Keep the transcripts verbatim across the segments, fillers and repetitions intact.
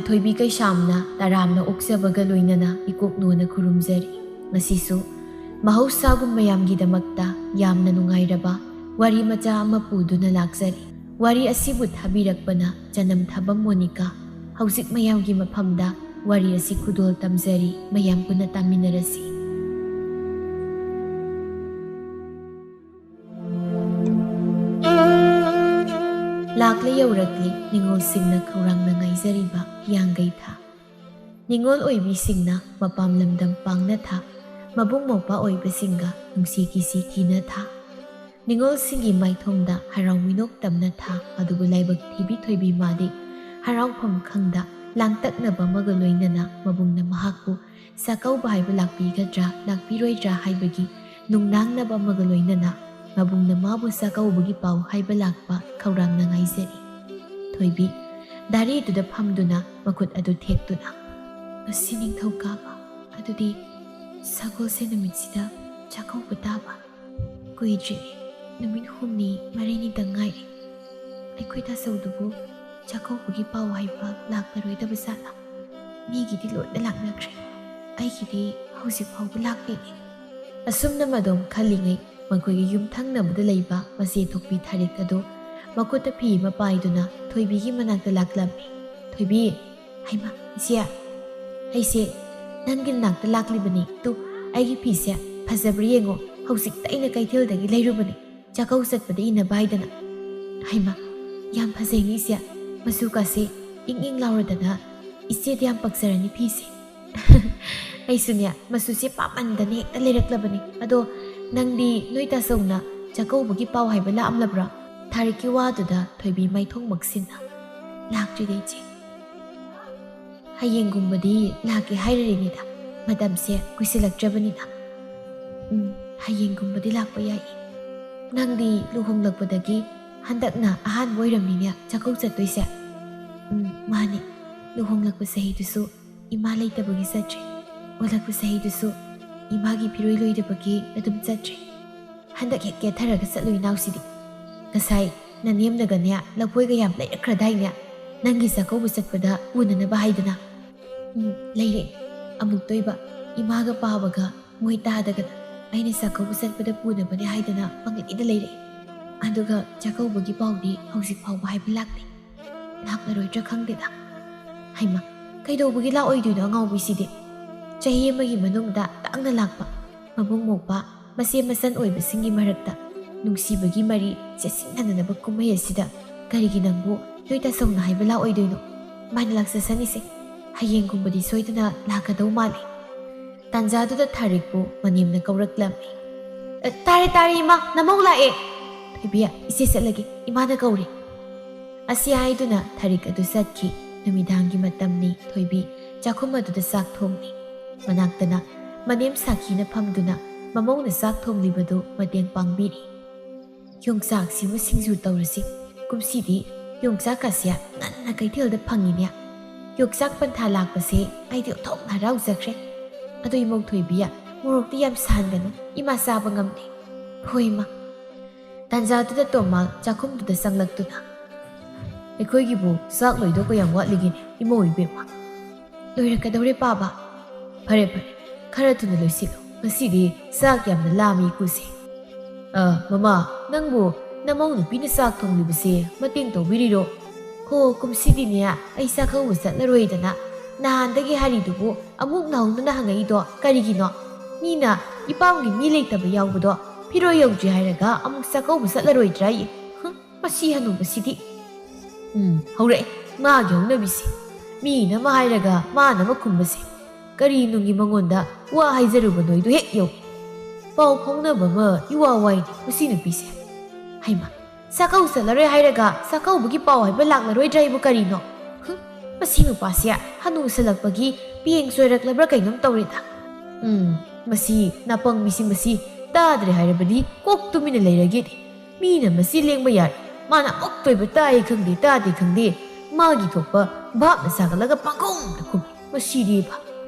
ꯊꯣꯏꯕꯤ ꯀꯩꯁꯥꯝꯅ ꯇꯔꯥꯝꯅ ꯑꯣꯛꯆꯕꯒ ꯂꯣꯏꯅꯅ ꯏꯀꯣꯛꯅꯣꯅ ꯈꯨꯔꯨꯝꯖꯔꯤ꯫ ꯉꯁꯤꯁꯨ ꯃꯍꯧꯁꯥꯒꯨꯝ ꯃꯌꯥꯝꯒꯤꯗꯃꯛꯇ ꯌꯥꯝꯅ ꯅꯨꯡꯉꯥꯏꯔꯕ ꯋꯥꯔꯤ ꯃꯆꯥ ꯑꯃ ꯄꯨꯗꯨꯅ ꯂꯥꯛꯆꯔꯤ꯫ ꯋꯥꯔꯤ ꯑꯁꯤꯕꯨ ꯊꯥꯕꯤꯔꯛꯄꯅ ꯆꯅꯝ ꯊꯥꯕꯝ ꯃꯣꯅꯤꯀꯥ꯫ ꯍꯧꯖꯤꯛ ꯃꯌꯥꯝꯒꯤ ꯃꯐꯝꯗ ꯋꯥꯔꯤ ꯑꯁꯤ ꯈꯨꯗꯣꯜ ꯇꯝꯖꯔꯤ, ꯃꯌꯥꯝ ꯄꯨꯟꯅ ꯇꯥꯃꯤꯟꯅꯔꯁꯤ꯫ ꯂꯥꯛꯂꯦ ꯌꯧꯔꯛꯂꯦ ꯅꯤꯉꯣꯜꯁꯤꯡꯅ ꯈꯧꯔꯥꯡꯅ ꯉꯥꯏꯖꯔꯤꯕ ꯍꯤꯌꯥꯡꯒꯩ ꯊꯥ꯫ ꯅꯤꯉꯣꯜ ꯑꯣꯏꯕꯤꯁꯤꯡꯅ ꯃꯄꯥꯝ ꯂꯝꯗꯝ ꯄꯥꯡꯅ ꯊꯥ, ꯃꯕꯨꯡ ꯃꯧꯄ꯭ꯋꯥ ꯑꯣꯏꯕꯁꯤꯡꯒ ꯅꯨꯡꯁꯤ ꯀꯤꯁꯤ ꯊꯤꯅ ꯊꯥ꯫ ꯅꯤꯉꯣꯜꯁꯤꯡꯒꯤ ꯃꯥꯏꯊꯣꯡꯗ ꯍꯔꯥꯎ ꯃꯤꯅꯣꯛ ꯇꯝꯅ ꯊꯥ, ꯑꯗꯨꯕꯨ ꯂꯥꯏꯕꯛ ꯊꯤꯕꯤ ꯊꯣꯏꯕꯤ ꯃꯥꯗꯤ ꯍꯔꯥꯎꯐꯝ ꯈꯪꯗ ꯂꯥꯡꯇꯛꯅꯕ ꯑꯃꯒ ꯂꯣꯏꯅꯅ ꯃꯕꯨꯡꯅ ꯃꯍꯥꯛꯄꯨ ꯆꯥꯛꯀꯧꯕ ꯍꯥꯏꯕ ꯂꯥꯛꯄꯤꯒꯗ꯭ꯔꯥ ꯂꯥꯛꯄꯤꯔꯣꯏꯗ꯭ꯔꯥ ꯍꯥꯏꯕꯒꯤ ꯅꯨꯡꯅꯥꯡꯅꯕ ꯑꯃꯒ ꯂꯣꯏꯅꯅ ꯃꯕꯨꯡꯅ ꯃꯥꯕꯨ ꯆꯥꯛꯀꯧꯕꯒꯤ ꯄꯥꯎ ꯍꯥꯏꯕ ꯂꯥꯛꯄ ꯈꯧꯔꯥꯡꯅ ꯉꯥꯏꯖꯔꯤ꯫ ꯊꯣꯏꯕꯤ ꯗꯥꯔꯤꯗꯨꯗ ꯐꯝꯗꯨꯅ ꯃꯈꯨꯠ ꯑꯗꯨ ꯊꯦꯛꯇꯨꯅ, "ꯉꯁꯤ ꯅꯤꯡꯊꯧꯀꯥꯕ, ꯑꯗꯨꯗꯤ ꯁꯒꯣꯜꯁꯦꯟ ꯅꯨꯃꯤꯠꯁꯤꯗ ꯆꯥꯛꯀꯧꯕ ꯇꯥꯕ꯫ ꯀꯨꯏꯗ꯭ꯔꯦ, ꯅꯨꯃꯤꯠ ꯍꯨꯝꯅꯤ ꯃꯔꯤꯅꯤꯗꯪ ꯉꯥꯏꯔꯦ꯫ ꯑꯩꯈꯣꯏ ꯇꯥꯆꯧꯗꯨꯕꯨ ꯆꯥꯛꯀꯧꯕꯒꯤ ꯄꯥꯎ ꯍꯥꯏꯕ ꯂꯥꯛꯂꯔꯣꯏꯗꯕ ꯖꯥꯠꯂꯥ? ꯃꯤꯒꯤꯗꯤ ꯂꯣꯏꯅ ꯂꯥꯛꯅꯈ꯭ꯔꯦ, ꯑꯩꯒꯤꯗꯤ ꯍꯧꯖꯤꯛ ꯐꯥꯎꯕ ꯂꯥꯛꯇꯦꯅꯦ"꯫ ꯑꯁꯨꯝꯅ ꯃꯗꯣꯝ ꯈꯜꯂꯤꯉꯩ ꯃꯈꯣꯏꯒꯤ ꯌꯨꯝ ꯊꯪꯅꯕꯗ ꯂꯩꯕ ꯃꯆꯦ ꯊꯣꯛꯄꯤ ꯊꯥꯔꯤꯛ ꯑꯗꯨ ꯃꯈꯨꯠꯇ ꯐꯤ ꯑꯃ ꯄꯥꯏꯗꯨꯅ ꯊꯣꯏꯕꯤꯒꯤ ꯃꯅꯥꯛꯇ ꯂꯥꯛꯂꯝꯃꯤ꯫ "ꯊꯣꯏꯕꯤ, ꯍꯩꯃꯥ, ꯏꯆꯦ, ꯑꯩꯁꯦ ꯅꯪꯒꯤ ꯅꯥꯛꯇ ꯂꯥꯛꯂꯤꯕꯅꯤ꯫ ꯇꯨ, ꯑꯩꯒꯤ ꯐꯤꯁꯦ ꯐꯖꯕ꯭ꯔꯥ ꯌꯦꯡꯉꯣ, ꯍꯧꯖꯤꯛꯇ ꯑꯩꯅ ꯀꯩꯊꯦꯜꯗꯒꯤ ꯂꯩꯔꯨꯕꯅꯤ, ꯆꯥꯛꯀꯧ ꯆꯠꯄꯗ ꯏꯟꯅꯕ ꯍꯥꯏꯗꯅ꯫ ꯍꯩꯃꯥ, ꯌꯥꯝ ꯐꯖꯩꯅꯦ ꯏꯆꯦ, ꯃꯆꯨꯀꯥꯁꯦ ꯏꯪ ꯏꯪ ꯂꯥꯎꯔꯗꯅ꯫ ꯏꯆꯦꯗ ꯌꯥꯝ ꯄꯛꯆꯔꯅꯤ ꯐꯤꯁꯦ"꯫ ꯑꯩꯁꯨꯅꯦ, ꯃꯆꯨꯁꯦ ꯄꯥꯝꯃꯟꯗꯅ ꯍꯦꯛꯇ ꯂꯩꯔꯛꯂꯕꯅꯤ꯫ "ꯑꯗꯣ ꯅꯪꯗꯤ ꯅꯣꯏ ꯇꯥꯆꯧꯅ ꯆꯥꯛꯀꯧꯕꯒꯤ ꯄꯥꯎ ꯍꯥꯏꯕ ꯂꯥꯛꯑꯝꯂꯕ꯭ꯔꯣ?" ꯊꯥꯔꯤꯛꯀꯤ ꯋꯥꯗꯨꯗ ꯊꯣꯏꯕꯤ ꯃꯥꯏꯊꯣꯡ ꯃꯛꯁꯤꯟꯅ, "ꯂꯥꯛꯇ꯭ꯔꯤꯗ ꯏꯆꯦ꯫ ꯍꯌꯦꯡꯒꯨꯝꯕꯗꯤ ꯂꯥꯛꯀꯦ ꯍꯥꯏꯔꯤꯅꯤꯗ, ꯃꯇꯝꯁꯦ ꯀꯨꯏꯁꯤꯜꯂꯛꯇ꯭ꯔꯕꯅꯤꯅ꯫ ꯎꯝ, ꯍꯌꯦꯡꯒꯨꯝꯕꯗꯤ ꯂꯥꯛꯄ ꯌꯥꯏ꯫ ꯅꯪꯗꯤ ꯂꯨꯍꯣꯡꯂꯛꯄꯗꯒꯤ ꯍꯟꯗꯛꯅ ꯑꯍꯥꯟꯕ ꯑꯣꯏꯔꯝꯅꯤꯅꯦ ꯆꯥꯛꯀꯧ ꯆꯠꯇꯣꯏꯁꯦ?" "ꯎꯝ, ꯃꯥꯅꯤ꯫ ꯂꯨꯍꯣꯡꯂꯛꯄ ꯆꯍꯤꯗꯨꯁꯨ ꯏꯃꯥ ꯂꯩꯇꯕꯒꯤ ꯆꯠꯇ꯭ꯔꯦ꯫ ꯑꯣꯜꯂꯛꯄ ꯆꯍꯤꯗꯨꯁꯨ ꯏꯃꯥꯒꯤ ꯐꯤꯔꯣꯏ ꯂꯣꯏꯗꯕꯒꯤ ꯑꯗꯨꯝ ꯆꯠꯇ꯭ꯔꯦ꯫ ꯍꯟꯗꯛ ꯍꯦꯛ ꯀꯦꯊꯔꯒ ꯆꯠꯂꯨ ꯏꯅꯥꯎꯁꯤꯗꯤ꯫ ꯉꯁꯥꯏ ꯅꯅꯦꯝꯅꯒꯅꯦ ꯂꯐꯣꯏꯒ ꯌꯥꯝ ꯂꯩꯔꯛꯈ꯭ꯔꯗꯥꯏꯅꯦ?" ꯅꯪꯒꯤ ꯆꯥꯛꯀꯧꯕ ꯆꯠꯄꯗ ꯄꯨꯅꯅꯕ ꯍꯥꯏꯗꯅ꯫ ꯎꯝ, ꯂꯩꯔꯦ꯫ ꯑꯃꯨꯛꯇꯣꯏꯕ ꯏꯃꯥꯒ ꯄꯥꯕꯒ ꯃꯣꯏ ꯇꯥꯗꯒꯅ ꯑꯩꯅ ꯆꯥꯛꯀꯧꯕ ꯆꯠꯄꯗ ꯄꯨꯅꯕꯅꯦ ꯍꯥꯏꯗꯅ ꯄꯪꯂꯩꯗ ꯂꯩꯔꯦ꯫ ꯑꯗꯨꯒ ꯆꯥꯛꯀꯧꯕꯒꯤ ꯄꯥꯎꯗꯤ ꯍꯧꯖꯤꯛ ꯐꯥꯎꯕ ꯍꯥꯏꯕ ꯂꯥꯛꯇꯦ꯫ ꯂꯥꯛꯂꯔꯣꯏꯗ꯭ꯔꯥ ꯈꯪꯗꯦꯗ꯫ ꯍꯩꯃꯥ, ꯀꯩꯗꯧꯕꯒꯤ ꯂꯥꯛꯑꯣꯏꯗꯣꯏꯅꯣ ꯑꯉꯥꯎꯕꯤꯁꯤꯗꯤ? ꯆꯍꯤ ꯑꯃꯒꯤ ꯃꯅꯨꯡꯗ ꯇꯥꯡꯅ ꯂꯥꯛꯄ ꯃꯕꯨꯡ ꯃꯧꯄ꯭ꯋꯥ ꯃꯆꯦ ꯃꯆꯟ ꯑꯣꯏꯕꯁꯤꯡꯒꯤ ꯃꯔꯛꯇ ꯅꯨꯡꯁꯤꯕꯒꯤ ꯃꯔꯤ ꯆꯦꯠꯁꯤꯟꯅꯅꯅꯕ ꯀꯨꯝꯍꯩ ꯑꯁꯤꯗ ꯀꯔꯤꯒꯤ ꯅꯪꯕꯨ ꯅꯣꯏ ꯇꯥꯆꯧꯅ ꯍꯥꯏꯕ ꯂꯥꯛꯑꯣꯏꯗꯣꯏꯅꯣ? ꯃꯥꯅ ꯂꯥꯛꯆꯁꯅꯤꯁꯦ꯫ ꯍꯌꯦꯡꯒꯨꯝꯕꯗꯤ ꯁꯣꯏꯗꯅ ꯂꯥꯛꯀꯗꯧ ꯃꯥꯜꯂꯦ꯫ ꯇꯥꯟꯖꯥꯗꯨꯗ ꯊꯥꯔꯤꯛꯄꯨ ꯃꯅꯦꯝꯅ ꯀꯧꯔꯛꯂꯝꯃꯤ꯫ "ꯑ, ꯇꯥꯔꯦ, ꯇꯥꯔꯦ, ꯏꯃꯥ, ꯅꯃꯧ ꯂꯥꯛꯑꯦ!" "ꯊꯣꯏꯕꯤ, ꯏꯆꯦ ꯆꯠꯂꯒꯦ, ꯏꯃꯥꯅ ꯀꯧꯔꯦ꯫" ꯑꯁꯤ ꯍꯥꯏꯗꯨꯅ ꯊꯥꯔꯤꯛ ꯑꯗꯨ ꯆꯠꯈꯤ꯫ ꯅꯨꯃꯤꯗꯥꯡꯒꯤ ꯃꯇꯝꯅꯤ꯫ ꯊꯣꯏꯕꯤ ꯆꯥꯛꯈꯨꯝ ꯑꯗꯨꯗ ꯆꯥꯛ ꯊꯣꯡꯂꯤ꯫ ꯃꯅꯥꯛꯇꯅ ꯃꯅꯦꯝ ꯁꯥꯈꯤꯅ ꯐꯝꯗꯨꯅ ꯃꯃꯧꯅ ꯆꯥꯛ ꯊꯣꯡꯂꯤꯕꯗꯨ ꯃꯇꯦꯡ ꯄꯥꯡꯕꯤꯔꯤ꯫ "ꯌꯣꯡꯆꯥꯛꯁꯤꯃ ꯁꯤꯡꯖꯨ ꯇꯧꯔꯁꯤ꯫ ꯀꯨꯝꯁꯤꯗꯤ ꯌꯣꯡꯆꯥꯛꯀꯁꯦ ꯉꯟꯅ ꯀꯩꯊꯦꯜꯗ ꯐꯪꯉꯤꯅꯦ꯫ ꯌꯣꯡꯆꯥꯛ ꯄꯟꯊꯥ ꯂꯥꯛꯄꯁꯦ ꯑꯩꯗꯤ ꯑꯣꯟꯊꯣꯛꯅ ꯍꯔꯥꯎꯖꯈ꯭ꯔꯦ꯫ ꯑꯗꯣ ꯏꯃꯧ ꯊꯣꯏꯕꯤ, ꯃꯣꯔꯣꯛꯇꯤ ꯌꯥꯝ ꯁꯥꯍꯟꯒꯅꯨ, ꯏꯃꯥ ꯆꯥꯕ ꯉꯝꯗꯦ꯫" "ꯍꯣꯏ, ꯏꯃꯥ꯫" ꯇꯥꯟꯖꯥꯗꯨꯗ ꯇꯣꯝꯕ ꯆꯥꯛꯈꯨꯝꯗꯨꯗ ꯆꯪꯂꯛꯇꯨꯅ, "ꯑꯩꯈꯣꯏꯒꯤꯕꯨ ꯆꯥꯛ ꯂꯣꯏꯗꯧ ꯀꯌꯥꯝ ꯋꯥꯠꯂꯤꯒꯦ, ꯏꯃꯧ ꯏꯕꯦꯝꯃ?" "ꯂꯣꯏꯔꯛꯀꯗꯧꯔꯦ, ꯄꯥꯕ꯫" "ꯐꯔꯦ, ꯐꯔꯦ, ꯈꯔ ꯊꯨꯅ ꯂꯣꯏꯁꯤꯜꯂꯨ, ꯉꯁꯤꯗꯤ ꯆꯥꯛ ꯌꯥꯝꯅ ꯂꯥꯝꯃꯤ ꯏꯀꯨꯁꯦ꯫" "ꯑ, ꯃꯃꯥ, ꯅꯪꯕꯨ ꯅꯃꯧ ꯅꯨꯄꯤꯅ ꯆꯥꯛ ꯊꯣꯡꯂꯤꯕꯁꯦ ꯃꯇꯦꯡ ꯇꯧꯕꯤꯔꯤꯔꯣ?" "ꯍꯣ, ꯀꯨꯝꯁꯤꯗꯤꯅꯦ, ꯑꯩ ꯆꯥꯛꯀꯧꯕ ꯆꯠꯂꯔꯣꯏꯗꯅ ꯅꯍꯥꯟꯗꯒꯤ ꯍꯥꯏꯔꯤꯗꯨꯕꯨ ꯑꯃꯨꯛ ꯅꯧꯅꯅ ꯍꯪꯉꯛꯏꯗꯣ ꯀꯔꯤꯒꯤꯅꯣ? ꯃꯤꯅ ꯏꯄꯥꯝꯒꯤ ꯃꯤ ꯂꯩꯇꯕ ꯌꯥꯎꯕꯗꯣ ꯐꯤꯔꯣꯏ ꯌꯧꯗ꯭ꯔꯤ ꯍꯥꯏꯔꯒ ꯑꯃꯨꯛ ꯆꯥꯛꯀꯧꯕ ꯆꯠꯂꯔꯣꯏꯗ꯭ꯔꯥꯌꯦ꯫ ꯍꯨꯝ, ꯃꯁꯤ ꯍꯅꯨꯕꯁꯤꯗꯤ꯫ ꯎꯝ, ꯍꯧꯔꯛꯑꯦ ꯃꯥꯒꯤ ꯍꯧꯅꯕꯤꯁꯦ꯫ ꯃꯤꯅ ꯑꯃ ꯍꯥꯏꯔꯒ ꯃꯥꯅ ꯑꯃ ꯈꯨꯝꯕꯁꯦ꯫ ꯀꯔꯤ ꯅꯨꯡꯒꯤ ꯃꯉꯣꯟꯗ ꯋꯥ ꯍꯥꯏꯖꯔꯨꯕꯅꯣ ꯑꯩꯗꯣ ꯍꯦꯛ ꯌꯧ꯫ ꯄꯥꯎ ꯐꯥꯎꯅꯕ ꯑꯃ ꯏꯋꯥ ꯋꯥꯏꯅꯦ ꯃꯁꯤ ꯅꯨꯄꯤꯁꯦ꯫ ꯍꯩꯃꯥ, ꯆꯥꯛꯀꯧ ꯆꯠꯂꯔꯣꯏ ꯍꯥꯏꯔꯒ ꯆꯥꯛꯀꯧꯕꯒꯤ ꯄꯥꯎ ꯍꯥꯏꯕ ꯂꯥꯛꯂꯔꯣꯏꯗ꯭ꯔꯥ ꯍꯥꯏꯕꯨ ꯀꯔꯤꯅꯣ? ꯍꯨꯝ, ꯃꯁꯤ ꯅꯨꯄꯥꯁꯦ ꯍꯅꯨꯁꯜꯂꯛꯄꯒꯤ ꯄꯤꯌꯦꯡ ꯆꯣꯏꯔꯛꯂꯕ꯭ꯔꯥ ꯀꯩꯅꯣꯝ ꯇꯧꯔꯦꯗ꯫ ꯎꯝ, ꯃꯁꯤ ꯅꯥꯄꯪꯕꯤꯁꯤ ꯃꯁꯤ ꯇꯥꯗ꯭ꯔꯦ ꯍꯥꯏꯔꯕꯗꯤ ꯀꯣꯛ ꯇꯨꯃꯤꯟꯅ ꯂꯩꯔꯒꯦꯗꯤ꯫ ꯃꯤꯅ ꯃꯁꯤ ꯂꯦꯡꯕ ꯌꯥꯔꯦ꯫ ꯃꯥꯅ ꯑꯣꯛꯇꯣꯏꯕ ꯇꯥꯏ ꯈꯪꯗꯦ, ꯇꯥꯗꯦ ꯈꯪꯗꯦ꯫ ꯃꯥꯒꯤ ꯊꯣꯛꯄ ꯚꯥꯞꯅ ꯁꯥꯒꯠꯂꯒ ꯄꯪꯈꯨꯝꯗ ꯈꯨꯝꯃꯤ꯫ ꯃꯁꯤꯗꯤꯕ꯫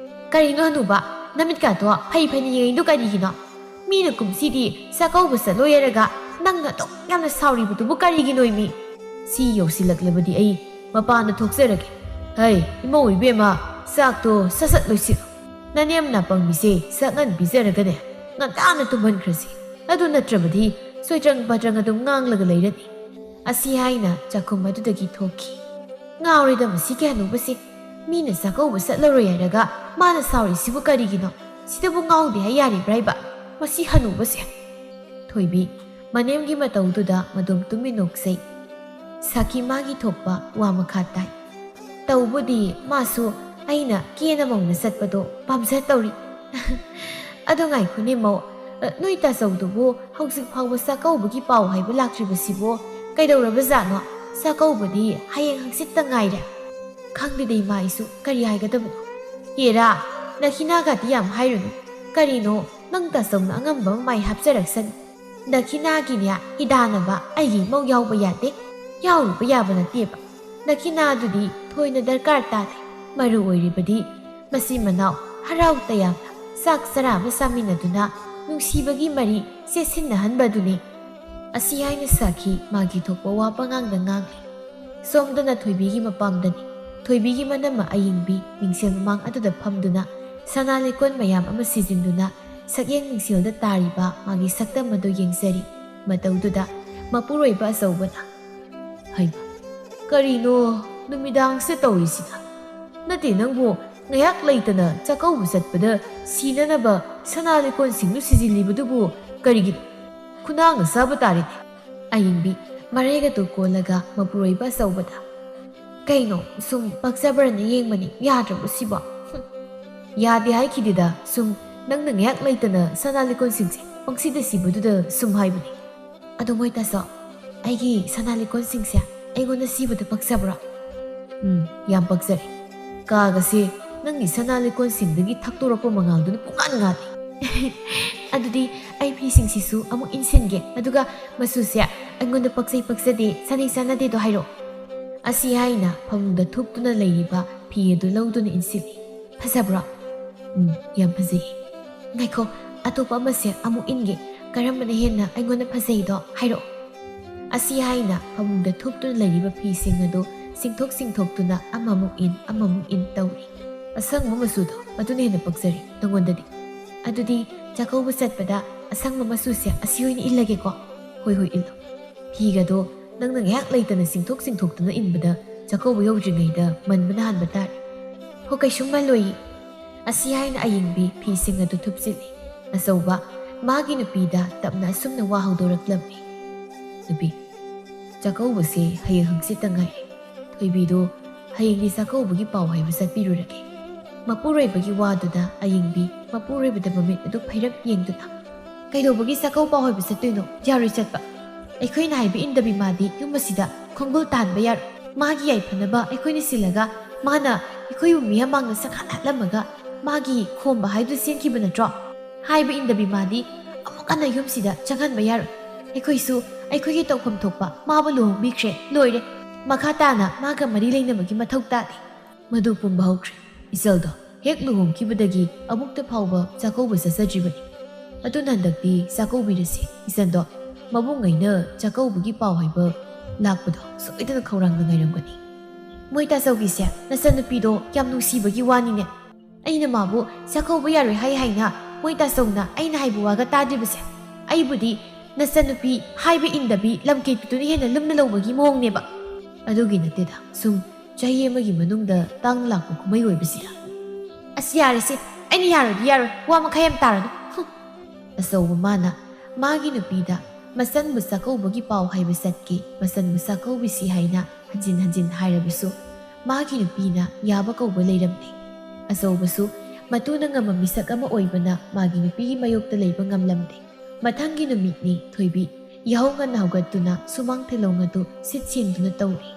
ꯀꯔꯤꯅꯣ ꯍꯅꯨꯕ? ꯅꯃꯤꯠꯀꯥꯗꯣ ꯐꯩ ꯐꯩꯅ ꯌꯦꯡꯉꯤꯗꯨ ꯀꯔꯤꯒꯤꯅꯣ? ꯃꯤꯅ ꯀꯨꯝꯁꯤꯗꯤ ꯆꯥꯛꯀꯧꯕ ꯆꯠꯂꯣꯏ ꯍꯥꯏꯔꯒ ꯅꯪꯅ ꯑꯗꯨꯛ ꯌꯥꯝꯅ ꯁꯥꯎꯔꯤꯕꯗꯨꯕꯨ ꯀꯔꯤꯒꯤꯅꯣ ꯃꯤ? ꯁꯤ ꯌꯧꯁꯤꯜꯂꯛꯂꯕꯗꯤ ꯑꯩ ꯃꯄꯥꯟꯗ ꯊꯣꯛꯆꯔꯒꯦ꯫ ꯍꯩ, ꯏꯃꯧ ꯏꯕꯦꯝꯃ, ꯆꯥꯛꯇꯣ ꯁꯠ ꯁꯠ ꯂꯣꯏꯁꯤꯜꯂꯨ꯫ ꯅꯅꯦꯝ ꯅꯥꯄꯪꯕꯤꯁꯦ ꯆꯥꯛꯉꯟ ꯄꯤꯖꯔꯒꯅꯦ, ꯉꯟꯇꯥꯅ ꯇꯨꯝꯍꯟꯈ꯭ꯔꯁꯤ꯫ ꯑꯗꯨ ꯅꯠꯇ꯭ꯔꯕꯗꯤ ꯁꯣꯏꯇ꯭ꯔꯪ ꯄꯥꯇ꯭ꯔꯪ ꯑꯗꯨꯝ ꯉꯥꯡꯂꯒ ꯂꯩꯔꯅꯤ꯫ ꯑꯁꯤ ꯍꯥꯏꯅ ꯆꯥꯛꯈꯨꯝ ꯑꯗꯨꯗꯒꯤ ꯊꯣꯛꯈꯤ꯫ ꯉꯥꯎꯔꯦꯗ ꯃꯁꯤꯒꯤ ꯍꯅꯨꯕꯁꯦ꯫ ꯃꯤꯅ ꯆꯥꯛꯀꯧꯕ ꯆꯠꯂꯔꯣꯏ ꯍꯥꯏꯔꯒ ꯃꯥꯅ ꯁꯥꯎꯔꯤꯁꯤꯕꯨ ꯀꯔꯤꯒꯤꯅꯣ? ꯁꯤꯗꯕꯨ ꯉꯥꯎꯗꯦ ꯍꯥꯏ ꯌꯥꯔꯤꯕ꯭ꯔꯥ ꯍꯥꯏꯕ? ꯃꯁꯤ ꯍꯅꯨꯕꯁꯦ꯫ ꯊꯣꯏꯕꯤ ꯃꯅꯦꯝꯒꯤ ꯃꯇꯧꯗꯨꯗ ꯃꯗꯨꯝ ꯇꯨꯃꯤꯟ ꯅꯣꯛꯆꯩ꯫ ꯁꯥꯈꯤ ꯃꯥꯒꯤ ꯊꯣꯛꯄ ꯋꯥ ꯃꯈꯥ ꯇꯥꯏ꯫ ꯇꯧꯕꯗꯤ ꯃꯥꯁꯨ ꯑꯩꯅ ꯀꯦꯅ ꯃꯧꯅ ꯆꯠꯄꯗꯣ ꯄꯥꯝꯖ ꯇꯧꯔꯤ꯫ ꯑꯗꯣ ꯉꯥꯏꯈꯣꯅꯦ ꯃꯧ, ꯑ, ꯅꯣꯏ ꯇꯥꯆꯧꯗꯨꯕꯨ ꯍꯧꯖꯤꯛ ꯐꯥꯎꯕ ꯆꯥꯛꯀꯧꯕꯒꯤ ꯄꯥꯎ ꯍꯥꯏꯕ ꯂꯥꯛꯇ꯭ꯔꯤꯕꯁꯤꯕꯨ ꯀꯩꯗꯧꯔꯕꯖꯥꯠꯅꯣ? ꯆꯥꯛꯀꯧꯕꯗꯤ ꯍꯌꯦꯡ ꯍꯪꯆꯤꯠꯇ ꯉꯥꯏꯔꯦ꯫ ꯈꯪꯗꯦꯗ ꯏꯃꯥ, ꯑꯩꯁꯨ ꯀꯔꯤ ꯍꯥꯏꯒꯗꯕꯅꯣ꯫ ꯍꯦꯔꯥ, ꯅꯈꯤꯅꯥꯒꯗꯤ ꯌꯥꯝ ꯍꯥꯏꯔꯨꯅꯨ꯫ ꯀꯔꯤꯅꯣ, ꯅꯪ ꯇꯥꯆꯧꯅ ꯑꯉꯝꯕ ꯑꯃ ꯃꯥꯏ ꯍꯥꯞꯆꯔꯛꯁꯅꯤ꯫ ꯗꯈꯤꯅꯥꯒꯤꯅꯦ ꯍꯤꯗꯥꯟꯅꯕ ꯑꯩꯒꯤ ꯏꯃꯧ ꯌꯥꯎꯕ ꯌꯥꯗꯦ꯫ ꯌꯥꯎꯔꯨꯕ ꯌꯥꯕ ꯅꯠꯇꯦꯕ꯫ ꯗꯈꯤꯅꯥꯗꯨꯗꯤ ꯊꯣꯏꯅ ꯗꯔꯀꯥꯔ ꯇꯥꯗꯦ꯫ ꯃꯔꯨ ꯑꯣꯏꯔꯤꯕꯗꯤ ꯃꯆꯤꯟ ꯃꯅꯥꯎ ꯍꯔꯥꯎ ꯇꯌꯥꯝꯅ ꯆꯥꯛ ꯆꯔꯥ ꯑꯃ ꯆꯥꯃꯤꯟꯅꯗꯨꯅ ꯅꯨꯡꯁꯤꯕꯒꯤ ꯃꯔꯤ ꯆꯦꯠꯁꯤꯟꯅꯍꯟꯕꯗꯨꯅꯤ꯫ ꯑꯁꯤ ꯍꯥꯏꯅ ꯁꯥꯈꯤ ꯃꯥꯒꯤ ꯊꯣꯛꯄ ꯋꯥ ꯄꯉꯥꯡꯗ ꯉꯥꯡꯂꯤ꯫ ꯁꯣꯝꯗꯅ ꯊꯣꯏꯕꯤꯒꯤ ꯃꯄꯥꯝꯗꯅꯤ꯫ ꯊꯣꯏꯕꯤꯒꯤ ꯃꯅꯝꯃ ꯑꯌꯤꯡꯕꯤ ꯃꯤꯡꯁꯦꯜ ꯃꯃꯥꯡ ꯑꯗꯨꯗ ꯐꯝꯗꯨꯅ ꯁꯅꯥ ꯂꯤꯛꯀꯣꯟ ꯃꯌꯥꯝ ꯑꯃ ꯁꯤꯖꯤꯟꯗꯨꯅ ꯁꯛꯌꯦꯡ ꯃꯤꯡꯁꯦꯜꯗ ꯇꯥꯔꯤꯕ ꯃꯥꯒꯤ ꯁꯛꯇꯝ ꯑꯗꯨ ꯌꯦꯡꯖꯔꯤ꯫ ꯃꯇꯧꯗꯨꯗ ꯃꯄꯨꯔꯣꯏꯕ ꯑꯆꯧꯕꯅ, "ꯍꯩꯃ, ꯀꯔꯤꯅꯣ ꯅꯨꯃꯤꯗꯥꯡꯁꯤꯗ ꯇꯧꯔꯤꯁꯤꯅ? ꯅꯠꯇꯦ, ꯅꯪꯕꯨ ꯉꯥꯏꯍꯥꯛ ꯂꯩꯇꯅ ꯆꯥꯛꯀꯧꯕ ꯆꯠꯄꯗ ꯁꯤꯅꯅꯕ ꯁꯅꯥ ꯂꯤꯛꯀꯣꯟꯁꯤꯡꯗꯨ ꯁꯤꯖꯤꯜꯂꯤꯕꯗꯨꯕꯨ ꯀꯔꯤꯒꯤꯅꯣ? ꯈꯨꯅꯥꯡ ꯑꯁꯥꯕ ꯇꯥꯔꯦꯅꯦ!" ꯑꯌꯤꯡꯕꯤ ꯃꯔꯩꯒꯗꯨ ꯀꯣꯜꯂꯒ ꯃꯄꯨꯔꯣꯏꯕ ꯑꯆꯧꯕꯗ, "ꯀꯩꯅꯣ, ꯁꯨꯝ ꯄꯛꯆꯕ꯭ꯔꯅ ꯌꯦꯡꯕꯅꯤ, ꯌꯥꯗ꯭ꯔꯕꯣ ꯁꯤꯕꯣ?" "ꯍꯨꯝ, ꯌꯥꯗꯦ ꯍꯥꯏꯈꯤꯗꯦꯗ, ꯁꯨꯝ ꯅꯪꯅ ꯉꯥꯏꯍꯥꯛ ꯂꯩꯇꯅ ꯁꯅꯥ ꯂꯤꯛꯀꯣꯟꯁꯤꯡꯁꯦ ꯄꯪꯁꯤꯗ ꯁꯤꯕꯗꯨꯗ ꯁꯨꯝ ꯍꯥꯏꯕꯅꯤ꯫ ꯑꯗꯣ ꯃꯣꯏ ꯇꯥꯆꯧ, ꯑꯩꯒꯤ ꯁꯅꯥ ꯂꯤꯛꯀꯣꯟꯁꯤꯡꯁꯦ ꯑꯩꯉꯣꯟꯗ ꯁꯤꯕꯗ ꯄꯛꯆꯕ꯭ꯔꯣ?" "ꯎꯝ, ꯌꯥꯝ ꯄꯛꯆꯔꯦ꯫ ꯀꯥꯒꯁꯦ ꯅꯪꯒꯤ ꯁꯅꯥ ꯂꯤꯛꯀꯣꯟꯁꯤꯡꯗꯒꯤ ꯊꯛꯇꯣꯔꯛꯄ ꯃꯉꯥꯜꯗꯨꯅ ꯄꯨꯡꯉꯥꯟ ꯉꯥꯜꯂꯤ꯫ ꯑꯗꯨꯗꯤ ꯑꯩ ꯐꯤꯁꯤꯡꯁꯤꯁꯨ ꯑꯃꯨꯛ ꯏꯟꯁꯤꯟꯒꯦ, ꯑꯗꯨꯒ ꯃꯆꯨꯁꯦ ꯑꯩꯉꯣꯟꯗ ꯄꯛꯆꯩ ꯄꯛꯆꯗꯦ, ꯆꯥꯅꯩ ꯆꯥꯅꯗꯦꯗꯣ ꯍꯥꯏꯔꯛꯑꯣ꯫" ꯑꯁꯤ ꯍꯥꯏꯅ ꯐꯃꯨꯡꯗ ꯊꯨꯞꯇꯨꯅ ꯂꯩꯔꯤꯕ ꯐꯤ ꯑꯗꯨ ꯂꯧꯗꯨꯅ ꯏꯟꯁꯤꯜꯂꯤ꯫ "ꯐꯖꯕ꯭ꯔꯣ?" "ꯎꯝ, ꯌꯥꯝ ꯐꯖꯩ꯫" "ꯉꯥꯏꯈꯣ, ꯑꯇꯣꯞꯄ ꯑꯃꯁꯦ ꯑꯃꯨꯛ ꯏꯟꯒꯦ꯫ ꯀꯔꯝꯕꯅ ꯍꯦꯟꯅ ꯑꯩꯉꯣꯟꯗ ꯐꯖꯩꯗꯣ ꯍꯥꯏꯔꯛꯑꯣ꯫" ꯑꯁꯤ ꯍꯥꯏꯅ ꯐꯃꯨꯡꯗ ꯊꯨꯞꯇꯨꯅ ꯂꯩꯔꯤꯕ ꯐꯤꯁꯤꯡ ꯑꯗꯨ ꯆꯤꯡꯊꯣꯛ ꯆꯤꯡꯊꯣꯛꯇꯨꯅ ꯑꯃꯃꯨꯛ ꯏꯟ, ꯑꯃꯃꯨꯛ ꯏꯟ ꯇꯧꯔꯤ꯫ ꯑꯁꯪꯕ ꯃꯆꯨꯗꯣ, ꯑꯗꯨꯅ ꯍꯦꯟꯅ ꯄꯛꯆꯔꯦ ꯅꯉꯣꯟꯗꯗꯤ꯫ ꯑꯗꯨꯗꯤ ꯆꯥꯛꯀꯧꯕ ꯆꯠꯄꯗ ꯑꯁꯪꯕ ꯃꯆꯨꯁꯦ ꯑꯁꯤ ꯑꯣꯏꯅ ꯏꯜꯂꯒꯦꯀꯣ꯫ ꯍꯣꯏ, ꯍꯣꯏ, ꯏꯜꯂꯣ꯫ ꯐꯤꯒꯗꯣ ꯅꯪꯅ ꯉꯥꯏꯍꯥꯛ ꯂꯩꯇꯅ ꯆꯤꯡꯊꯣꯛ ꯆꯤꯡꯊꯣꯛꯇꯨꯅ ꯏꯟꯕꯗ ꯆꯥꯛꯀꯧꯕ ꯌꯧꯗ꯭ꯔꯤꯉꯩꯗ ꯃꯟꯕꯅ ꯍꯥꯟꯕ ꯇꯥꯔꯦ꯫ ꯍꯣ, ꯀꯩꯁꯨꯝ ꯃꯜꯂꯣꯏꯌꯦ꯫ ꯑꯁꯤ ꯍꯥꯏꯅ ꯑꯌꯤꯡꯕꯤ ꯐꯤꯁꯤꯡ ꯑꯗꯨ ꯊꯨꯞꯆꯤꯜꯂꯤ꯫ ꯑꯆꯧꯕ ꯃꯥꯒꯤ ꯅꯨꯄꯤꯗ ꯇꯞꯅ ꯑꯁꯨꯝꯅ ꯋꯥ ꯍꯧꯗꯣꯔꯛꯂꯝꯃꯤ꯫ ꯅꯨꯄꯤ, ꯆꯥꯛꯀꯧꯕꯁꯦ ꯍꯌꯦꯡ ꯍꯪꯆꯤꯠꯇ ꯉꯥꯏꯔꯦ꯫ ꯊꯣꯏꯕꯤꯗꯣ ꯍꯌꯦꯡꯗꯤ ꯆꯥꯛꯀꯧꯕꯒꯤ ꯄꯥꯎ ꯍꯥꯏꯕ ꯆꯠꯄꯤꯔꯨꯔꯒꯦ꯫ ꯃꯄꯨꯔꯣꯏꯕꯒꯤ ꯋꯥꯗꯨꯗ ꯑꯌꯤꯡꯕꯤ ꯃꯄꯨꯔꯣꯏꯕꯗ ꯃꯃꯤꯠ ꯑꯗꯨ ꯐꯩꯔꯞ ꯌꯦꯡꯗꯨꯅ, "ꯀꯩꯗꯧꯕꯒꯤ ꯆꯥꯛꯀꯧ ꯄꯥꯎ ꯍꯥꯏꯕ ꯆꯠꯇꯣꯏꯅꯣ? ꯌꯥꯔꯣꯏ ꯆꯠꯄ꯫ ꯑꯩꯈꯣꯏꯅ ꯍꯥꯏꯕ ꯏꯟꯗꯕꯤ ꯃꯥꯗꯤ ꯌꯨꯝ ꯑꯁꯤꯗ ꯈꯣꯡꯒꯨꯜ ꯇꯥꯍꯟꯕ ꯌꯥꯔꯣꯏ꯫ ꯃꯥꯒꯤ ꯌꯥꯏꯐꯅꯕ ꯑꯩꯈꯣꯏꯅ ꯁꯤꯜꯂꯒ ꯃꯥꯅ ꯑꯩꯈꯣꯏꯕꯨ ꯃꯤꯌꯥꯝ ꯃꯥꯡꯗ ꯁꯛꯍꯠ ꯍꯠꯂꯝꯃꯒ ꯃꯥꯒꯤ ꯈꯣꯝꯕ ꯍꯥꯏꯗꯨ ꯆꯦꯟꯈꯤꯕ ꯅꯠꯇ꯭ꯔꯣ? ꯍꯥꯏꯕ ꯏꯟꯗꯕꯤ ꯃꯥꯗꯤ ꯑꯃꯨꯛ ꯍꯟꯅ ꯌꯨꯝꯁꯤꯗ ꯆꯪꯍꯟꯕ ꯌꯥꯔꯣꯏ꯫ ꯑꯩꯈꯣꯏꯁꯨ ꯑꯩꯈꯣꯏꯒꯤ ꯇꯧꯐꯝ ꯊꯣꯛꯄ ꯃꯥꯕꯨ ꯂꯨꯍꯣꯡꯕꯤꯈ꯭ꯔꯦ, ꯂꯣꯏꯔꯦ꯫ ꯃꯈꯥ ꯇꯥꯅ ꯃꯥꯒ ꯃꯔꯤ ꯂꯩꯅꯕꯒꯤ ꯃꯊꯧ ꯇꯥꯗꯦ꯫" ꯃꯗꯨ ꯄꯨꯝꯕ ꯍꯧꯈ꯭ꯔꯦ꯫ ꯏꯆꯜꯗꯣ ꯍꯦꯛ ꯂꯨꯍꯣꯡꯈꯤꯕꯗꯒꯤ ꯑꯃꯨꯛꯇ ꯐꯥꯎꯕ ꯆꯥꯛꯀꯧꯕ ꯆꯠꯆꯗ꯭ꯔꯤꯕꯅꯤ꯫ ꯑꯗꯨꯅ ꯍꯟꯗꯛꯇꯤ ꯆꯥꯛꯀꯧꯕꯤꯔꯁꯤ꯫ ꯏꯆꯟꯗꯣ ꯃꯕꯨꯡꯉꯩꯅ ꯆꯥꯛꯀꯧꯕꯒꯤ ꯄꯥꯎ ꯍꯥꯏꯕ ꯂꯥꯛꯄꯗꯣ ꯁꯣꯏꯗꯅ ꯈꯧꯔꯥꯡꯅ ꯉꯥꯏꯔꯝꯒꯅꯤ꯫ ꯃꯣꯏ ꯇꯥꯆꯧꯒꯤꯁꯦ ꯅꯆꯟꯅꯨꯄꯤꯗꯣ ꯌꯥꯝ ꯅꯨꯡꯁꯤꯕꯒꯤ ꯋꯥꯅꯤꯅꯦ꯫ ꯑꯩꯅ ꯃꯥꯕꯨ ꯆꯥꯛꯀꯧꯕ ꯌꯥꯔꯣꯏ ꯍꯥꯏ ꯍꯥꯏꯅ ꯃꯣꯏ ꯇꯥꯆꯧꯅ ꯑꯩꯅ ꯍꯥꯏꯕ ꯋꯥꯒ ꯇꯥꯗ꯭ꯔꯤꯕꯁꯦ, ꯑꯩꯕꯨꯗꯤ ꯅꯆꯟꯅꯨꯄꯤ ꯍꯥꯏꯕ ꯏꯟꯗꯕꯤ ꯂꯝꯀꯦꯠꯄꯤꯗꯨꯅ ꯍꯦꯟꯅ ꯂꯨꯝꯅ ꯂꯧꯕꯒꯤ ꯃꯑꯣꯡꯅꯦꯕ꯫ ꯑꯗꯨꯒꯤ ꯅꯠꯇꯦꯗ, ꯁꯨꯝ ꯆꯍꯤ ꯑꯃꯒꯤ ꯃꯅꯨꯡꯗ ꯇꯥꯡꯅ ꯂꯥꯛꯄ ꯀꯨꯝꯍꯩ ꯑꯣꯏꯕꯁꯤꯗ꯫ "ꯑꯁ, ꯌꯥꯔꯦꯁꯦ, ꯑꯩꯅ ꯌꯥꯔꯣꯏꯗꯤ ꯌꯥꯔꯣꯏ, ꯋꯥ ꯃꯈꯥ ꯌꯥꯝ ꯇꯥꯔꯅꯨ꯫" ꯍꯨꯝ꯫ ꯑꯆꯧꯕ ꯃꯥꯅ ꯃꯥꯒꯤ ꯅꯨꯄꯤꯗ ꯃꯆꯟꯕꯨ ꯆꯥꯛꯀꯧꯕꯒꯤ ꯄꯥꯎ ꯍꯥꯏꯕ ꯆꯠꯀꯦ, ꯃꯆꯟꯕꯨ ꯆꯥꯛꯀꯧꯕꯤꯁꯤ ꯍꯥꯏꯅ ꯍꯟꯖꯤꯟ ꯍꯟꯖꯤꯟ ꯍꯥꯏꯔꯕꯁꯨ ꯃꯥꯒꯤ ꯅꯨꯄꯤꯅ ꯌꯥꯕ ꯀꯧꯕ ꯂꯩꯔꯝꯗꯦ꯫ ꯑꯆꯧꯕꯁꯨ ꯃꯇꯨꯅ ꯉꯝꯕ ꯃꯤꯁꯛ ꯑꯃ ꯑꯣꯏꯕꯅ ꯃꯥꯒꯤ ꯅꯨꯄꯤꯒꯤ ꯃꯥꯌꯣꯛꯇ ꯂꯩꯕ ꯉꯝꯂꯝꯗꯦ꯫ ꯃꯊꯪꯒꯤ ꯅꯨꯃꯤꯠꯅꯤ꯫ ꯊꯣꯏꯕꯤ ꯌꯥꯍꯧ ꯉꯟꯅ ꯍꯧꯒꯠꯇꯨꯅ ꯁꯨꯃꯥꯡ ꯊꯤꯂꯣꯡ ꯑꯗꯨ ꯁꯤꯠ ꯁꯦꯡꯗꯨꯅ ꯇꯧꯔꯤ꯫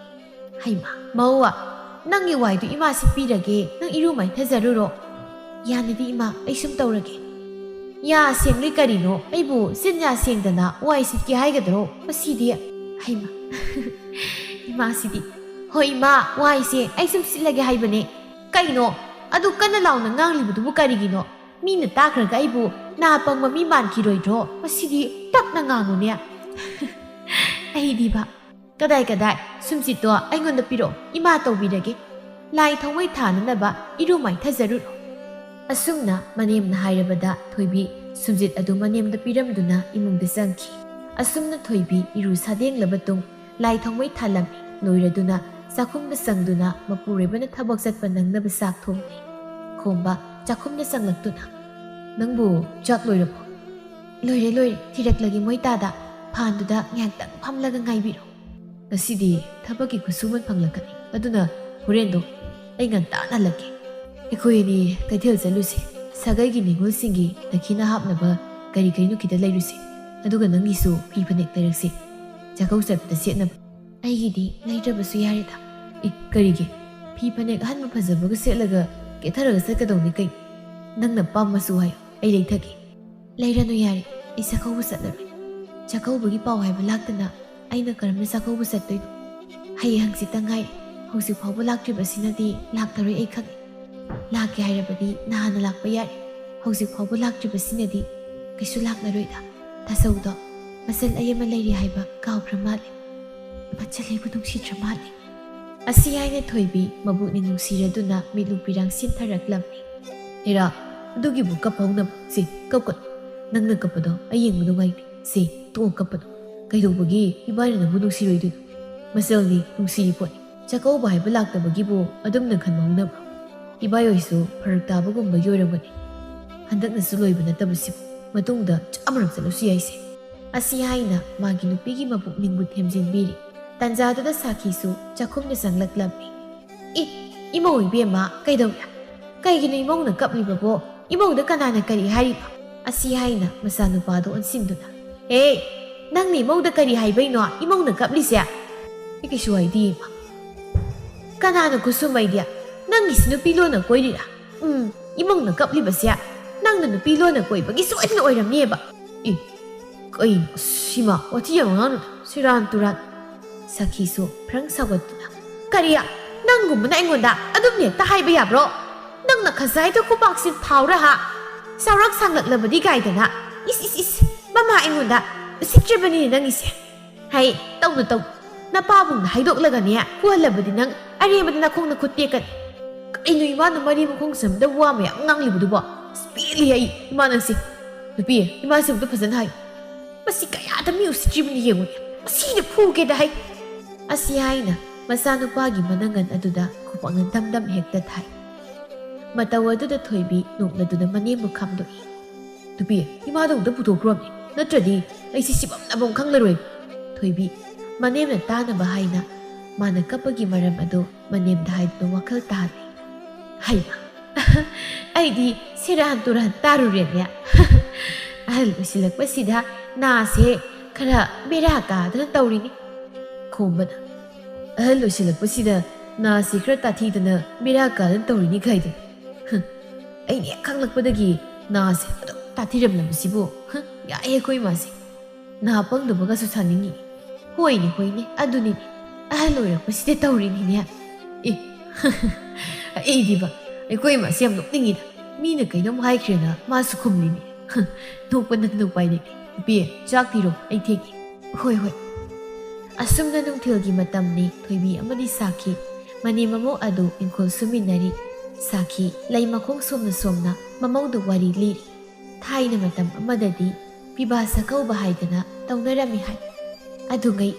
"ꯍꯩꯃꯥ, ꯃꯧ, ꯅꯪꯒꯤ ꯋꯥꯏꯗꯨ ꯏꯃꯥ ꯁꯤꯠꯄꯤꯔꯒꯦ, ꯅꯪ ꯏꯔꯨ ꯃꯥꯏꯊꯖꯔꯨꯔꯣ꯫" "ꯌꯥꯅꯤꯗꯤ ꯏꯃꯥ, ꯑꯩ ꯁꯨꯝ ꯇꯧꯔꯒꯦ꯫" "ꯌꯥ ꯁꯦꯡꯂꯤ ꯀꯔꯤꯅꯣ? ꯑꯩꯕꯨ ꯆꯤꯟ ꯌꯥ ꯁꯦꯡꯗꯅ ꯋꯥꯏ ꯁꯤꯠꯀꯦ ꯍꯥꯏꯒꯗ꯭ꯔꯣ? ꯃꯁꯤꯗꯤ꯫" "ꯍꯩꯃꯥ, ꯏꯃꯥꯁꯤꯗꯤ꯫" "ꯍꯣꯏ ꯏꯃꯥ, ꯋꯥꯏꯁꯦ ꯑꯩ ꯁꯨꯝ ꯁꯤꯠꯂꯒꯦ ꯍꯥꯏꯕꯅꯦ꯫" "ꯀꯩꯅꯣ? ꯑꯗꯨ ꯀꯟꯅ ꯂꯥꯎꯅ ꯉꯥꯡꯂꯤꯕꯗꯨꯕꯨ ꯀꯔꯤꯒꯤꯅꯣ? ꯃꯤꯅ ꯇꯥꯈ꯭ꯔꯒ ꯑꯩꯕꯨ ꯅꯥ ꯄꯪꯕ ꯃꯤ ꯃꯥꯟꯈꯤꯔꯣꯏꯗ꯭ꯔꯣ? ꯃꯁꯤꯗꯤ ꯇꯞꯅ ꯉꯥꯡꯉꯨꯅꯦ꯫" "ꯑꯩꯗꯤꯕ, "ꯀꯗꯥꯏ ꯀꯗꯥꯏ, ꯁꯨꯝꯖꯤꯠꯇꯣ ꯑꯩꯉꯣꯟꯗ ꯄꯤꯔꯛꯑꯣ, ꯏꯃꯥ ꯇꯧꯕꯤꯔꯒꯦ꯫ ꯂꯥꯏ ꯊꯥꯎꯃꯩ ꯊꯥꯅꯅꯕ ꯏꯔꯨ ꯃꯥꯏꯊꯖꯔꯨꯔꯣ"꯫ ꯑꯁꯨꯝꯅ ꯃꯅꯦꯝꯅ ꯍꯥꯏꯔꯕꯗ ꯊꯣꯏꯕꯤ ꯁꯨꯝꯖꯤꯠ ꯑꯗꯨ ꯃꯅꯦꯝꯗ ꯄꯤꯔꯝꯗꯨꯅ ꯏꯃꯨꯡꯗ ꯆꯪꯈꯤ꯫ ꯑꯁꯨꯝꯅ ꯊꯣꯏꯕꯤ ꯏꯔꯨ ꯁꯥꯗꯦꯡꯂꯕ ꯇꯨꯡ ꯂꯥꯏ ꯊꯥꯎꯃꯩ ꯊꯥꯂꯝꯃꯤ꯫ ꯂꯣꯏꯔꯗꯨꯅ ꯆꯥꯛꯈꯨꯝꯗ ꯆꯪꯗꯨꯅ ꯃꯄꯨꯔꯣꯏꯕꯅ ꯊꯕꯛ ꯆꯠꯄ ꯅꯪꯅꯕ ꯆꯥꯛ ꯊꯣꯡꯂꯤ꯫ ꯈꯣꯝꯕ ꯆꯥꯛꯈꯨꯝꯗ ꯆꯪꯂꯛꯇꯨꯅ, "ꯅꯪꯕꯨ ꯆꯥꯛ ꯂꯣꯏꯔꯕꯣ?" "ꯂꯣꯏꯔꯦ, ꯂꯣꯏꯔꯦ, ꯊꯤꯔꯛꯂꯒꯦ ꯃꯣꯏ ꯇꯥꯗ꯫ ꯐꯥꯟꯗꯨꯗ ꯉꯥꯏꯍꯥꯛꯇꯪ ꯐꯝꯂꯒ ꯉꯥꯏꯕꯤꯔꯣ꯫ ꯉꯁꯤꯗꯤ ꯊꯕꯛꯀꯤ ꯈꯨꯠꯁꯨꯃꯟ ꯐꯪꯂꯛꯀꯅꯤ, ꯑꯗꯨꯅ ꯍꯣꯔꯦꯟꯗꯣ ꯑꯩ ꯉꯟꯇꯥꯅ ꯍꯜꯂꯛꯀꯦ꯫ ꯑꯩꯈꯣꯏ ꯑꯅꯤ ꯀꯩꯊꯦꯜ ꯆꯠꯂꯨꯁꯤ꯫ ꯁꯥꯒꯩꯒꯤ ꯅꯤꯉꯣꯜꯁꯤꯡꯒꯤ ꯗꯈꯤꯅ ꯍꯥꯞꯅꯕ ꯀꯔꯤ ꯀꯔꯤꯅꯣ ꯈꯤꯇ ꯂꯩꯔꯨꯁꯤ꯫ ꯑꯗꯨꯒ ꯅꯪꯒꯤꯁꯨ ꯐꯤ ꯐꯅꯦꯛ ꯂꯩꯔꯛꯁꯤ, ꯆꯥꯛꯀꯧ ꯆꯠꯄꯗ ꯁꯦꯠꯅꯕ"꯫ "ꯑꯩꯒꯤꯗꯤ ꯂꯩꯗ꯭ꯔꯕꯁꯨ ꯌꯥꯔꯦꯗ"꯫ "ꯑꯦ, ꯀꯔꯤꯒꯤ? ꯐꯤ ꯐꯅꯦꯛ ꯑꯍꯟꯕ ꯐꯖꯕꯒ ꯁꯦꯠꯂꯒ ꯀꯦꯊꯔꯒ ꯆꯠꯀꯗꯧꯅꯤ ꯀꯩꯅꯣ꯫ ꯅꯪꯅ ꯄꯥꯝꯃꯁꯨ ꯍꯥꯏꯌꯨ, ꯑꯩ ꯂꯩꯊꯒꯦ"꯫ "ꯂꯩꯔꯅꯨ ꯌꯥꯔꯦ, ꯑꯩ ꯆꯥꯛꯀꯧꯕ ꯆꯠꯂꯔꯣꯏ꯫ ꯆꯥꯛꯀꯧꯕꯒꯤ ꯄꯥꯎ ꯍꯥꯏꯕ ꯂꯥꯛꯇꯅ ꯑꯩꯅ ꯀꯔꯝꯅ ꯆꯥꯛꯀꯧꯕ ꯆꯠꯇꯣꯏꯅꯣ? ꯍꯌꯦꯡ ꯍꯪꯆꯤꯠꯇ ꯉꯥꯏꯔꯦ꯫ ꯍꯧꯖꯤꯛ ꯐꯥꯎꯕ ꯂꯥꯛꯇ꯭ꯔꯤꯕꯁꯤꯅꯗꯤ ꯂꯥꯛꯂꯔꯣꯏ ꯑꯩ ꯈꯪꯉꯦ꯫ ꯂꯥꯛꯀꯦ ꯍꯥꯏꯔꯕꯗꯤ ꯅꯍꯥꯟꯅ ꯂꯥꯛꯄ ꯌꯥꯔꯦ꯫ ꯍꯧꯖꯤꯛ ꯐꯥꯎꯕ ꯂꯥꯛꯇ꯭ꯔꯤꯕꯁꯤꯅꯗꯤ ꯀꯩꯁꯨ ꯂꯥꯛꯂꯔꯣꯏꯗ꯫ ꯇꯥꯆꯧꯗꯣ ꯃꯆꯜ ꯑꯩ ꯑꯃ ꯂꯩꯔꯤ ꯍꯥꯏꯕ ꯀꯥꯎꯈ꯭ꯔ ꯃꯥꯜꯂꯦ꯫ ꯃꯆꯜ ꯑꯩꯕꯨ ꯅꯨꯡꯁꯤꯗ꯭ꯔ ꯃꯥꯜꯂꯦ"꯫ ꯑꯁꯤ ꯍꯥꯏꯅ ꯊꯣꯏꯕꯤ ꯃꯕꯨꯛꯅꯤꯡ ꯅꯨꯡꯁꯤꯔꯗꯨꯅ ꯃꯤꯠꯂꯨ ꯄꯤꯔꯥꯡ ꯁꯤꯟꯊꯔꯛꯂꯝꯃꯤ꯫ "ꯍꯦꯔꯥ, ꯑꯗꯨꯒꯤꯕꯨ ꯀꯞꯍꯧꯅꯕ? ꯁꯤ, ꯀꯞꯀꯅꯨ꯫ ꯅꯪꯅ ꯀꯞꯄꯗꯣ ꯑꯩ ꯌꯦꯡꯕ ꯅꯨꯡꯉꯥꯏꯇꯦ꯫ ꯁꯤ, ꯇꯣꯛꯑꯣ ꯀꯞꯄꯗꯣ꯫ ꯀꯩꯗꯧꯕꯒꯤ ꯏꯕꯥꯅꯤꯅ ꯅꯪꯕꯨ ꯅꯨꯡꯁꯤꯔꯣꯏꯗꯣꯏꯅꯣ? ꯃꯆꯜꯗꯤ ꯅꯨꯡꯁꯤꯔꯤ ꯄꯣꯠꯅꯤ꯫ ꯆꯥꯛꯀꯧꯕ ꯍꯥꯏꯕ ꯂꯥꯛꯇꯕꯒꯤꯕꯨ ꯑꯗꯨꯝꯅ ꯈꯟꯕ ꯍꯧꯅꯕ꯭ꯔꯣ? ꯏꯕꯥꯏꯍꯣꯏꯁꯨ ꯐꯔꯛ ꯇꯥꯕꯒꯨꯝꯕꯒꯤ ꯑꯣꯏꯔꯝꯒꯅꯤ꯫ ꯍꯟꯗꯛꯅꯁꯨ ꯂꯣꯏꯕ ꯅꯠꯇꯕꯁꯤꯕꯨ ꯃꯇꯨꯡꯗ ꯆꯥꯝꯃꯔꯛ ꯆꯠꯂꯁꯨ ꯌꯥꯏꯁꯦ"꯫ ꯑꯁꯤ ꯍꯥꯏꯅ ꯃꯥꯒꯤ ꯅꯨꯄꯤꯒꯤ ꯃꯕꯨꯛꯅꯤꯡꯕꯨ ꯊꯦꯝꯖꯤꯟꯕꯤꯔꯤ꯫ ꯇꯟꯖꯥꯗꯨꯗ ꯁꯥꯈꯤꯁꯨ ꯆꯥꯛꯈꯨꯝꯗ ꯆꯪꯂꯛꯂꯝꯃꯤ꯫ "ꯏ, ꯏꯃꯧ ꯏꯕꯦꯝꯃ, ꯀꯩꯗꯧꯔꯦ? ꯀꯩꯒꯤꯅꯣ ꯏꯃꯧꯅ ꯀꯞꯂꯤꯕꯕꯣ? ꯏꯃꯧꯗ ꯀꯅꯥꯅ ꯀꯔꯤ ꯍꯥꯏꯔꯤꯕ?" ꯑꯁꯤ ꯍꯥꯏꯅ ꯃꯆꯥꯅꯨꯄꯥꯗꯣ ꯑꯣꯟꯁꯤꯟꯗꯨꯅ, "ꯑꯦ, ꯅꯪꯅ ꯏꯃꯧꯗ ꯀꯔꯤ ꯍꯥꯏꯕꯩꯅꯣ ꯏꯃꯧꯅ ꯀꯞꯂꯤꯁꯦ?" "ꯑꯩ ꯀꯩꯁꯨ ꯍꯥꯏꯗꯤꯌꯦ, ꯏꯃꯥ"꯫ "ꯀꯅꯥꯅ ꯈꯨꯠꯁꯨꯃꯩꯗꯤ? ꯅꯪꯒꯤꯁꯤ ꯅꯨꯄꯤ ꯂꯣꯟꯅ ꯀꯣꯏꯔꯤꯔꯥ? ꯎꯝ, ꯏꯃꯧꯅ ꯀꯞꯂꯤꯕꯁꯦ ꯅꯪꯅ ꯅꯨꯄꯤ ꯂꯣꯟꯅ ꯀꯣꯏꯕꯒꯤ ꯁꯣꯏꯗꯅ ꯑꯣꯏꯔꯝꯅꯤꯕ"꯫ "ꯑꯦ, ꯀꯩꯅꯣ ꯁꯤꯃ? ꯋꯥꯊꯤ ꯌꯥꯝ ꯉꯥꯡꯅꯨ, ꯁꯦꯔꯥꯟ ꯇꯨꯔꯥꯟ"꯫ ꯁꯥꯈꯤꯁꯨ ꯐ꯭ꯔꯪ ꯁꯥꯎꯒꯠꯇꯨꯅ, "ꯀꯔꯤ? ꯅꯪꯒꯨꯝꯕꯅ ꯑꯩꯉꯣꯟꯗ ꯑꯗꯨꯝ ꯍꯦꯛꯇ ꯍꯥꯏꯕ ꯌꯥꯕ꯭ꯔꯣ? ꯅꯪꯅ ꯈꯖꯥꯏꯗ ꯈꯨꯕꯥꯛꯁꯤ ꯐꯥꯎꯔ ꯍꯥ? ꯆꯥꯎꯔꯛ ꯁꯥꯡꯂꯛꯂꯕꯗꯤ ꯀꯥꯏꯗꯅ? ꯏꯁ, ꯏꯁ, ꯏꯁ! ꯃꯃꯥ ꯑꯩꯉꯣꯟꯗ ꯎꯁꯤꯠꯇ꯭ꯔꯕꯅꯤꯅꯦ ꯅꯪꯒꯤꯁꯦ꯫ ꯍꯩ, ꯇꯧꯅꯨ, ꯇꯧꯅꯨ꯫ ꯅꯄꯥꯕꯨꯡꯅ ꯍꯥꯏꯗꯣꯛꯂꯒꯅꯦ ꯐꯨꯍꯜꯂꯕꯗꯤ ꯅꯪ ꯑꯔꯦꯝꯕꯗ ꯅꯈꯣꯡ ꯅꯈꯨꯠ ꯇꯦꯛꯀꯅꯤ꯫ ꯀꯩꯅꯣ ꯏꯃꯥꯅ ꯃꯔꯤ ꯃꯈꯣꯡ ꯁꯝꯗ ꯋꯥ ꯃꯌꯥꯝ ꯉꯥꯡꯂꯤꯕꯗꯨꯕꯣ? ꯑꯁ, ꯄꯦꯜꯂꯤ ꯑꯩ ꯏꯃꯥ ꯅꯪꯁꯦ꯫ ꯅꯨꯄꯤ, ꯏꯃꯥꯁꯤꯕꯨ ꯐꯖꯅ ꯍꯥꯏ꯫ ꯃꯁꯤ ꯀꯌꯥꯗ ꯃꯤ ꯎꯁꯤꯠꯇ꯭ꯔꯤꯕꯅꯤ ꯌꯦꯡꯉꯨꯅꯦ꯫ ꯃꯁꯤꯅ ꯐꯨꯒꯦꯗ ꯍꯥꯏ꯫ ꯑꯁꯤ ꯍꯥꯏꯅ ꯃꯆꯥꯅꯨꯄꯥꯒꯤ ꯃꯅꯪꯒꯟ ꯑꯗꯨꯗ ꯈꯨꯕꯥꯛꯅ ꯗꯝ ꯗꯝ ꯍꯦꯛꯇ ꯊꯥꯏ꯫ ꯃꯇꯧ ꯑꯗꯨꯗ ꯊꯣꯏꯕꯤ ꯅꯣꯛꯂꯗꯨꯅ ꯃꯅꯦꯝꯕꯨ ꯈꯥꯝꯗꯣꯛꯏ꯫ ꯅꯨꯄꯤ, ꯏꯃꯥꯗ ꯑꯃꯨꯛꯇ ꯄꯨꯊꯣꯛꯈ꯭ꯔꯣꯅꯦ, ꯅꯠꯇ꯭ꯔꯗꯤ ꯑꯩꯁꯦ ꯁꯤꯐꯝ ꯅꯥꯐꯝ ꯈꯪꯂꯔꯣꯏ꯫ ꯊꯣꯏꯕꯤ, ꯃꯅꯦꯝꯅ ꯇꯥꯅꯕ ꯍꯥꯏꯅ ꯃꯥꯅ ꯀꯞꯄꯒꯤ ꯃꯔꯝ ꯑꯗꯨ ꯃꯅꯦꯝꯗ ꯍꯥꯏꯗꯨꯅ ꯋꯥꯈꯜ ꯇꯥꯍꯜꯂꯤ꯫ ꯍꯩꯃꯥ, ꯑꯩꯗꯤ ꯁꯦꯔꯥꯟ ꯇꯨꯔꯥꯟ ꯇꯥꯔꯨꯔꯦꯅꯦ꯫ ꯑꯍꯜ ꯑꯣꯏꯁꯤꯜꯂꯛꯄꯁꯤꯗ ꯅꯥꯁꯦ ꯈꯔ ꯕꯦꯔꯥ ꯀꯥꯗꯅ ꯇꯧꯔꯤꯅꯤ꯫ ꯈꯣꯝꯕꯅ, ꯑꯍꯜ ꯑꯣꯏꯁꯤꯜꯂꯛꯄꯁꯤꯗ ꯅꯥꯁꯦ ꯈꯔ ꯇꯥꯊꯤꯗꯅ ꯕꯦꯔꯥ ꯀꯥꯗꯅ ꯇꯧꯔꯤꯅꯤ ꯀꯥꯏꯗꯅ꯫ ꯍ, ꯑꯩꯅ ꯍꯦꯛ ꯈꯪꯂꯛꯄꯗꯒꯤ ꯅꯥꯁꯦ ꯑꯗꯨꯝ ꯇꯥꯊꯤꯔꯝꯂꯕꯁꯤꯕꯨ꯫ ꯍ, ꯌꯥꯏꯌꯦ ꯑꯩꯈꯣꯏ ꯏꯃꯥꯁꯦ꯫ ꯅꯥ ꯄꯪꯗꯕꯒꯁꯨ ꯁꯥꯅꯤꯡꯉꯤ꯫ ꯍꯣꯏꯅꯦ, ꯍꯣꯏꯅꯦ, ꯑꯗꯨꯅꯤꯅꯦ꯫ ꯑꯍꯜ ꯑꯣꯏꯔꯛꯄꯁꯤꯗ ꯇꯧꯔꯤꯅꯤꯅꯦ꯫ ꯑꯦ, ꯑꯩꯗꯤꯕ, ꯑꯩꯈꯣꯏ ꯏꯃꯥꯁꯦ ꯌꯥꯝ ꯅꯣꯛꯅꯤꯡꯉꯤꯗ꯫ ꯃꯤꯅ ꯀꯩꯅꯣꯝ ꯍꯥꯏꯈ꯭ꯔꯦꯅ ꯃꯥꯁꯨ ꯈꯨꯝꯂꯤꯅꯦ꯫ ꯍ, ꯅꯣꯛꯄ ꯅꯠꯇꯅ ꯎꯄꯥꯏ ꯂꯩꯇꯦ꯫ ꯅꯨꯄꯤ, ꯆꯥꯛ ꯊꯤꯔꯣ, ꯑꯩ ꯊꯦꯡꯉꯦ꯫ ꯍꯣꯏ, ꯍꯣꯏ꯫ ꯑꯁꯨꯝꯅ ꯅꯨꯡꯊꯤꯜꯒꯤ ꯃꯇꯝꯅꯤ꯫ ꯊꯣꯏꯕꯤ ꯑꯃꯗꯤ ꯁꯥꯈꯤ꯫ ꯃꯅꯦꯝ ꯃꯃꯧ ꯑꯗꯨ ꯏꯪꯈꯣꯜ ꯁꯨꯃꯤꯟꯅꯔꯤ꯫ ꯁꯥꯈꯤ ꯂꯩ ꯃꯈꯣꯡ ꯁꯣꯝꯅ ꯁꯣꯝꯅ ꯃꯃꯧꯗꯨ ꯋꯥꯔꯤ ꯂꯤꯔꯤ꯫ ꯊꯥꯏꯅ ꯃꯇꯝ ꯑꯃꯗꯗꯤ ꯄꯤꯕꯥ ꯁꯛꯀꯧꯕ ꯍꯥꯏꯗꯅ ꯇꯧꯅꯔꯝꯃꯤ ꯍꯥꯏ꯫ ꯑꯗꯨꯉꯩ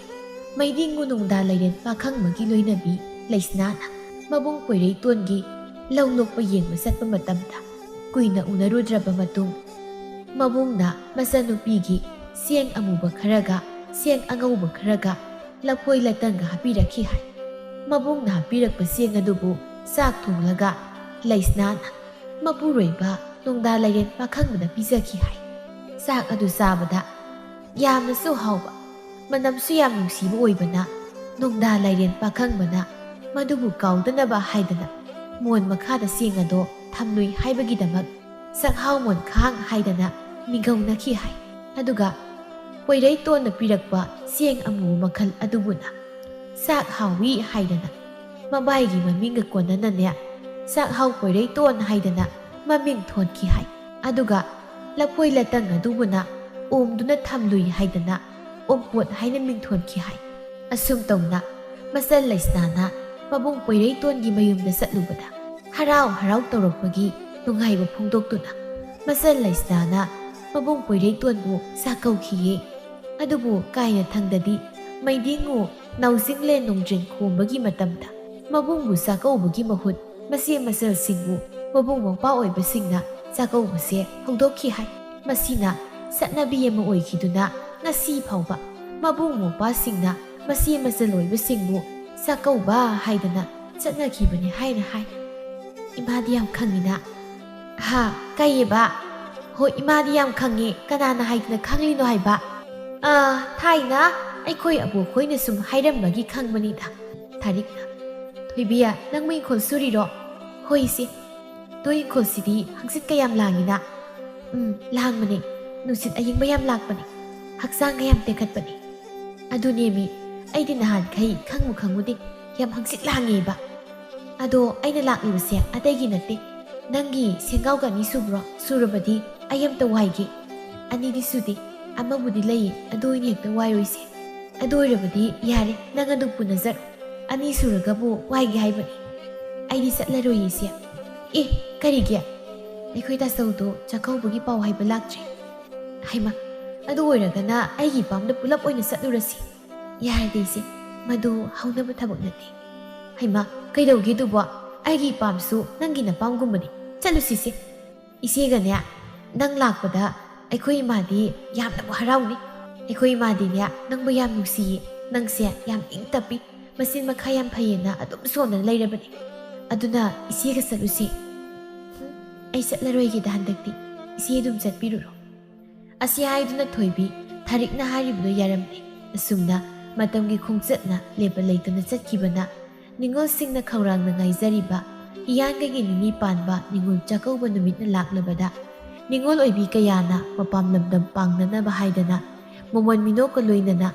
ꯃꯩꯗꯤꯡꯉꯨ ꯅꯨꯡꯗꯥ ꯂꯩꯔꯦꯟ ꯄꯥꯈꯪꯕꯒꯤ ꯂꯣꯏꯅꯕꯤ ꯂꯩꯁꯅꯥꯅ ꯃꯕꯨꯡ ꯄꯣꯏꯔꯩꯇꯣꯟꯒꯤ ꯂꯧ ꯂꯣꯛꯄ ꯌꯦꯡꯕ ꯆꯠꯄ ꯃꯇꯝꯗ ꯀꯨꯏꯅ ꯎꯅꯔꯨꯗ꯭ꯔꯕ ꯃꯇꯨꯡ ꯃꯕꯨꯡꯅ ꯃꯆꯟꯅꯨꯄꯤꯒꯤ ꯆꯦꯡ ꯑꯃꯨꯕ ꯈꯔꯒ ꯆꯦꯡ ꯑꯉꯧꯕ ꯈꯔꯒ ꯂꯐꯣꯏ ꯂꯇꯪꯒ ꯍꯥꯞꯄꯤꯔꯛꯈꯤ ꯍꯥꯏ꯫ ꯃꯕꯨꯡꯅ ꯍꯥꯞꯄꯤꯔꯛꯄ ꯆꯦꯡ ꯑꯗꯨꯕꯨ ꯆꯥꯛ ꯊꯣꯡꯂꯒ ꯂꯩꯁꯅꯥꯅ ꯃꯄꯨꯔꯣꯏꯕ ꯅꯣꯡꯗꯥ ꯂꯥꯏꯔꯦꯟ ꯄꯥꯈꯪꯕꯗ ꯄꯤꯖꯈꯤ ꯍꯥꯏ꯫ ꯆꯥꯛ ꯑꯗꯨ ꯆꯥꯕꯗ ꯌꯥꯝꯅꯁꯨ ꯍꯥꯎꯕ, ꯃꯅꯝꯁꯨ ꯌꯥꯝ ꯅꯨꯡꯁꯤꯕ ꯑꯣꯏꯕꯅ ꯅꯣꯡꯗꯥ ꯂꯥꯏꯔꯦꯟ ꯄꯥꯈꯪꯕꯅ ꯃꯗꯨꯕꯨ ꯀꯥꯎꯗꯅꯕ ꯍꯥꯏꯗꯅ ꯃꯣꯟ ꯃꯈꯥꯗ ꯆꯦꯡ ꯑꯗꯣ ꯊꯝꯂꯨꯏ ꯍꯥꯏꯕꯒꯤꯗꯃꯛ ꯆꯥꯛꯍꯥꯎ ꯃꯣꯟꯈꯥꯡ ꯍꯥꯏꯗꯅ ꯃꯤꯡꯒꯧꯅꯈꯤ ꯍꯥꯏ꯫ ꯑꯗꯨꯒ ꯄꯣꯏꯔꯩꯇꯣꯟꯅ ꯄꯤꯔꯛꯄ ꯆꯦꯡ ꯑꯃꯨꯕ ꯃꯈꯜ ꯑꯗꯨꯕꯨꯅ ꯆꯥꯛ ꯍꯥꯎꯏ ꯍꯥꯏꯗꯅ ꯃꯕꯥꯏꯒꯤ ꯃꯃꯤꯡꯒ ꯀꯣꯟꯅꯅꯅꯦ ꯆꯥꯛꯍꯥꯎ ꯄꯣꯏꯔꯩꯇꯣꯟ ꯍꯥꯏꯗꯅ ꯃꯃꯤꯡ ꯊꯣꯟꯈꯤ ꯍꯥꯏ꯫ ꯑꯗꯨꯒ ꯂꯐꯣꯏ ꯂꯇꯪ ꯑꯗꯨꯕꯨꯅ ꯑꯣꯝꯗꯨꯅ ꯊꯝꯂꯨꯏ ꯍꯥꯏꯗꯅ ꯑꯣꯝꯄꯣꯠ ꯍꯥꯏꯅ ꯃꯤꯡ ꯊꯣꯟꯈꯤ ꯍꯥꯏ꯫ ꯑꯁꯨꯝ ꯇꯧꯅ ꯃꯆꯜ ꯂꯩꯁꯅꯥꯅ ꯃꯕꯨꯡ ꯄꯣꯏꯔꯩꯇꯣꯟꯒꯤ ꯃꯌꯨꯝꯗ ꯆꯠꯂꯨꯕꯗ, ꯍꯔꯥꯎ ꯍꯔꯥꯎ ꯇꯧꯔꯛꯄꯒꯤ ꯅꯨꯡꯉꯥꯏꯕ ꯐꯣꯡꯗꯣꯛꯇꯨꯅ ꯃꯆꯜ ꯂꯩꯁꯅꯥꯅ ꯃꯕꯨꯡ ꯄꯣꯏꯔꯩꯇꯣꯟꯕꯨ ꯆꯥꯛꯀꯧꯈꯤꯌꯦ꯫ ꯑꯗꯨꯕꯨ ꯀꯥꯏꯅꯊꯪꯗꯗꯤ ꯃꯩꯗꯤꯡꯉꯨ ꯅꯥꯎꯖꯤꯡꯂꯦꯟ ꯅꯣꯡꯗ꯭ꯔꯦꯟ ꯈꯣꯝꯕꯒꯤ ꯃꯇꯝꯗ ꯃꯕꯨꯡꯕꯨ ꯆꯥꯛꯀꯧꯕꯒꯤ ꯃꯍꯨꯠ ꯃꯆꯦ ꯃꯆꯜꯁꯤꯡꯕꯨ ꯃꯕꯨꯡ ꯃꯧꯄ꯭ꯋꯥ ꯑꯣꯏꯕꯁꯤꯡꯅ ꯆꯥꯛꯀꯧꯕꯁꯦ ꯍꯧꯗꯣꯛꯈꯤ ꯍꯥꯏ꯫ ꯃꯁꯤꯅ ꯆꯠꯅꯕꯤ ꯑꯃ ꯑꯣꯏꯈꯤꯗꯨꯅ ꯉꯁꯤ ꯐꯥꯎꯕ ꯃꯕꯨꯡ ꯃꯧꯄ꯭ꯋꯥꯁꯤꯡꯅ ꯃꯆꯦ ꯃꯆꯜ ꯑꯣꯏꯕꯁꯤꯡꯕꯨ ꯆꯥꯛꯀꯧꯕ ꯍꯥꯏꯗꯅ ꯆꯠꯅꯈꯤꯕꯅꯤ ꯍꯥꯏꯅ ꯍꯥꯏ꯫ ꯏꯃꯥꯗꯤ ꯌꯥꯝ ꯈꯪꯉꯤꯅ꯫ ꯍꯥ, ꯀꯩꯌꯦꯕ? ꯍꯣꯏ, ꯏꯃꯥꯗꯤ ꯌꯥꯝ ꯈꯪꯉꯤ, ꯀꯅꯥꯅ ꯍꯥꯏꯗꯅ ꯈꯪꯂꯤꯅꯣ ꯍꯥꯏꯕ? ꯑꯥ, ꯊꯥꯏꯅ ꯑꯩꯈꯣꯏ ꯑꯕꯣꯛꯈꯣꯏꯅ ꯁꯨꯝ ꯍꯥꯏꯔꯝꯕꯒꯤ ꯈꯪꯕꯅꯤꯗ꯫ ꯊꯥꯔꯤꯛꯅ, "ꯊꯣꯏꯕꯤ, ꯅꯪꯕꯨ ꯏꯪꯈꯣꯜ ꯁꯨꯔꯤꯔꯣ?" "ꯍꯣꯏ, ꯏꯆꯦ꯫ ꯅꯣꯏ ꯏꯪꯈꯣꯜꯁꯤꯗꯤ ꯍꯪꯆꯤꯠ ꯀꯌꯥꯝ ꯂꯥꯡꯉꯤꯅ?" "ꯎꯝ, ꯂꯥꯡꯕꯅꯦ꯫ ꯅꯨꯡꯁꯤꯠ ꯑꯌꯤꯡꯕ ꯌꯥꯝ ꯂꯥꯛꯄꯅꯦ꯫ ꯍꯛꯆꯥꯡꯒ ꯌꯥꯝ ꯇꯦꯛꯈꯠꯄꯅꯦ꯫" "ꯑꯗꯨꯅꯦꯃꯤ, ꯑꯩꯗꯤ ꯅꯍꯥꯟꯈꯩ ꯈꯪꯕꯨ ꯈꯪꯉꯨꯗꯦ, ꯌꯥꯝ ꯍꯪꯆꯤꯠ ꯂꯥꯡꯉꯦꯕ꯫ ꯑꯗꯣ ꯑꯩꯅ ꯂꯥꯛꯂꯤꯕꯁꯦ ꯑꯇꯩꯒꯤ ꯅꯠꯇꯦ꯫ ꯅꯪꯒꯤ ꯁꯦꯡꯒꯥꯎꯒ ꯑꯅꯤ ꯁꯨꯕ꯭ꯔꯣ? ꯁꯨꯔꯕꯗꯤ ꯑꯩ ꯑꯝꯇ ꯋꯥꯏꯒꯦ꯫" "ꯑꯅꯤꯗꯤ ꯁꯨꯗꯦ, ꯑꯃꯕꯨꯗꯤ ꯂꯩꯌꯦ, ꯑꯗꯨ ꯑꯣꯏꯅ ꯍꯦꯛꯇ ꯋꯥꯏꯔꯣꯏꯁꯦ꯫" "ꯑꯗꯨ ꯑꯣꯏꯔꯕꯗꯤ ꯌꯥꯔꯦ, ꯅꯪ ꯑꯗꯨ ꯄꯨꯅꯖꯔꯣ꯫ ꯑꯅꯤ ꯁꯨꯔꯒꯕꯨ ꯋꯥꯏꯒꯦ ꯍꯥꯏꯕꯅꯤ꯫" "ꯑꯩꯗꯤ ꯆꯠꯂꯔꯣꯏꯌꯦ, ꯏꯆꯦ꯫" "ꯑꯦ, ꯀꯔꯤꯒꯤ?" "ꯑꯩꯈꯣꯏ ꯇꯥꯆꯧꯗꯣ ꯆꯥꯛꯀꯧꯕꯒꯤ ꯄꯥꯎ ꯍꯥꯏꯕ ꯂꯥꯛꯇ꯭ꯔꯤ꯫" "ꯍꯩꯃꯥ, ꯑꯗꯨ ꯑꯣꯏꯔꯒꯅ ꯑꯩꯒꯤ ꯏꯄꯥꯝꯗ ꯄꯨꯂꯞ ꯑꯣꯏꯅ ꯆꯠꯂꯨꯔꯁꯤ꯫" "ꯌꯥꯔꯗꯦ ꯏꯆꯦ, ꯃꯗꯨ ꯍꯧꯅꯕ ꯊꯕꯛ ꯅꯠꯇꯦ꯫" "ꯍꯩꯃꯥ, ꯀꯩꯗꯧꯒꯦ ꯑꯗꯨꯕꯣ? ꯑꯩꯒꯤ ꯏꯄꯥꯝꯁꯨ ꯅꯪꯒꯤ ꯅꯄꯥꯝꯒꯨꯝꯕꯅꯤ꯫ ꯆꯠꯂꯨꯁꯤꯁꯦ꯫" "ꯏꯆꯦꯒꯅꯦ, ꯅꯪ ꯂꯥꯛꯄꯗ ꯑꯩꯈꯣꯏ ꯏꯃꯥꯗꯤ ꯌꯥꯝꯅꯕꯨ ꯍꯔꯥꯎꯅꯤ꯫ ꯑꯩꯈꯣꯏ ꯏꯃꯥꯗꯤꯅꯦ, ꯅꯪꯕꯨ ꯌꯥꯝ ꯅꯨꯡꯁꯤꯌꯦ꯫ ꯅꯪꯁꯦ ꯌꯥꯝ ꯏꯪ ꯇꯞꯄꯤ, ꯃꯆꯤꯟ ꯃꯈꯥ ꯌꯥꯝ ꯐꯩꯌꯦꯅ ꯑꯗꯨꯝ ꯁꯣꯟꯗꯅ ꯂꯩꯔꯕꯅꯤ꯫ ꯑꯗꯨꯅ ꯏꯆꯦꯒ ꯆꯠꯂꯨꯁꯦ꯫" "ꯍꯨꯝ, ꯑꯩ ꯆꯠꯂꯔꯣꯏꯒꯦꯗ ꯍꯟꯗꯛꯇꯤ꯫ ꯏꯆꯦ ꯑꯗꯨꯝ ꯆꯠꯄꯤꯔꯨꯔꯣ꯫" ꯑꯁꯤ ꯍꯥꯏꯗꯨꯅ ꯊꯣꯏꯕꯤ ꯊꯥꯔꯤꯛꯅ ꯍꯥꯏꯔꯤꯕꯗꯨ ꯌꯥꯔꯝꯗꯦ꯫ ꯑꯁꯨꯝꯅ ꯃꯇꯝꯒꯤ ꯈꯣꯡꯆꯠꯅ ꯂꯦꯞꯄ ꯂꯩꯇꯅ ꯆꯠꯈꯤꯕꯅ ꯅꯤꯉꯣꯜꯁꯤꯡꯅ ꯈꯧꯔꯥꯡꯅ ꯉꯥꯏꯖꯔꯤꯕ ꯍꯤꯌꯥꯡꯒꯩꯒꯤ ꯅꯤꯅꯤ ꯄꯥꯟꯕ ꯅꯤꯉꯣꯜ ꯆꯥꯛꯀꯧꯕ ꯅꯨꯃꯤꯠꯅ ꯂꯥꯛꯂꯕꯗ ꯅꯤꯉꯣꯜ ꯑꯣꯏꯕꯤ ꯀꯌꯥꯅ ꯃꯄꯥꯝ ꯂꯝꯗꯝ ꯄꯥꯡꯅꯅꯕ ꯍꯥꯏꯗꯅ ꯃꯃꯣꯟ ꯃꯤꯅꯣꯛꯀ ꯂꯣꯏꯅꯅ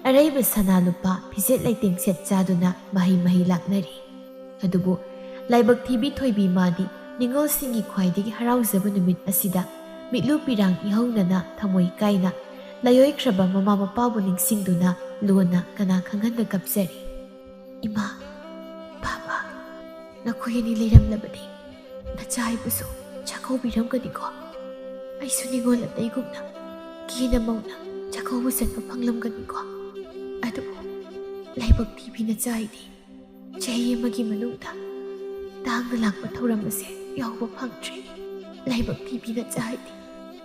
ꯑꯔꯩꯕ ꯁꯅꯥ ꯂꯨꯄꯥ ꯐꯤꯖꯦꯠ ꯂꯩꯇꯦꯡ ꯁꯦꯠ ꯆꯥꯗꯨꯅ ꯃꯍꯩ ꯃꯍꯩ ꯂꯥꯛꯅꯔꯤ꯫ ꯑꯗꯨꯕꯨ ꯂꯥꯏꯕꯛ ꯊꯤꯕꯤ ꯊꯣꯏꯕꯤ ꯃꯥꯗꯤ ꯅꯤꯉꯣꯜꯁꯤꯡꯒꯤ ꯈ꯭ꯋꯥꯏꯗꯒꯤ ꯍꯔꯥꯎꯖꯕ ꯅꯨꯃꯤꯠ ꯑꯁꯤꯗ ꯃꯤꯠꯂꯨ ꯄꯤꯔꯥꯡ ꯏꯍꯧꯅꯅ ꯊꯃꯣꯏ ꯀꯥꯏꯅ ꯂꯥꯏꯑꯣꯏꯈ꯭ꯔꯕ ꯃꯃꯥ ꯃꯄꯥꯕꯨ ꯅꯤꯡꯁꯤꯡꯗꯨꯅ ꯂꯣꯟꯅ ꯀꯅꯥ ꯈꯪꯍꯟꯗ ꯀꯞꯆꯔꯤ꯫ "ꯏꯃꯥ, ꯕꯥꯕꯥ, ꯅꯈꯣꯏ ꯑꯅꯤ ꯂꯩꯔꯝꯂꯕꯗꯤ ꯅꯆꯥ ꯑꯩꯕꯨꯁꯨ ꯆꯥꯛꯀꯧꯕꯤꯔꯝꯒꯅꯤꯀꯣ? ꯑꯩꯁꯨ ꯅꯤꯉꯣꯜ ꯑꯇꯩꯒꯨꯝꯅ ꯀꯦꯅ ꯃꯧꯅ ꯆꯥꯛꯀꯧꯕ ꯆꯠꯄ ꯐꯪꯂꯝꯒꯅꯤꯀꯣ? ꯑꯗꯨꯕꯨ ꯂꯥꯏꯕꯛ ꯊꯤꯕꯤ ꯅꯆꯥ ꯑꯩꯗꯤ ꯆꯍꯤ ꯑꯃꯒꯤ ꯃꯅꯨꯡꯗ ꯇꯥꯡꯅ ꯂꯥꯛꯄ ꯊꯧꯔꯝ ꯑꯁꯦ ꯌꯥꯎꯕ ꯐꯪꯗ꯭ꯔꯦ꯫ ꯂꯥꯏꯕꯛ ꯊꯤꯕꯤ ꯅꯆꯥ ꯑꯩꯗꯤ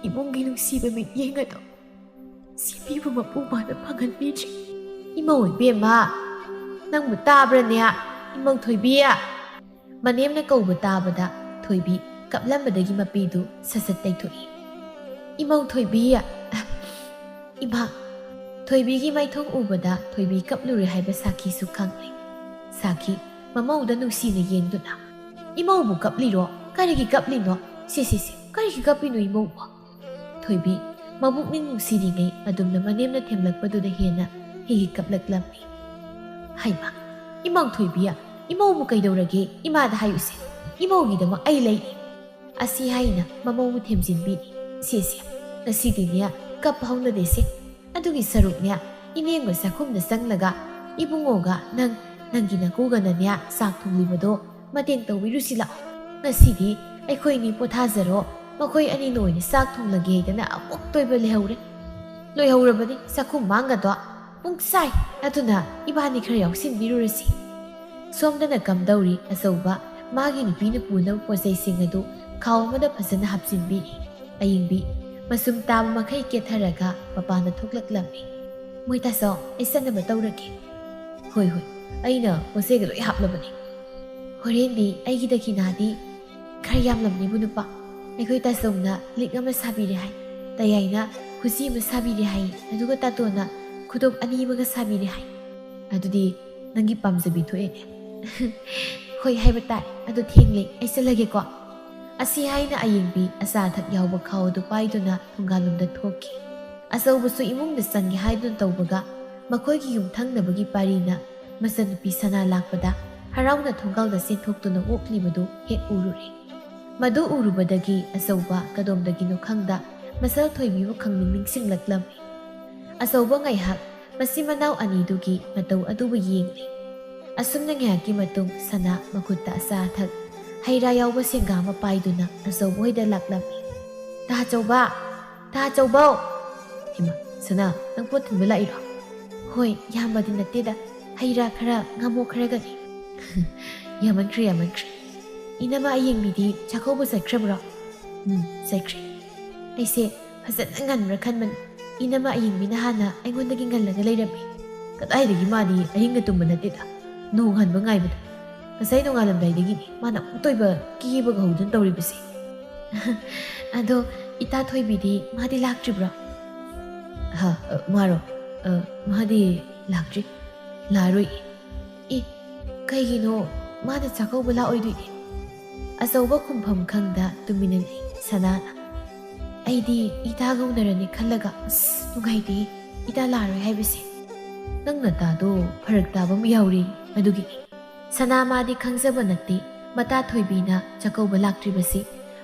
ꯏꯃꯨꯡꯒꯤ ꯅꯨꯡꯁꯤꯕ ꯃꯤꯠꯌꯦꯡ ꯑꯗꯣ ꯁꯤꯕꯤꯕ ꯃꯄꯨ ꯃꯥꯅ ꯐꯪꯍꯟꯕꯤꯗ꯭ꯔꯤ꯫" "ꯏꯃꯧ ꯏꯕꯦꯝꯃ, ꯅꯪꯕꯨ ꯇꯥꯕ꯭ꯔꯅꯦ? ꯏꯃꯧ ꯊꯣꯏꯕꯤ!" ꯃꯅꯦꯝꯅ ꯀꯧꯕ ꯇꯥꯕꯗ ꯊꯣꯏꯕꯤ ꯀꯞꯂꯝꯕꯗꯒꯤ ꯃꯄꯤꯗꯨ ꯁꯠ ꯁꯠ ꯇꯩꯊꯣꯛꯏ꯫ "ꯏꯃꯧ ꯊꯣꯏꯕꯤ!" "ꯏꯃꯥ!" ꯊꯣꯏꯕꯤꯒꯤ ꯃꯥꯏꯊꯣꯡ ꯎꯕꯗ ꯊꯣꯏꯕꯤ ꯀꯞꯂꯨꯔꯦ ꯍꯥꯏꯕ ꯁꯥꯈꯤꯁꯨ ꯈꯪꯂꯦ꯫ ꯁꯥꯈꯤ ꯃꯃꯧꯗ ꯅꯨꯡꯁꯤꯅ ꯌꯦꯡꯗꯨꯅ, "ꯏꯃꯧꯕꯨ ꯀꯞꯂꯤꯔꯣ? ꯀꯔꯤꯒꯤ ꯀꯞꯂꯤꯅꯣ? ꯁꯦ, ꯁꯦ, ꯁꯦ, ꯀꯔꯤꯒꯤ ꯀꯞꯄꯤꯅꯣ ꯏꯃꯧꯕꯨ?" ꯊꯣꯏꯕꯤ ꯃꯕꯨꯛꯅꯤꯡ ꯅꯨꯡꯁꯤꯔꯤꯉꯩ ꯑꯗꯨꯝꯅ ꯃꯅꯦꯝꯅ ꯊꯦꯝꯂꯛꯄꯗꯨꯗ ꯍꯦꯟꯅ ꯍꯦꯛ ꯍꯦꯛ ꯀꯞꯂꯛꯂꯝꯃꯤ꯫ "ꯍꯩꯃꯥ, ꯏꯃꯧ ꯊꯣꯏꯕꯤ, ꯏꯃꯧꯕꯨ ꯀꯩꯗꯧꯔꯒꯦ? ꯏꯃꯥꯗ ꯍꯥꯏꯌꯨꯁꯦ꯫ ꯏꯃꯧꯒꯤꯗꯃꯛ ꯑꯩ ꯂꯩꯔꯤ꯫" ꯑꯁꯤ ꯍꯥꯏꯅ ꯃꯃꯧꯕꯨ ꯊꯦꯝꯖꯤꯟꯕꯤꯔꯤ꯫ "ꯁꯦ, ꯁꯦ, ꯉꯁꯤꯗꯤꯅꯦ ꯀꯞꯄ ꯍꯧꯅꯗꯦꯁꯦ꯫ ꯑꯗꯨꯒꯤ ꯁꯔꯨꯛꯅꯦ, ꯏꯅꯦꯝꯒ ꯆꯥꯛꯈꯨꯝꯗ ꯆꯪꯂꯒ ꯏꯕꯨꯡꯉꯣꯒ ꯅꯪ, ꯅꯪꯒꯤ ꯅꯀꯨꯒꯅꯅꯦ ꯆꯥꯛ ꯊꯣꯡꯂꯤꯕꯗꯣ ꯃꯇꯦꯡ ꯇꯧꯕꯤꯔꯨꯁꯤ ꯂꯥꯛꯑꯣ꯫ ꯉꯁꯤꯗꯤ ꯑꯩꯈꯣꯏ ꯑꯅꯤ ꯄꯣꯊꯥꯖꯔꯣ, ꯃꯈꯣꯏ ꯑꯅꯤꯅ ꯑꯣꯏꯅ ꯆꯥꯛ ꯊꯣꯡꯂꯒꯦ ꯍꯥꯏꯗꯅ ꯑꯃꯨꯛꯇ ꯑꯣꯏꯕ ꯂꯩꯍꯧꯔꯦ꯫ ꯂꯣꯏꯍꯧꯔꯕꯅꯤ ꯆꯥꯛꯈꯨꯝ ꯃꯥꯡꯒꯗꯣ꯫ ꯄꯨꯡꯁꯥꯏ ꯑꯗꯨꯅ ꯏꯕꯥꯅꯤ ꯈꯔ ꯌꯥꯎꯁꯤꯟꯕꯤꯔꯨꯔꯁꯤ꯫" ꯁꯣꯝꯗꯅ ꯀꯝꯗꯧꯔꯤ ꯑꯆꯧꯕ ꯃꯥꯒꯤ ꯅꯨꯄꯤꯅ ꯄꯨꯅꯕ ꯄꯣꯠꯆꯩꯁꯤꯡ ꯑꯗꯨ ꯈꯥꯎ ꯑꯃꯗ ꯐꯖꯅ ꯍꯥꯞꯆꯤꯟꯕꯤꯔꯤ꯫ ꯑꯌꯤꯡꯕꯤ ꯃꯁꯨꯝ ꯇꯥꯕ ꯃꯈꯩ ꯀꯦꯊꯔꯒ ꯃꯄꯥꯟꯗ ꯊꯣꯛꯂꯛꯂꯝꯃꯤ꯫ "ꯃꯣꯏ ꯇꯥꯆꯧ, ꯑꯩ ꯆꯠꯅꯕ ꯇꯧꯔꯒꯦ꯫" "ꯍꯣꯏ, ꯍꯣꯏ, ꯑꯩꯅ ꯄꯣꯠꯆꯩꯒ ꯂꯣꯏ ꯍꯥꯞꯂꯕꯅꯤ꯫" "ꯍꯣꯔꯦꯟꯗꯤ ꯑꯩꯒꯤ ꯗꯈꯤꯅꯥꯗꯤ ꯈꯔ ꯌꯥꯝꯂꯝꯅꯤꯕꯨ ꯅꯨꯄꯥ꯫ ꯑꯩꯈꯣꯏ ꯇꯥꯆꯧꯅ ꯂꯤꯛ ꯑꯃ ꯁꯥꯕꯤꯔꯦ ꯍꯥꯏ, ꯇꯌꯥꯏꯅ ꯈꯨꯖꯤ ꯑꯃ ꯁꯥꯕꯤꯔꯦ ꯍꯥꯏ, ꯑꯗꯨꯒ ꯇꯥꯇꯣꯟꯅ ꯈꯨꯗꯣꯞ ꯑꯅꯤ ꯑꯃꯒ ꯁꯥꯕꯤꯔꯦ ꯍꯥꯏ꯫ ꯑꯗꯨꯗꯤ ꯅꯪꯒꯤ ꯄꯥꯝꯖꯕꯤ ꯊꯣꯛꯑꯦꯅꯦ꯫" "ꯍꯣꯏ ꯍꯥꯏꯕ ꯇꯥꯔꯦ꯫ ꯑꯗꯨ ꯊꯦꯡꯂꯦ, ꯑꯩ ꯆꯠꯂꯒꯦꯀꯣ꯫" ꯑꯁꯤ ꯍꯥꯏꯅ ꯑꯌꯤꯡꯕꯤ ꯑꯆꯥ ꯑꯊꯛ ꯌꯥꯎꯕ ꯈꯥꯎ ꯑꯗꯨ ꯄꯥꯏꯗꯨꯅ ꯊꯣꯡꯒꯥꯜꯂꯣꯝꯗ ꯊꯣꯛꯈꯤ꯫ ꯑꯆꯧꯕꯁꯨ ꯏꯃꯨꯡꯗ ꯆꯪꯒꯦ ꯍꯥꯏꯗꯨꯅ ꯇꯧꯕꯒ, ꯃꯈꯣꯏꯒꯤ ꯌꯨꯝꯊꯪꯅꯕꯒꯤ ꯄꯥꯔꯤꯅ ꯃꯆꯟꯅꯨꯄꯤ ꯁꯅꯥ ꯂꯥꯛꯄꯗ ꯍꯔꯥꯎꯅ ꯊꯣꯡꯒꯥꯜꯗ ꯆꯦꯟꯊꯣꯛꯇꯨꯅ ꯑꯣꯛꯂꯤꯕꯗꯨ ꯍꯦꯛ ꯎꯔꯨꯔꯦ꯫ ꯃꯗꯨ ꯎꯔꯨꯕꯗꯒꯤ ꯑꯆꯧꯕ ꯀꯗꯣꯝꯗꯒꯤꯅꯣ ꯈꯪꯗ ꯃꯆꯜ ꯊꯣꯏꯕꯤꯕꯨ ꯈꯪꯅꯤꯡ ꯅꯤꯡꯁꯤꯡꯂꯛꯂꯝꯃꯤ꯫ ꯑꯆꯧꯕ ꯉꯥꯏꯍꯥꯛ ꯃꯆꯤꯟ ꯃꯅꯥꯎ ꯑꯅꯤꯗꯨꯒꯤ ꯃꯇꯧ ꯑꯗꯨꯕꯨ ꯌꯦꯡꯂꯤ꯫ ꯑꯁꯨꯝꯅ ꯉꯥꯏꯍꯥꯛꯀꯤ ꯃꯇꯨꯡ ꯁꯅꯥ ꯃꯈꯨꯠꯇ ꯑꯆꯥ ꯑꯊꯛ, ꯍꯩ ꯔꯥ ꯌꯥꯎꯕ ꯁꯦꯡꯒꯥ ꯑꯃ ꯄꯥꯏꯗꯨꯅ ꯑꯆꯧꯕ ꯍꯣꯏꯗ ꯂꯥꯛꯂꯝꯃꯤ꯫ "ꯇꯥ ꯑꯆꯧꯕ! ꯇꯥ ꯑꯆꯧꯕꯧ!" "ꯍꯩꯃꯥ, ꯁꯅꯥ, ꯅꯪ ꯄꯣꯠ ꯊꯤꯟꯕ ꯂꯥꯛꯏꯔꯣ?" "ꯍꯣꯏ, ꯌꯥꯝꯕꯗꯤ ꯅꯠꯇꯦꯗ, ꯍꯩ ꯔꯥ ꯈꯔ, ꯉꯥꯃꯣꯛ ꯈꯔꯒꯅꯤ꯫" "ꯌꯥꯝꯃꯟꯈ꯭ꯔꯦ, ꯌꯥꯝꯃꯟꯈ꯭ꯔꯦ꯫ ꯏꯅꯝꯃ ꯑꯌꯦꯡꯕꯤꯗꯤ ꯆꯥꯛꯀꯧꯕ ꯆꯠꯈ꯭ꯔꯕ꯭ꯔꯣ?" "ꯎꯝ, ꯆꯠꯈ꯭ꯔꯦ꯫ ꯑꯩꯁꯦ ꯐꯖꯅ ꯉꯟꯕ꯭ꯔꯥ ꯈꯟꯕꯅꯤ꯫ ꯏꯅꯝꯃ ꯑꯌꯦꯡꯕꯤꯅ ꯍꯥꯟꯅ ꯑꯩꯉꯣꯟꯗꯒꯤ ꯉꯜꯂꯒ ꯂꯩꯔꯝꯃꯤ꯫" "ꯀꯗꯥꯏꯗꯒꯤ, ꯃꯥꯗꯤ ꯑꯍꯤꯡꯒ ꯇꯨꯝꯕ ꯅꯠꯇꯦꯗ, ꯅꯣꯡ ꯍꯥꯟꯕ ꯉꯥꯏꯕꯗ꯫ ꯉꯁꯥꯏ ꯅꯣꯡꯉꯥꯜꯂꯝꯗꯥꯏꯗꯒꯤꯅꯤ ꯃꯥꯅ ꯑꯃꯨꯛꯇ ꯑꯣꯏꯕ ꯀꯦꯕꯒ ꯍꯧꯗꯨꯅ ꯇꯧꯔꯤꯕꯁꯦ꯫" "ꯑꯗꯣ ꯏꯇꯥ ꯊꯣꯏꯕꯤꯗꯤ ꯃꯥꯗꯤ ꯂꯥꯛꯇ꯭ꯔꯤꯕ꯭ꯔꯣ?" "ꯍꯥ, ꯑ, ꯃꯥꯔꯣ? ꯑ, ꯃꯥꯗꯤ ꯂꯥꯛꯇ꯭ꯔꯤ, ꯂꯥꯛꯑꯔꯣꯏ꯫" "ꯑꯦ, ꯀꯩꯒꯤꯅꯣ ꯃꯥꯅ ꯆꯥꯛꯀꯧꯕ ꯂꯥꯛꯑꯣꯏꯗꯣꯏꯗꯤ?" ꯑꯆꯧꯕ ꯈꯨꯝꯐꯝ ꯈꯪꯗ ꯇꯨꯃꯤꯟꯅ ꯂꯩ ꯁꯅꯥꯅ꯫ "ꯑꯩꯗꯤ ꯏꯇꯥꯒ ꯎꯅꯔꯅꯤ ꯈꯜꯂꯒ ꯑꯁ ꯅꯨꯡꯉꯥꯏꯇꯦ ꯏꯇꯥ ꯂꯥꯛꯑꯔꯣꯏ ꯍꯥꯏꯕꯁꯦ꯫" "ꯅꯪ ꯅꯇꯥꯗꯣ ꯐꯔꯛ ꯇꯥꯕ ꯑꯃ ꯌꯥꯎꯔꯦ, ꯑꯗꯨꯒꯤꯅꯤ꯫" ꯁꯅꯥ ꯃꯥꯗꯤ ꯈꯪꯖꯕ ꯅꯠꯇꯦ ꯃꯇꯥ ꯊꯣꯏꯕꯤꯅ ꯆꯥꯛꯀꯧꯕ ꯂꯥꯛꯇ꯭ꯔꯤꯕꯁꯤ꯫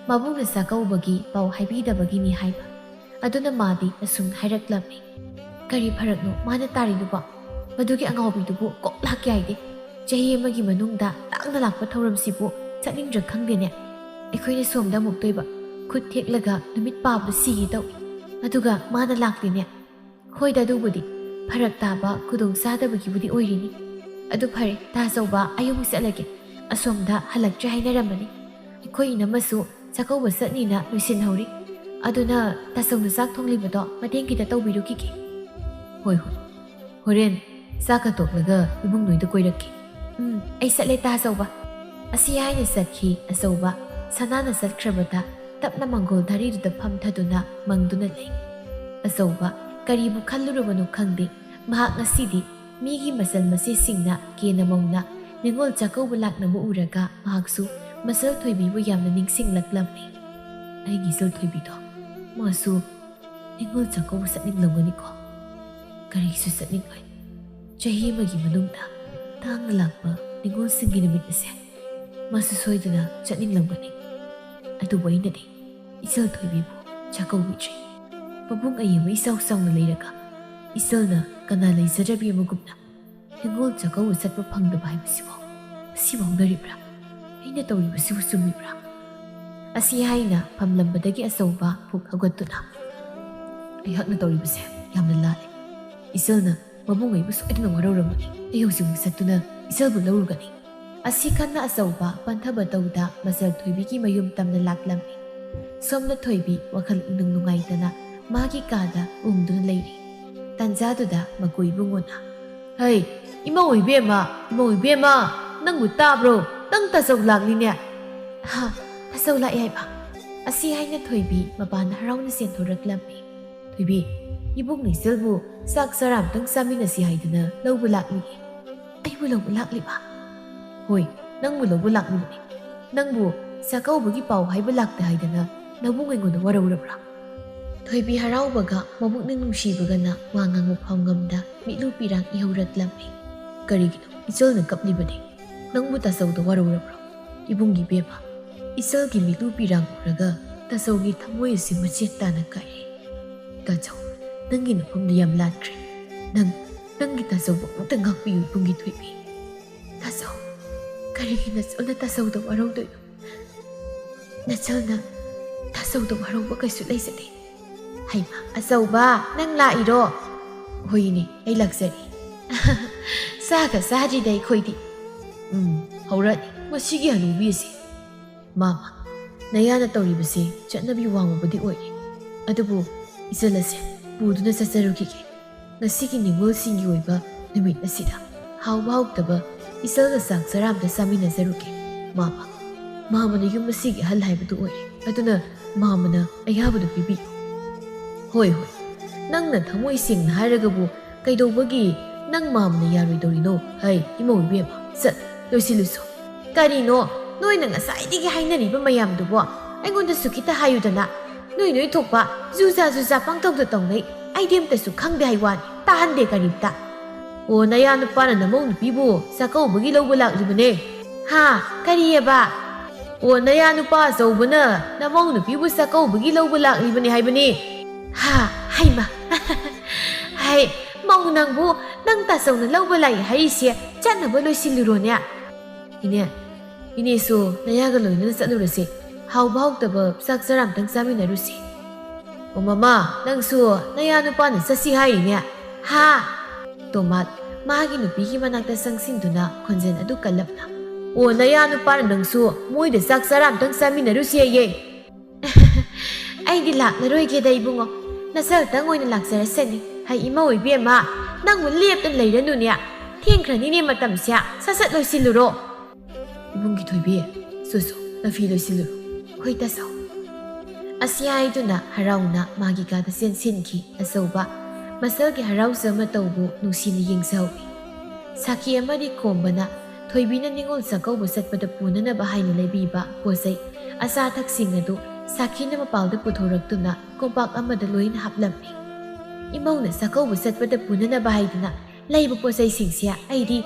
ꯃꯕꯨꯡꯅ ꯆꯥꯛꯀꯧꯕꯒꯤ ꯄꯥꯎ ꯍꯥꯏꯕꯤꯗꯕꯒꯤꯅꯤ ꯍꯥꯏꯕ꯫ ꯑꯗꯨꯅ ꯃꯥꯗꯤ ꯑꯁꯨꯝ ꯍꯥꯏꯔꯛꯂꯝꯃꯤ꯫ "ꯀꯔꯤ ꯐꯔꯛꯅꯣ ꯃꯥꯅ ꯇꯥꯔꯤꯗꯨꯕꯣ? ꯃꯗꯨꯒꯤ ꯑꯉꯥꯎꯕꯤꯗꯨꯕꯨ ꯀꯣꯛ ꯂꯥꯛꯀꯦ ꯍꯥꯏꯗꯦ꯫ ꯆꯍꯤ ꯑꯃꯒꯤ ꯃꯅꯨꯡꯗ ꯇꯥꯡꯅ ꯂꯥꯛꯄ ꯊꯧꯔꯝꯁꯤꯕꯨ ꯆꯠꯅꯤꯡꯗ꯭ꯔꯥ ꯈꯪꯗꯦꯅꯦ꯫ ꯑꯩꯈꯣꯏꯅ ꯁꯣꯝꯗ ꯑꯃꯨꯛꯇꯣꯏꯕ, ꯈꯨꯠ ꯊꯦꯛꯂꯒ ꯅꯨꯃꯤꯠ ꯄꯥꯕꯗ ꯁꯤꯒꯦ ꯇꯧꯏ꯫ ꯑꯗꯨꯒ ꯃꯥꯅ ꯂꯥꯛꯇꯦꯅꯦ꯫ ꯍꯣꯏꯗ, ꯑꯗꯨꯕꯨꯗꯤ ꯐꯔꯛ ꯇꯥꯕ, ꯈꯨꯗꯣꯡ ꯆꯥꯗꯕꯒꯤꯕꯨꯗꯤ ꯑꯣꯏꯔꯤꯅꯤ꯫ ꯑꯗꯨ ꯐꯔꯦ, ꯇꯥ ꯑꯆꯧꯕ, ꯑꯩ ꯑꯃꯨꯛ ꯆꯠꯂꯒꯦ꯫ ꯑꯁꯣꯝꯗ ꯍꯜꯂꯛꯇ꯭ꯔꯦ ꯍꯥꯏꯅꯔꯝꯕꯅꯤ꯫ ꯑꯩꯈꯣꯏ ꯏꯅꯝꯃꯁꯨ ꯆꯥꯛꯀꯧꯕ ꯆꯠꯅꯤꯅ ꯂꯣꯏꯁꯤꯟꯍꯧꯔꯤ꯫ ꯑꯗꯨꯅ ꯇꯥꯆꯧꯅ ꯆꯥꯛ ꯊꯣꯡꯂꯤꯕꯗꯣ ꯃꯇꯦꯡ ꯈꯤꯇ ꯇꯧꯕꯤꯔꯨꯈꯤꯒꯦ꯫" "ꯍꯣꯏ, ꯍꯣꯏ꯫ ꯍꯣꯔꯦꯟ ꯆꯥꯛꯀ ꯇꯣꯛꯂꯒ ꯏꯕꯨꯡ ꯅꯣꯏꯗ ꯀꯣꯏꯔꯛꯀꯦ꯫" "ꯎꯝ, ꯑꯩ ꯆꯠꯂꯦ ꯇꯥ ꯑꯆꯧꯕ꯫" ꯑꯁꯤ ꯍꯥꯏꯅ ꯆꯠꯈꯤ ꯑꯆꯧꯕ꯫ ꯁꯅꯥꯅ ꯆꯠꯈ꯭ꯔꯕꯗ ꯇꯞꯅ ꯃꯪꯒꯣꯜ ꯙꯥꯔꯤꯗꯨꯗ ꯐꯝꯊꯗꯨꯅ ꯃꯪꯗꯨꯅ ꯂꯩ꯫ ꯑꯆꯧꯕ ꯀꯔꯤꯕꯨ ꯈꯜꯂꯨꯔꯕꯅꯣ ꯈꯪꯗꯦ, ꯃꯍꯥꯛ ꯉꯁꯤꯗꯤ ꯃꯤꯒꯤ ꯃꯆꯜ ꯃꯆꯦꯁꯤꯡꯅ ꯀꯦꯅ ꯃꯧꯅ ꯅꯤꯉꯣꯜ ꯆꯥꯛꯀꯧꯕ ꯂꯥꯛꯅꯕ ꯎꯔꯒ ꯃꯍꯥꯛꯁꯨ ꯃꯆꯜ ꯊꯣꯏꯕꯤꯕꯨ ꯌꯥꯝꯅ ꯅꯤꯡꯁꯤꯡꯂꯛꯂꯝꯃꯤ꯫ "ꯑꯩꯒꯤ ꯏꯆꯜ ꯊꯣꯏꯕꯤꯗꯣ, ꯃꯥꯁꯨ ꯅꯤꯉꯣꯜ ꯆꯥꯛꯀꯧꯕ ꯆꯠꯅꯤꯡꯂꯝꯒꯅꯤꯀꯣ꯫ ꯀꯔꯤꯒꯤꯁꯨ ꯆꯠꯅꯤꯡꯂꯣꯏ? ꯆꯍꯤ ꯑꯃꯒꯤ ꯃꯅꯨꯡꯗ ꯇꯥꯡꯅ ꯂꯥꯛꯄ ꯅꯤꯉꯣꯜꯁꯤꯡꯒꯤ ꯅꯨꯃꯤꯠ ꯑꯁꯦ ꯃꯥꯁꯨ ꯁꯣꯏꯗꯅ ꯆꯠꯅꯤꯡꯂꯝꯒꯅꯤ꯫ ꯑꯗꯨꯕꯨ ꯑꯩꯅꯗꯤ ꯏꯆꯜ ꯊꯣꯏꯕꯤꯕꯨ ꯆꯥꯛꯀꯧꯕꯤꯗ꯭ꯔꯤ꯫ ꯃꯕꯨꯡ ꯑꯌꯦꯡꯕ ꯏꯆꯥꯎ ꯆꯥꯎꯅ ꯂꯩꯔꯒ ꯏꯆꯜꯅ ꯀꯅꯥ ꯂꯩꯖꯗ꯭ꯔꯕꯤ ꯑꯃꯒꯨꯝꯅ ꯅꯤꯉꯣꯜ ꯆꯥꯛꯀꯧꯕ ꯆꯠꯄ ꯐꯪꯗꯕ ꯍꯥꯏꯕꯁꯤꯕꯨ ꯉꯁꯤꯕꯨ ꯍꯧꯅꯔꯤꯕ꯭ꯔꯥ? ꯑꯩꯅ ꯇꯧꯔꯤꯕꯁꯤꯕꯨ ꯆꯨꯝꯃꯤꯕ꯭ꯔꯥ? ꯑꯁꯤ ꯍꯥꯏꯅ ꯐꯝꯂꯝꯕꯗꯒꯤ ꯑꯆꯧꯕ ꯐꯨꯛ ꯍꯧꯒꯠꯇꯨꯅ, "ꯑꯩꯍꯥꯛꯅ ꯇꯧꯔꯤꯕꯁꯦ ꯌꯥꯝꯅ ꯂꯥꯜꯂꯦ꯫ ꯏꯆꯜꯅ ꯃꯕꯨꯡ ꯑꯩꯕꯨ ꯁꯣꯏꯗꯅ ꯋꯥꯔꯧꯔꯝꯒꯅꯤ꯫ ꯑꯩ ꯍꯧꯖꯤꯛꯃꯛ ꯆꯠꯇꯨꯅ ꯏꯆꯜꯕꯨ ꯂꯧꯔꯨꯒꯅꯤ꯫" ꯑꯁꯤ ꯈꯟꯅ ꯑꯆꯧꯕ ꯄꯟꯊꯕ ꯇꯧꯗ ꯃꯆꯜ ꯊꯣꯏꯕꯤꯒꯤ ꯃꯌꯨꯝ ꯇꯝꯅ ꯂꯥꯛꯂꯝꯃꯤ꯫ ꯁꯣꯝꯅ ꯊꯣꯏꯕꯤ ꯋꯥꯈꯜ ꯏꯅꯨꯡ ꯅꯨꯡꯉꯥꯏꯇꯅ ꯃꯥꯒꯤ ꯀꯥꯗ ꯎꯪꯗꯨꯅ ꯂꯩꯔꯤ꯫ ꯇꯥꯟꯖꯥꯗꯨꯗ ꯃꯀꯨ ꯏꯕꯨꯡꯉꯣꯅ, "ꯍꯩ, ꯏꯃꯧ ꯏꯕꯦꯝꯃ, ꯏꯃꯧ ꯏꯕꯦꯝꯃ, ꯅꯪꯕꯨ ꯇꯥꯕ꯭ꯔꯣ? ꯅꯪ ꯇꯥꯆꯧ ꯂꯥꯛꯂꯤꯅꯦ꯫" "ꯍꯥ, ꯇꯥꯆꯧ ꯂꯥꯛꯑꯦ ꯍꯥꯏꯕ?" ꯑꯁꯤ ꯍꯥꯏꯅ ꯊꯣꯏꯕꯤ ꯃꯄꯥꯟꯗ ꯍꯔꯥꯎꯅ ꯆꯦꯟꯊꯣꯔꯛꯂꯝꯃꯤ꯫ "ꯊꯣꯏꯕꯤ, ꯏꯕꯨꯡ ꯏꯆꯜꯕꯨ ꯆꯥꯛ ꯆꯔꯥ ꯑꯃꯇꯪ ꯆꯥꯃꯤꯟꯅꯁꯤ ꯍꯥꯏꯗꯅ ꯂꯧꯕ ꯂꯥꯛꯂꯤꯌꯦ꯫" "ꯑꯩꯕꯨ ꯂꯧꯕ ꯂꯥꯛꯂꯤꯕ?" "ꯍꯣꯏ, ꯅꯪꯕꯨ ꯂꯧꯕ ꯂꯥꯛꯂꯤꯕꯅꯤ꯫ ꯅꯪꯕꯨ ꯆꯥꯛꯀꯧꯕꯒꯤ ꯄꯥꯎ ꯍꯥꯏꯕ ꯂꯥꯛꯇꯦ ꯍꯥꯏꯗꯅ ꯅꯕꯨꯡ ꯑꯩꯉꯣꯟꯗ ꯋꯥꯔꯧꯔꯕ꯭ꯔꯥ?" ꯊꯣꯏꯕꯤ ꯍꯔꯥꯎꯕꯒ ꯃꯕꯨꯛꯅꯤꯡ ꯅꯨꯡꯁꯤꯕꯒꯅ ꯋꯥ ꯉꯥꯡꯕ ꯐꯥꯎꯉꯝꯗ ꯃꯤꯠꯂꯨ ꯄꯤꯔꯥꯡ ꯏꯍꯧꯔꯛꯂꯝꯃꯤ꯫ "ꯀꯔꯤꯒꯤꯅꯣ ꯏꯆꯜꯅ ꯀꯞꯂꯤꯕꯅꯤ? ꯅꯪꯕꯨ ꯇꯥꯆꯧꯗ ꯋꯥꯔꯧꯔꯕ꯭ꯔꯣ?" "ꯏꯕꯨꯡꯒꯤ ꯏꯕꯦꯝꯃ, ꯏꯆꯜꯒꯤ ꯃꯤꯠꯂꯨ ꯄꯤꯔꯥꯡ ꯎꯔꯒ ꯇꯥꯆꯧꯒꯤ ꯊꯃꯣꯏ ꯑꯁꯤ ꯃꯆꯦꯠ ꯇꯥꯅ ꯀꯥꯏꯔꯦ꯫ ꯇꯥꯆꯧ, ꯅꯪꯒꯤ ꯅꯐꯝꯗꯨ ꯌꯥꯝ ꯂꯥꯟꯈ꯭ꯔꯦ꯫ ꯅꯪ, ꯅꯪꯒꯤ ꯇꯥꯆꯧꯕꯨ ꯑꯃꯨꯛꯇ ꯉꯥꯛꯄꯤꯌꯨ ꯏꯕꯨꯡꯒꯤ ꯊꯣꯏꯕꯤ꯫" "ꯇꯥꯆꯧ, ꯀꯔꯤꯒꯤ ꯅꯆꯜꯅ ꯇꯥꯆꯧꯗ ꯋꯥꯔꯧꯗꯣꯏꯅꯣ? ꯅꯆꯜꯅ ꯇꯥꯆꯧꯗ ꯋꯥꯔꯧꯕ ꯀꯩꯁꯨ ꯂꯩꯖꯗꯦ꯫" "ꯍꯩꯃꯥ, ꯑꯆꯧꯕ, ꯅꯪ ꯂꯥꯛꯏꯔꯣ?" "ꯍꯣꯏꯅꯦ, ꯑꯩ ꯂꯥꯛꯆꯔꯦ꯫" "ꯆꯥꯒ ꯆꯥꯗ꯭ꯔꯤꯗ ꯑꯩꯈꯣꯏꯗꯤ꯫" "ꯎꯝ, ꯍꯧꯔꯛꯑꯅꯤ ꯃꯁꯤꯒꯤ ꯍꯅꯨꯕꯤ ꯑꯁꯤ꯫ ꯃꯥꯃ, ꯅꯌꯥꯅ ꯇꯧꯔꯤꯕꯁꯤ ꯆꯠꯅꯕꯤ ꯋꯥꯡꯃꯕꯨꯗꯤ ꯑꯣꯏꯔꯦ, ꯑꯗꯨꯕꯨ ꯏꯆꯜ ꯑꯁꯦ ꯄꯨꯗꯨꯅ ꯆꯠꯆꯔꯨꯈꯤꯒꯦ꯫ ꯉꯁꯤꯒꯤ ꯅꯤꯉꯣꯜꯁꯤꯡꯒꯤ ꯑꯣꯏꯕ ꯅꯨꯃꯤꯠ ꯑꯁꯤꯗ ꯍꯥꯎꯕ ꯍꯥꯎꯇꯕ ꯏꯆꯜꯒ ꯆꯥꯛ ꯆꯔꯥ ꯑꯃꯗ ꯆꯥꯃꯤꯟꯅꯖꯔꯨꯒꯦ꯫ ꯃꯥꯃ, ꯃꯥꯃꯅ ꯌꯨꯝ ꯑꯁꯤꯒꯤ ꯑꯍꯜ ꯍꯥꯏꯕꯗꯨ ꯑꯣꯏꯔꯦ, ꯑꯗꯨꯅ ꯃꯥꯃꯅ ꯑꯌꯥꯕꯗꯨ ꯄꯤꯕꯤꯌꯨ꯫" "ꯍꯣꯏ, ꯍꯣꯏ, ꯅꯪꯅ ꯊꯃꯣꯏ ꯁꯦꯡꯅ ꯍꯥꯏꯔꯒꯕꯨ ꯀꯩꯗꯧꯕꯒꯤ ꯅꯪ ꯃꯥꯃꯅ ꯌꯥꯔꯣꯏꯗꯧꯔꯤꯅꯣ? ꯍꯩ, ꯏꯃꯧ ꯏꯕꯦꯝꯃ, ꯆꯠ, ꯂꯣꯏꯁꯤꯜꯂꯨꯁꯣ꯫" "ꯀꯔꯤꯅꯣ ꯅꯣꯏꯅ ꯉꯁꯥꯏꯗꯒꯤ ꯍꯥꯏꯅꯔꯤꯕ ꯃꯌꯥꯝꯗꯨꯕꯣ? ꯑꯩꯉꯣꯟꯗꯁꯨ ꯈꯤꯇ ꯍꯥꯏꯌꯨꯗꯅ꯫ ꯅꯣꯏ ꯅꯣꯏ ꯊꯣꯛꯄ ꯖꯨꯖꯥ ꯖꯨꯖꯥ ꯄꯪꯇꯧꯗ ꯇꯧꯅꯩ꯫ ꯑꯩꯗꯤ ꯑꯝꯇꯁꯨ ꯈꯪꯗꯦ ꯍꯥꯏ ꯋꯥꯅꯤ, ꯇꯥꯍꯟꯗꯦ ꯀꯔꯤꯝꯇ꯫" "ꯑꯣ, ꯅꯌꯥ ꯅꯨꯄꯥꯅ ꯅꯃꯧ ꯅꯨꯄꯤꯕꯨ ꯆꯥꯛꯀꯧꯕꯒꯤ ꯂꯧꯕ ꯂꯥꯛꯂꯤꯕꯅꯦ?" "ꯍꯥ? ꯀꯔꯤꯑꯕ?" "ꯑꯣ, ꯅꯌꯥ ꯅꯨꯄꯥ ꯑꯆꯧꯕꯅ ꯅꯃꯧ ꯅꯨꯄꯤꯕꯨ ꯆꯥꯛꯀꯧꯕꯒꯤ ꯂꯧꯕ ꯂꯥꯛꯂꯤꯕꯅꯦ ꯍꯥꯏꯕꯅꯤ꯫" "ꯍꯥ? ꯍꯩꯃ!" "ꯍꯩ, ꯑꯧ, ꯅꯪꯕꯨ ꯅꯪ ꯇꯥꯆꯧꯅ ꯂꯧꯕ ꯂꯥꯛꯏ ꯍꯥꯏꯔꯤꯁꯦ ꯆꯠꯅꯕ ꯂꯣꯏꯁꯤꯜꯂꯨꯔꯣꯅꯦ꯫ ꯏꯅꯦ, ꯏꯅꯦꯁꯨ ꯅꯌꯥꯒ ꯂꯣꯏꯅꯅ ꯆꯠꯂꯨꯔꯁꯦ꯫ ꯍꯥꯎꯕ ꯍꯥꯎꯇꯕ ꯆꯥꯛ ꯆꯔꯥ ꯑꯝꯇꯪ ꯆꯥꯃꯤꯟꯅꯔꯨꯁꯦ꯫ ꯑꯣ ꯃꯃꯥ, ꯅꯪꯁꯨ ꯅꯌꯥ ꯅꯨꯄꯥꯅ ꯆꯠꯁꯤ ꯍꯥꯏꯔꯤꯅꯦ? ꯍꯥ? ꯇꯣꯃꯥꯠ ꯃꯥꯒꯤ ꯅꯨꯄꯤꯒꯤ ꯃꯅꯥꯛꯇ ꯆꯪꯁꯤꯟꯗꯨꯅ ꯈꯣꯟꯖꯦꯜ ꯑꯗꯨ ꯀꯜꯂꯞꯅ, "ꯑꯣ ꯅꯌꯥ ꯅꯨꯄꯥꯅ ꯅꯪꯁꯨ ꯃꯣꯏꯗ ꯆꯥꯛ ꯆꯔꯥ ꯑꯝꯇꯪ ꯆꯥꯃꯤꯟꯅꯔꯨꯁꯦꯌꯦ?" "ꯑꯩꯗꯤ ꯂꯥꯛꯂꯔꯣꯏꯒꯦꯗ ꯏꯕꯨꯡꯉꯣ, ꯅꯆꯜꯇꯪ ꯑꯣꯏꯅ ꯂꯥꯛꯆꯔꯁꯅꯤ꯫ ꯍꯩ ꯏꯃꯧ ꯏꯕꯦꯝꯃ, ꯅꯪꯕꯨ ꯂꯦꯞꯇꯅ ꯂꯩꯔꯅꯨꯅꯦ꯫ ꯊꯦꯡꯈ꯭ꯔꯅꯤꯅꯦ ꯃꯇꯝꯁꯦ, ꯁꯠ ꯁꯠ ꯂꯣꯏꯁꯤꯜꯂꯨꯔꯣ꯫" "ꯏꯕꯨꯡꯒꯤ ꯊꯣꯏꯕꯤ, ꯁꯨ ꯁꯨ, ꯅꯐꯤ ꯂꯣꯏꯁꯤꯜꯂꯨꯔꯣ꯫" "ꯍꯣꯏ ꯇꯥꯆꯧ꯫" ꯑꯁꯤ ꯍꯥꯏꯗꯨꯅ ꯍꯔꯥꯎꯅ ꯃꯥꯒꯤ ꯀꯥꯗ ꯆꯦꯟꯁꯤꯟꯈꯤ꯫ ꯑꯆꯧꯕ ꯃꯆꯜꯒꯤ ꯍꯔꯥꯎꯖ ꯃꯇꯧꯕꯨ ꯅꯨꯡꯁꯤꯅ ꯌꯦꯡꯖꯍꯧꯏ꯫ ꯁꯥꯈꯤ ꯑꯃꯗꯤ ꯈꯣꯝꯕꯅ ꯊꯣꯏꯕꯤꯅ ꯅꯤꯉꯣꯜ ꯆꯥꯛꯀꯧꯕ ꯆꯠꯄꯗ ꯄꯨꯅꯅꯕ ꯍꯥꯏꯅ ꯂꯩꯕꯤꯕ ꯄꯣꯠꯆꯩ ꯑꯆꯥ ꯑꯊꯛꯁꯤꯡ ꯑꯗꯨ ꯁꯥꯈꯤꯅ ꯃꯄꯥꯜꯗ ꯄꯨꯊꯣꯔꯛꯇꯨꯅ ꯀꯣꯝꯄꯥꯛ ꯑꯃꯗ ꯂꯣꯏꯅ ꯍꯥꯞꯂꯝꯃꯤ꯫ "ꯏꯃꯧꯅ ꯆꯥꯛꯀꯧꯕ ꯆꯠꯄꯗ ꯄꯨꯅꯅꯕ ꯍꯥꯏꯗꯨꯅ ꯂꯩꯕ ꯄꯣꯠꯆꯩꯁꯤꯡꯁꯦ ꯑꯩꯗꯤ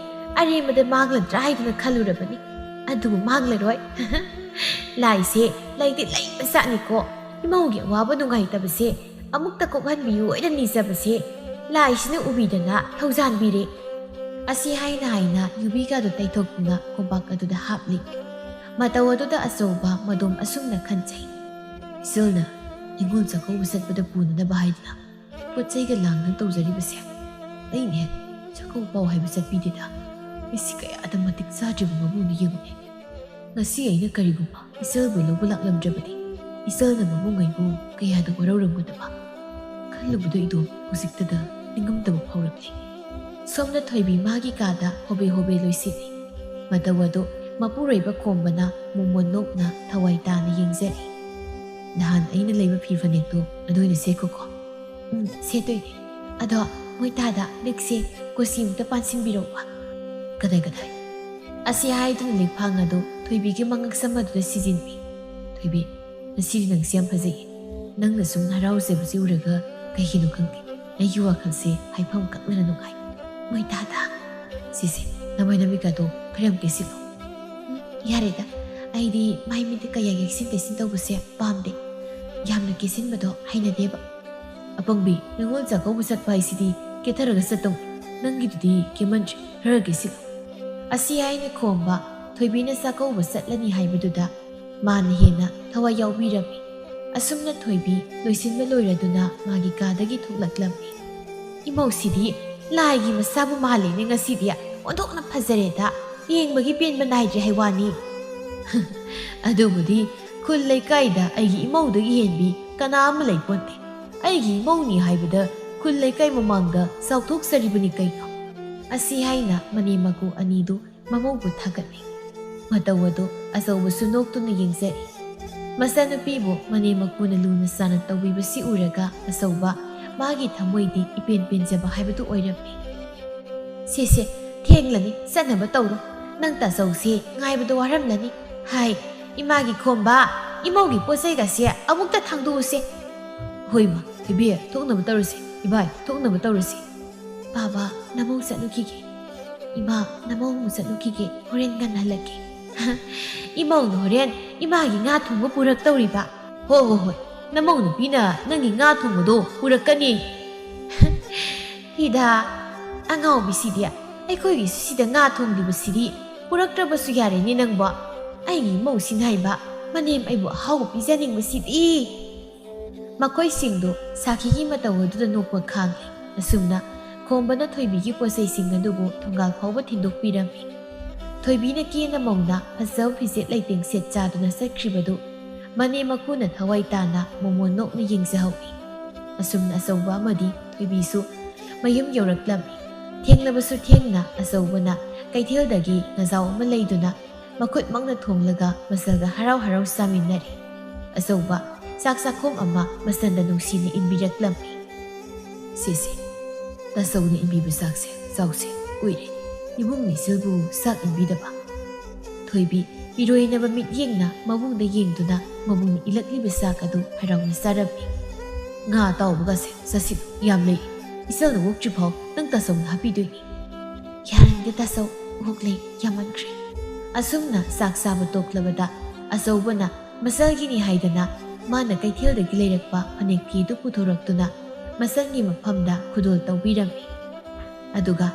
ꯑꯔꯦꯝꯕꯗ ꯃꯥꯡꯂꯗ꯭ꯔꯥ ꯍꯥꯏꯗꯨꯅ ꯈꯜꯂꯨꯔꯕꯅꯤ꯫ ꯑꯗꯨꯕꯨ ꯃꯥꯡꯂꯔꯣꯏ꯫" "ꯂꯥꯏꯁꯦ ꯂꯩꯗꯤ ꯂꯩꯕ ꯖꯥꯠꯅꯤꯀꯣ꯫ ꯏꯃꯧꯒꯤ ꯑꯋꯥꯕ ꯅꯨꯡꯉꯥꯏꯇꯕꯁꯦ ꯑꯃꯨꯛꯇ ꯀꯣꯛꯍꯟꯕꯤꯌꯨ ꯍꯥꯏꯅ ꯅꯤꯖꯕꯁꯦ ꯂꯥꯏꯁꯤꯅ ꯎꯕꯤꯗꯅ ꯊꯧꯖꯥꯟꯕꯤꯔꯦ꯫" ꯑꯁꯤ ꯍꯥꯏꯅ ꯍꯥꯏꯅ ꯌꯨꯕꯤ ꯀꯥꯗꯨ ꯇꯩꯊꯣꯛꯇꯨꯅ ꯀꯣꯝꯄꯥꯛ ꯑꯗꯨꯗ ꯍꯥꯞꯂꯤ꯫ ꯃꯇꯧ ꯑꯗꯨꯗ ꯑꯆꯧꯕ ꯃꯗꯣꯝ ꯑꯁꯨꯝꯅ ꯈꯟꯖꯩ꯫ "ꯏꯆꯜꯅ ꯅꯤꯉꯣꯜ ꯆꯥꯛꯀꯧꯕ ꯆꯠꯄꯗ ꯄꯨꯅꯅꯕ ꯍꯥꯏꯗꯨꯅ ꯄꯣꯠ ꯆꯩꯒ ꯂꯥꯡꯗꯨꯅ ꯇꯧꯖꯔꯤꯕꯁꯦ ꯑꯩꯅ ꯍꯦꯛ ꯆꯥꯛꯀꯧꯕ ꯄꯥꯎ ꯍꯥꯏꯕ ꯆꯠꯄꯤꯗꯦꯗ꯫ ꯃꯤꯁꯤ ꯀꯌꯥꯗ ꯃꯇꯤꯛ ꯆꯥꯗ꯭ꯔꯤꯕ ꯃꯕꯨꯡꯅꯣ ꯌꯦꯡꯉꯨꯅꯦ꯫ ꯉꯁꯤ ꯑꯩꯅ ꯀꯔꯤꯒꯨꯝꯕ ꯏꯆꯜꯕꯨ ꯂꯧꯕ ꯂꯥꯛꯂꯝꯗ꯭ꯔꯕꯗꯤ ꯏꯆꯜꯅ ꯃꯕꯨꯡ ꯑꯩꯕꯨ ꯀꯌꯥꯗ ꯋꯥꯔꯧꯔꯝꯒꯗꯕ ꯈꯜꯂꯨꯕꯗ ꯏꯗꯣꯝ ꯍꯧꯖꯤꯛꯇꯗ ꯅꯤꯡꯉꯝꯗꯕ ꯐꯥꯎꯔꯛꯂꯤ꯫" ꯁꯣꯝꯗ ꯊꯣꯏꯕꯤ ꯃꯥꯒꯤ ꯀꯥꯗ ꯍꯣꯕꯦ ꯍꯣꯕꯦ ꯂꯣꯏꯁꯤꯜꯂꯤ꯫ ꯃꯇꯧ ꯑꯗꯨ ꯃꯄꯨꯔꯣꯏꯕ ꯈꯣꯝꯕꯅ ꯃꯣꯃꯣꯟ ꯅꯣꯛꯅ ꯊꯋꯥꯏ ꯇꯥꯅ ꯌꯦꯡꯖꯔꯤ꯫ "ꯅꯍꯥꯟ ꯑꯩꯅ ꯂꯩꯕ ꯐꯤ ꯐꯅꯦꯛꯇꯣ ꯑꯗꯨ ꯑꯣꯏꯅ ꯁꯦꯠꯈꯣꯀꯣ꯫" "ꯎꯝ, ꯁꯦꯠꯇꯣꯏꯅꯦ꯫ ꯑꯗꯣ ꯃꯣꯏ ꯇꯥꯗ ꯂꯤꯛꯁꯦ ꯀꯣꯆꯤ ꯑꯃꯨꯛꯇ ꯄꯥꯟꯁꯤꯟꯕꯤꯔꯛꯎꯕ꯫" "ꯀꯗꯥꯏ, ꯀꯗꯥꯏ?" ꯑꯁꯤ ꯍꯥꯏꯗꯨꯅ ꯂꯤꯛꯐꯥꯡ ꯑꯗꯨ ꯊꯣꯏꯕꯤꯒꯤ ꯃꯉꯛꯁꯝ ꯑꯗꯨꯗ ꯁꯤꯖꯤꯟꯕꯤ꯫ "ꯊꯣꯏꯕꯤ, ꯉꯁꯤꯗꯤ ꯅꯪꯁꯦ ꯌꯥꯝ ꯐꯖꯩꯌꯦ꯫ ꯅꯪꯅ ꯁꯨꯝ ꯍꯔꯥꯎꯖꯕꯁꯤ ꯎꯔꯒ ꯀꯩꯒꯤꯅꯣ ꯈꯪꯗꯦ, ꯑꯩꯒꯤ ꯋꯥꯈꯜꯁꯦ ꯍꯥꯏꯐꯝ ꯈꯪꯗꯅ ꯅꯨꯡꯉꯥꯏ꯫ ꯃꯣꯏ ꯇꯥꯗ꯫ ꯁꯤꯁꯦ, ꯅꯃꯥꯏ ꯅꯃꯤꯠꯀꯗꯣ ꯈꯔ ꯌꯥꯝ ꯀꯦꯁꯤꯜꯂꯣ꯫ ꯎꯝ, ꯌꯥꯔꯦꯗ, ꯑꯩꯗꯤ ꯃꯥꯏ ꯃꯤꯠꯇ ꯀꯌꯥ ꯌꯦꯛꯁꯤꯟ ꯇꯩꯁꯤꯟ ꯇꯧꯕꯁꯦ ꯄꯥꯝꯗꯦ꯫ ꯌꯥꯝꯅ ꯀꯦꯁꯤꯟꯕꯗꯣ ꯍꯩꯅꯗꯦꯕ꯫" "ꯑꯄꯪꯕꯤ, ꯅꯤꯉꯣꯜ ꯆꯥꯛꯀꯧꯕ ꯆꯠꯄ ꯍꯥꯏꯁꯤꯗꯤ ꯀꯦꯊꯔꯒ ꯆꯠꯇꯧ, ꯅꯪꯒꯤꯗꯨꯗꯤ ꯀꯦꯃꯟꯗ꯭ꯔꯦ, ꯈꯔ ꯀꯦꯁꯤꯜꯂꯨ꯫ ꯑꯁꯤ ꯍꯥꯏꯅ ꯈꯣꯝꯕ ꯊꯣꯏꯕꯤꯅ ꯆꯥꯛꯀꯧꯕ ꯆꯠꯂꯅꯤ ꯍꯥꯏꯕꯗꯨꯗ ꯃꯥꯅ ꯍꯦꯟꯅ ꯊꯋꯥꯏ ꯌꯥꯎꯕꯤꯔꯝꯃꯤ꯫ ꯑꯁꯨꯝꯅ ꯊꯣꯏꯕꯤ ꯂꯣꯏꯁꯤꯟꯕ ꯂꯣꯏꯔꯗꯨꯅ ꯃꯥꯒꯤ ꯀꯥꯗꯒꯤ ꯊꯣꯛꯂꯛꯂꯝꯃꯤ꯫ "ꯏꯃꯧꯁꯤꯗꯤ ꯂꯥꯏꯒꯤ ꯃꯆꯥꯕꯨ ꯃꯥꯜꯂꯦꯅꯦ ꯉꯁꯤꯗꯤ, ꯑꯣꯟꯊꯣꯛꯅ ꯐꯖꯔꯦꯗ, ꯌꯦꯡꯕꯒꯤ ꯄꯦꯟꯕ ꯅꯥꯏꯗ꯭ꯔꯦ ꯍꯥꯏ ꯋꯥꯅꯤ꯫" "ꯑꯗꯨꯕꯨꯗꯤ ꯈꯨꯜ ꯂꯩꯀꯥꯏꯗ ꯑꯩꯒꯤ ꯏꯃꯧꯗꯒꯤ ꯍꯦꯟꯕꯤ ꯀꯅꯥ ꯑꯃ ꯂꯩꯄꯣꯟꯇꯦ꯫ ꯑꯩꯒꯤ ꯏꯃꯧꯅꯤ ꯍꯥꯏꯕꯗ ꯈꯨꯜ ꯂꯩꯀꯥꯏ ꯃꯃꯥꯡꯗ ꯆꯥꯎꯊꯣꯛꯆꯔꯤꯕꯅꯤ ꯀꯩꯅꯣ꯫" ꯑꯁꯤ ꯍꯥꯏꯅ ꯃꯅꯦꯝ ꯃꯀꯨ ꯑꯅꯤꯗꯨ ꯃꯃꯧꯕꯨ ꯊꯥꯒꯠꯂꯤ꯫ ꯃꯇꯧ ꯑꯗꯨ ꯑꯆꯧꯕꯁꯨ ꯅꯣꯛꯇꯨꯅ ꯌꯦꯡꯖꯔꯤ꯫ ꯃꯆꯥꯅꯨꯄꯤꯕꯨ ꯃꯅꯦꯝ ꯃꯀꯨꯅ ꯂꯨꯅ ꯆꯥꯟꯅ ꯇꯧꯕꯤꯕꯁꯤ ꯎꯔꯒ ꯑꯆꯧꯕ ꯃꯥꯒꯤ ꯊꯃꯣꯏꯗꯤ ꯏꯄꯦꯟ ꯄꯦꯟꯖꯕ ꯍꯥꯏꯕꯗꯨ ꯑꯣꯏꯔꯝꯃꯤ꯫ "ꯁꯦ ꯁꯦ, ꯊꯦꯡꯂꯅꯤ, ꯆꯠꯅꯕ ꯇꯧꯔꯣ꯫ ꯅꯪ ꯇꯥꯆꯧꯁꯦ ꯉꯥꯏꯕꯗ ꯋꯥꯔꯝꯂꯅꯤ꯫ ꯍꯥꯏ, ꯏꯃꯥꯒꯤ ꯈꯣꯝꯕ, ꯏꯃꯧꯒꯤ ꯄꯣꯠ ꯆꯩꯒꯁꯦ ꯑꯃꯨꯛꯇ ꯊꯥꯡꯗꯣꯛꯎꯁꯦ꯫" "ꯍꯣꯏ ꯃꯥ, ꯊꯣꯏꯕꯤ, ꯊꯣꯛꯅꯕ ꯇꯧꯔꯁꯤ꯫ ꯏꯕꯥꯏ, ꯊꯣꯛꯅꯕ ꯇꯧꯔꯁꯤ꯫" "ꯕꯥꯕꯥ, ꯅꯃꯧ ꯆꯠꯂꯨꯈꯤꯒꯦ꯫" "ꯏꯃꯥ, ꯅꯃꯧ ꯑꯃꯨꯛ ꯆꯠꯂꯨꯈꯤꯒꯦ, ꯍꯣꯔꯦꯟ ꯉꯟꯅ ꯍꯜꯂꯛꯀꯦ꯫" "ꯏꯃꯧꯅ ꯍꯣꯔꯦꯟ ꯏꯃꯥꯒꯤ ꯉꯥ ꯊꯣꯡꯕ ꯄꯨꯔꯛꯇꯧꯔꯤꯕ?" "ꯍꯣ ꯍꯣ ꯍꯣꯏ, ꯅꯃꯧ ꯅꯨꯄꯤꯅ ꯅꯪꯒꯤ ꯉꯥ ꯊꯣꯡꯕꯗꯣ ꯄꯨꯔꯛꯀꯅꯤ꯫" "ꯍꯤꯗꯥ, ꯑꯉꯥꯎꯕꯤꯁꯤꯗꯤ, ꯑꯩꯈꯣꯏꯒꯤꯁꯨ ꯁꯤꯗ ꯉꯥ ꯊꯣꯡꯂꯤꯕꯁꯤꯗꯤ ꯄꯨꯔꯛꯇ꯭ꯔꯕꯁꯨ ꯌꯥꯔꯦꯅꯦ ꯅꯪꯕꯣ꯫ ꯑꯩꯒꯤ ꯏꯃꯧꯁꯤꯅ ꯍꯥꯏꯕ, ꯃꯅꯦꯝ ꯑꯩꯕꯨ ꯑꯍꯥꯎꯕ ꯄꯤꯖꯅꯤꯡꯕꯁꯤꯗꯤ꯫" ꯃꯈꯣꯏꯁꯤꯡꯗꯨ ꯁꯥꯈꯤꯒꯤ ꯃꯇꯧ ꯑꯗꯨꯗ ꯅꯣꯛꯄ ꯈꯥꯡꯏ꯫ ꯑꯁꯨꯝꯅ ꯈꯣꯝꯕꯅ ꯊꯣꯏꯕꯤꯒꯤ ꯄꯣꯠꯆꯩꯁꯤꯡ ꯑꯗꯨꯕꯨ ꯊꯣꯡꯒꯥꯜ ꯐꯥꯎꯕ ꯊꯤꯟꯗꯣꯛꯄꯤꯔꯝꯃꯤ꯫ ꯊꯣꯏꯕꯤꯅ ꯀꯦꯅ ꯃꯧꯅ ꯐꯖꯕ ꯐꯤꯖꯦꯠ ꯂꯩꯇꯦꯡ ꯁꯦꯠ ꯆꯥꯗꯨꯅ ꯆꯠꯈ꯭ꯔꯤꯕꯗꯨ ꯃꯅꯦꯝ ꯃꯀꯨꯅ ꯊꯋꯥꯏ ꯇꯥꯅ ꯃꯣꯃꯣꯟ ꯅꯣꯛꯅ ꯌꯦꯡꯖꯍꯧꯏ꯫ ꯑꯁꯨꯝꯅ ꯑꯆꯧꯕ ꯑꯃꯗꯤ ꯊꯣꯏꯕꯤꯁꯨ ꯃꯌꯨꯝ ꯌꯧꯔꯛꯂꯝꯃꯤ꯫ ꯊꯦꯡꯂꯕꯁꯨ ꯊꯦꯡꯅ ꯑꯆꯧꯕꯅ ꯀꯩꯊꯦꯜꯗꯒꯤ ꯉꯖꯥꯎ ꯑꯃ ꯂꯩꯗꯨꯅ ꯃꯈꯨꯠꯃꯛꯅ ꯊꯣꯡꯂꯒ ꯃꯆꯜꯒ ꯍꯔꯥꯎ ꯍꯔꯥꯎ ꯆꯥꯃꯤꯟꯅꯔꯤ꯫ ꯑꯆꯧꯕ ꯆꯥꯛ ꯆꯥꯛꯈꯣꯝ ꯑꯃ ꯃꯆꯟꯗ ꯅꯨꯡꯁꯤꯅ ꯏꯟꯕꯤꯔꯛꯂꯝꯃꯤ꯫ "ꯁꯦ ꯁꯦ, ꯇꯥꯆꯧꯅ ꯏꯟꯕꯤꯕ ꯆꯥꯛꯁꯦ ꯆꯥꯎꯁꯦ, ꯀꯨꯏꯔꯦ ꯏꯕꯨꯡ ꯃꯤꯁꯤꯜꯕꯨ ꯆꯥꯛ ꯏꯟꯕꯤꯗꯕ꯫" ꯊꯣꯏꯕꯤ ꯏꯔꯣꯏꯅꯕ ꯃꯤꯠꯌꯦꯡꯅ ꯃꯕꯨꯡꯗ ꯌꯦꯡꯗꯨꯅ ꯃꯕꯨꯡꯅ ꯏꯜꯂꯛꯂꯤꯕ ꯆꯥꯛ ꯑꯗꯨ ꯍꯔꯥꯎꯅ ꯆꯥꯔꯝꯃꯤ꯫ "ꯉꯥ ꯑꯇꯥꯎꯕꯒꯁꯦ ꯆꯥꯁꯤꯜꯂꯨ, ꯌꯥꯝ ꯂꯩ꯫ ꯏꯆꯜꯅ ꯑꯣꯛꯇ꯭ꯔꯤꯐꯥꯎ ꯅꯪ ꯇꯥꯆꯧꯅ ꯍꯥꯞꯄꯤꯗꯣꯏꯅꯤ꯫" "ꯌꯥꯔꯅꯤꯗ ꯇꯥꯆꯧ, ꯑꯣꯛ ꯂꯩ, ꯌꯥꯝꯃꯟꯈ꯭ꯔꯦ꯫" ꯑꯁꯨꯝꯅ ꯆꯥꯛ ꯆꯥꯕ ꯇꯣꯛꯂꯕꯗ ꯑꯆꯧꯕꯅ ꯃꯆꯜꯒꯤꯅꯤ ꯍꯥꯏꯗꯅ ꯃꯥꯅ ꯀꯩꯊꯦꯜꯗꯒꯤ ꯂꯩꯔꯛꯄ ꯐꯅꯦꯛ ꯐꯤꯗꯨ ꯄꯨꯊꯣꯔꯛꯇꯨꯅ ꯃꯆꯜꯒꯤ ꯃꯐꯝꯗ ꯈꯨꯗꯣꯜ ꯇꯧꯕꯤꯔꯝꯃꯤ꯫ ꯑꯗꯨꯒ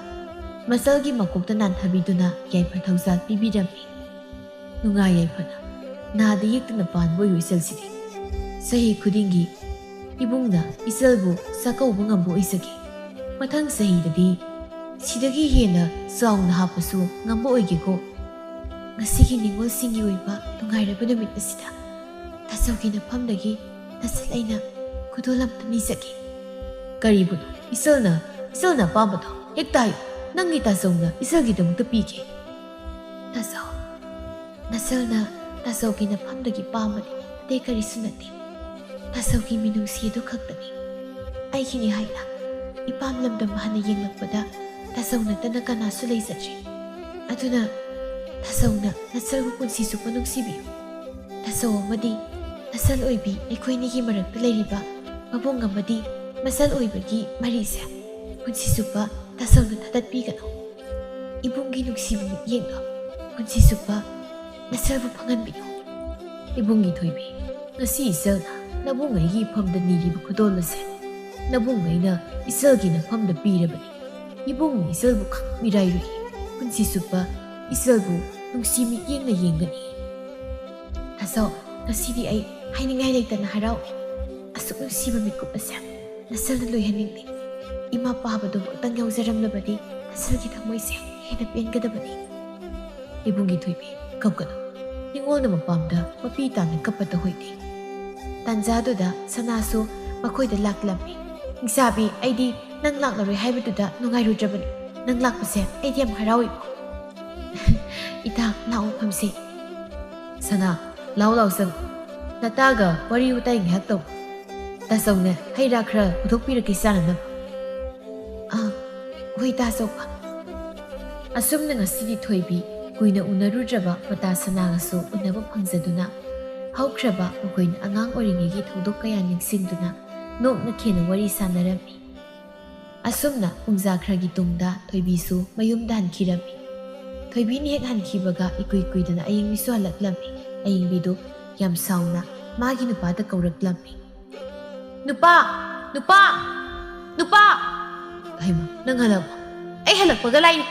ꯃꯆꯜꯒꯤ ꯃꯀꯣꯛꯇ ꯅꯥꯟꯊꯕꯤꯗꯨꯅ ꯌꯥꯏꯐ ꯊꯧꯖꯥꯜ ꯄꯤꯕꯤꯔꯝꯃꯤ꯫ ꯅꯨꯡꯉꯥꯏ ꯌꯥꯏꯐꯅ ꯅꯥꯗ ꯌꯦꯛꯇꯅ ꯄꯥꯟꯕ ꯑꯣꯏꯌꯨ ꯏꯆꯜꯁꯤꯗꯤ꯫ ꯆꯍꯤ ꯈꯨꯗꯤꯡꯒꯤ ꯏꯕꯨꯡꯅ ꯏꯆꯜꯕꯨ ꯆꯥꯛꯀꯧꯕ ꯉꯝꯕ ꯑꯣꯏꯖꯒꯦ꯫ ꯃꯊꯪ ꯆꯍꯤꯗꯗꯤ ꯁꯤꯗꯒꯤ ꯍꯦꯟꯅ ꯆꯥꯎꯅ ꯍꯥꯞꯄꯁꯨ ꯉꯝꯕ ꯑꯣꯏꯒꯦꯀꯣ꯫ ꯉꯁꯤꯒꯤ ꯅꯤꯉꯣꯜꯁꯤꯡꯒꯤ ꯑꯣꯏꯕ ꯅꯨꯡꯉꯥꯏꯔꯕ ꯅꯨꯃꯤꯠ ꯑꯁꯤꯗ ꯇꯥꯆꯧꯒꯤ ꯅꯐꯝꯗꯒꯤ ꯅꯆꯜ ꯑꯩꯅ ꯈꯨꯗꯣꯜ ꯑꯃꯇ ꯅꯤꯖꯒꯦ꯫ ꯀꯔꯤꯕꯨꯅꯣ? ꯏꯆꯜꯅ, ꯏꯆꯜꯅ ꯑꯄꯥꯝꯕꯗꯣ ꯍꯦꯛꯇ ꯍꯥꯏꯌꯨ꯫ ꯅꯪꯒꯤ ꯇꯥꯆꯧꯅ ꯏꯆꯜꯒꯤꯗꯃꯛꯇ ꯄꯤꯒꯦ꯫ ꯇꯥꯆꯧ, ꯅꯆꯜꯅ ꯇꯥꯆꯧꯒꯤ ꯅꯐꯝꯗꯒꯤ ꯄꯥꯝꯕꯗꯤ ꯑꯇꯩ ꯀꯔꯤꯁꯨ ꯅꯠꯇꯦ꯫ ꯇꯥꯆꯧꯒꯤ ꯃꯤꯅꯨꯡꯁꯤ ꯑꯗꯨ ꯈꯛꯇꯅꯤ꯫ ꯑꯩꯒꯤꯅꯤ ꯍꯥꯏꯅ ꯏꯄꯥꯝ ꯂꯝꯗꯝ ꯍꯟꯅ ꯌꯦꯡꯂꯛꯄꯗ ꯇꯥꯆꯧ ꯅꯠꯇꯅ ꯀꯅꯥꯁꯨ ꯂꯩꯖꯗ꯭ꯔꯤ꯫ ꯑꯗꯨꯅ ꯇꯥꯆꯧꯅ ꯅꯆꯜꯕꯨ ꯄꯨꯟꯁꯤ ꯆꯨꯞꯄ ꯅꯨꯡꯁꯤꯕꯤꯌꯨ꯫ ꯇꯥꯆꯧ ꯑꯃꯗꯤ ꯅꯆꯜ ꯑꯣꯏꯕꯤ ꯑꯩꯈꯣꯏꯅꯤꯒꯤ ꯃꯔꯛꯇ ꯂꯩꯔꯤꯕ ꯃꯕꯨꯡ ꯑꯃꯗꯤ ꯃꯆꯜ ꯑꯣꯏꯕꯒꯤ ꯃꯔꯤꯁꯦ ꯄꯨꯟꯁꯤ ꯆꯨꯞꯄ ꯇꯥꯆꯧꯅ ꯊꯥꯗꯠꯄꯤꯒꯅꯨ꯫ ꯏꯕꯨꯡꯒꯤ ꯅꯨꯡꯁꯤꯕ ꯃꯤꯠꯌꯦꯡꯗꯣ ꯄꯨꯟꯁꯤ ꯆꯨꯞꯄ ꯅꯆꯜꯕꯨ ꯐꯪꯍꯟꯕꯤꯌꯨ꯫ ꯏꯕꯨꯡꯒꯤ ꯊꯣꯏꯕꯤ, ꯉꯁꯤ ꯏꯆꯜꯅ ꯅꯕꯨꯡ ꯑꯩꯒꯤ ꯏꯐꯝꯗ ꯅꯤꯔꯤꯕ ꯈꯨꯗꯣꯜ ꯑꯁꯦ ꯅꯕꯨꯡ ꯑꯩꯅ ꯏꯆꯜꯒꯤ ꯅꯐꯝꯗ ꯄꯤꯔꯕꯅꯤ꯫ ꯏꯕꯨꯡꯅ ꯏꯆꯜꯕꯨ ꯈꯛ ꯃꯤꯔꯥꯏꯔꯨꯏ꯫ ꯄꯨꯟꯁꯤ ꯆꯨꯞꯄ ꯏꯆꯜꯕꯨ ꯅꯨꯡꯁꯤ ꯃꯤꯠꯌꯦꯡꯅ ꯌꯦꯡꯒꯅꯤ꯫ ꯇꯥꯆꯧ, ꯉꯁꯤꯗꯤ ꯑꯩ ꯍꯥꯏꯅꯤꯡꯉꯥꯏ ꯂꯩꯇꯅ ꯍꯔꯥꯎꯏ꯫ ꯑꯁꯨꯛ ꯅꯨꯡꯁꯤꯕ ꯃꯤꯀꯨꯞ ꯑꯁꯦ ꯅꯆꯜꯅ ꯂꯣꯏꯍꯟꯅꯤꯡꯗꯦ꯫ ꯏꯃꯥ ꯄꯥꯕꯗꯨꯃꯛꯇꯪ ꯌꯥꯎꯖꯔꯝꯂꯕꯗꯤ ꯅꯆꯜꯒꯤ ꯊꯃꯣꯏꯁꯦ ꯍꯦꯟꯅ ꯄꯦꯟꯒꯗꯕꯅꯤ꯫ ꯏꯕꯨꯡꯒꯤ ꯊꯣꯏꯕꯤ, ꯀꯞꯀꯅꯨ꯫ ꯅꯤꯉꯣꯜꯅ ꯃꯄꯥꯝꯗ ꯃꯄꯤ ꯇꯥꯅ ꯀꯞꯄ ꯇꯧꯍꯩꯗꯦ꯫ ꯇꯥꯟꯖꯥꯗꯨꯗ ꯁꯅꯥꯁꯨ ꯃꯈꯣꯏꯗ ꯂꯥꯛꯂꯝꯃꯤ꯫ "ꯏꯆꯥꯕꯤ, ꯑꯩꯗꯤ ꯅꯪ ꯂꯥꯛꯂꯔꯣꯏ ꯍꯥꯏꯕꯗꯨꯗ ꯅꯨꯡꯉꯥꯏꯔꯨꯗ꯭ꯔꯕꯅꯤ꯫ ꯅꯪ ꯂꯥꯛꯄꯁꯦ ꯑꯩꯗꯤ ꯌꯥꯝ ꯍꯔꯥꯎꯏ꯫" "ꯏꯇꯥ, ꯂꯥꯛꯑꯣ ꯐꯝꯁꯦ꯫" "ꯁꯅꯥ, ꯂꯥꯎ ꯂꯥꯎ ꯆꯪ꯫ ꯅꯇꯥꯒ ꯋꯥꯔꯤ ꯋꯥꯇꯥꯏ ꯉꯥꯏꯍꯥꯛ ꯇꯧ꯫ ꯇꯥꯆꯧꯅ ꯍꯩ ꯔꯥ ꯈꯔ ꯄꯨꯊꯣꯛꯄꯤꯔꯛꯀꯦ ꯆꯥꯅꯅꯕ꯫" "ꯑꯥ, ꯍꯣꯏ ꯇꯥꯆꯧꯕ꯫" ꯑꯁꯨꯝꯅ ꯉꯁꯤꯗꯤ ꯊꯣꯏꯕꯤ ꯀꯨꯏꯅ ꯎꯅꯔꯨꯗ꯭ꯔꯕ ꯃꯇꯥ ꯁꯅꯥꯒꯁꯨ ꯎꯅꯕ ꯐꯪꯖꯗꯨꯅ ꯍꯧꯈ꯭ꯔꯕ ꯃꯈꯣꯏꯅ ꯑꯉꯥꯡ ꯑꯣꯏꯔꯤꯉꯩꯒꯤ ꯊꯧꯗꯣꯛ ꯀꯌꯥ ꯅꯤꯡꯁꯤꯡꯗꯨꯅ ꯅꯣꯛꯅ ꯈꯦꯅ ꯋꯥꯔꯤ ꯁꯥꯟꯅꯔꯝꯃꯤ꯫ ꯑꯁꯨꯝꯅ ꯄꯨꯡꯖꯥ ꯈꯔꯒꯤ ꯇꯨꯡꯗ ꯊꯣꯏꯕꯤꯁꯨ ꯃꯌꯨꯝꯗ ꯍꯟꯈꯤꯔꯝꯃꯤ꯫ ꯊꯣꯏꯕꯤꯅ ꯍꯦꯛ ꯍꯟꯈꯤꯕꯒ ꯏꯀꯨꯏ ꯀꯨꯏꯗꯅ ꯑꯌꯤꯡꯕꯤꯁꯨ ꯍꯜꯂꯛꯂꯝꯃꯤ꯫ ꯑꯌꯤꯡꯕꯤꯗꯨ ꯌꯥꯝ ꯁꯥꯎꯅ ꯃꯥꯒꯤ ꯅꯨꯄꯥꯗ ꯀꯧꯔꯛꯂꯝꯃꯤ꯫ "ꯅꯨꯄꯥ! ꯅꯨꯄꯥ!" "ꯅꯨꯄꯥ!" "ꯍꯩꯃ, ꯅꯪ ꯍꯜꯂꯛꯄ?" "ꯑꯩ ꯍꯜꯂꯛꯄꯒ ꯂꯥꯏꯔꯤ꯫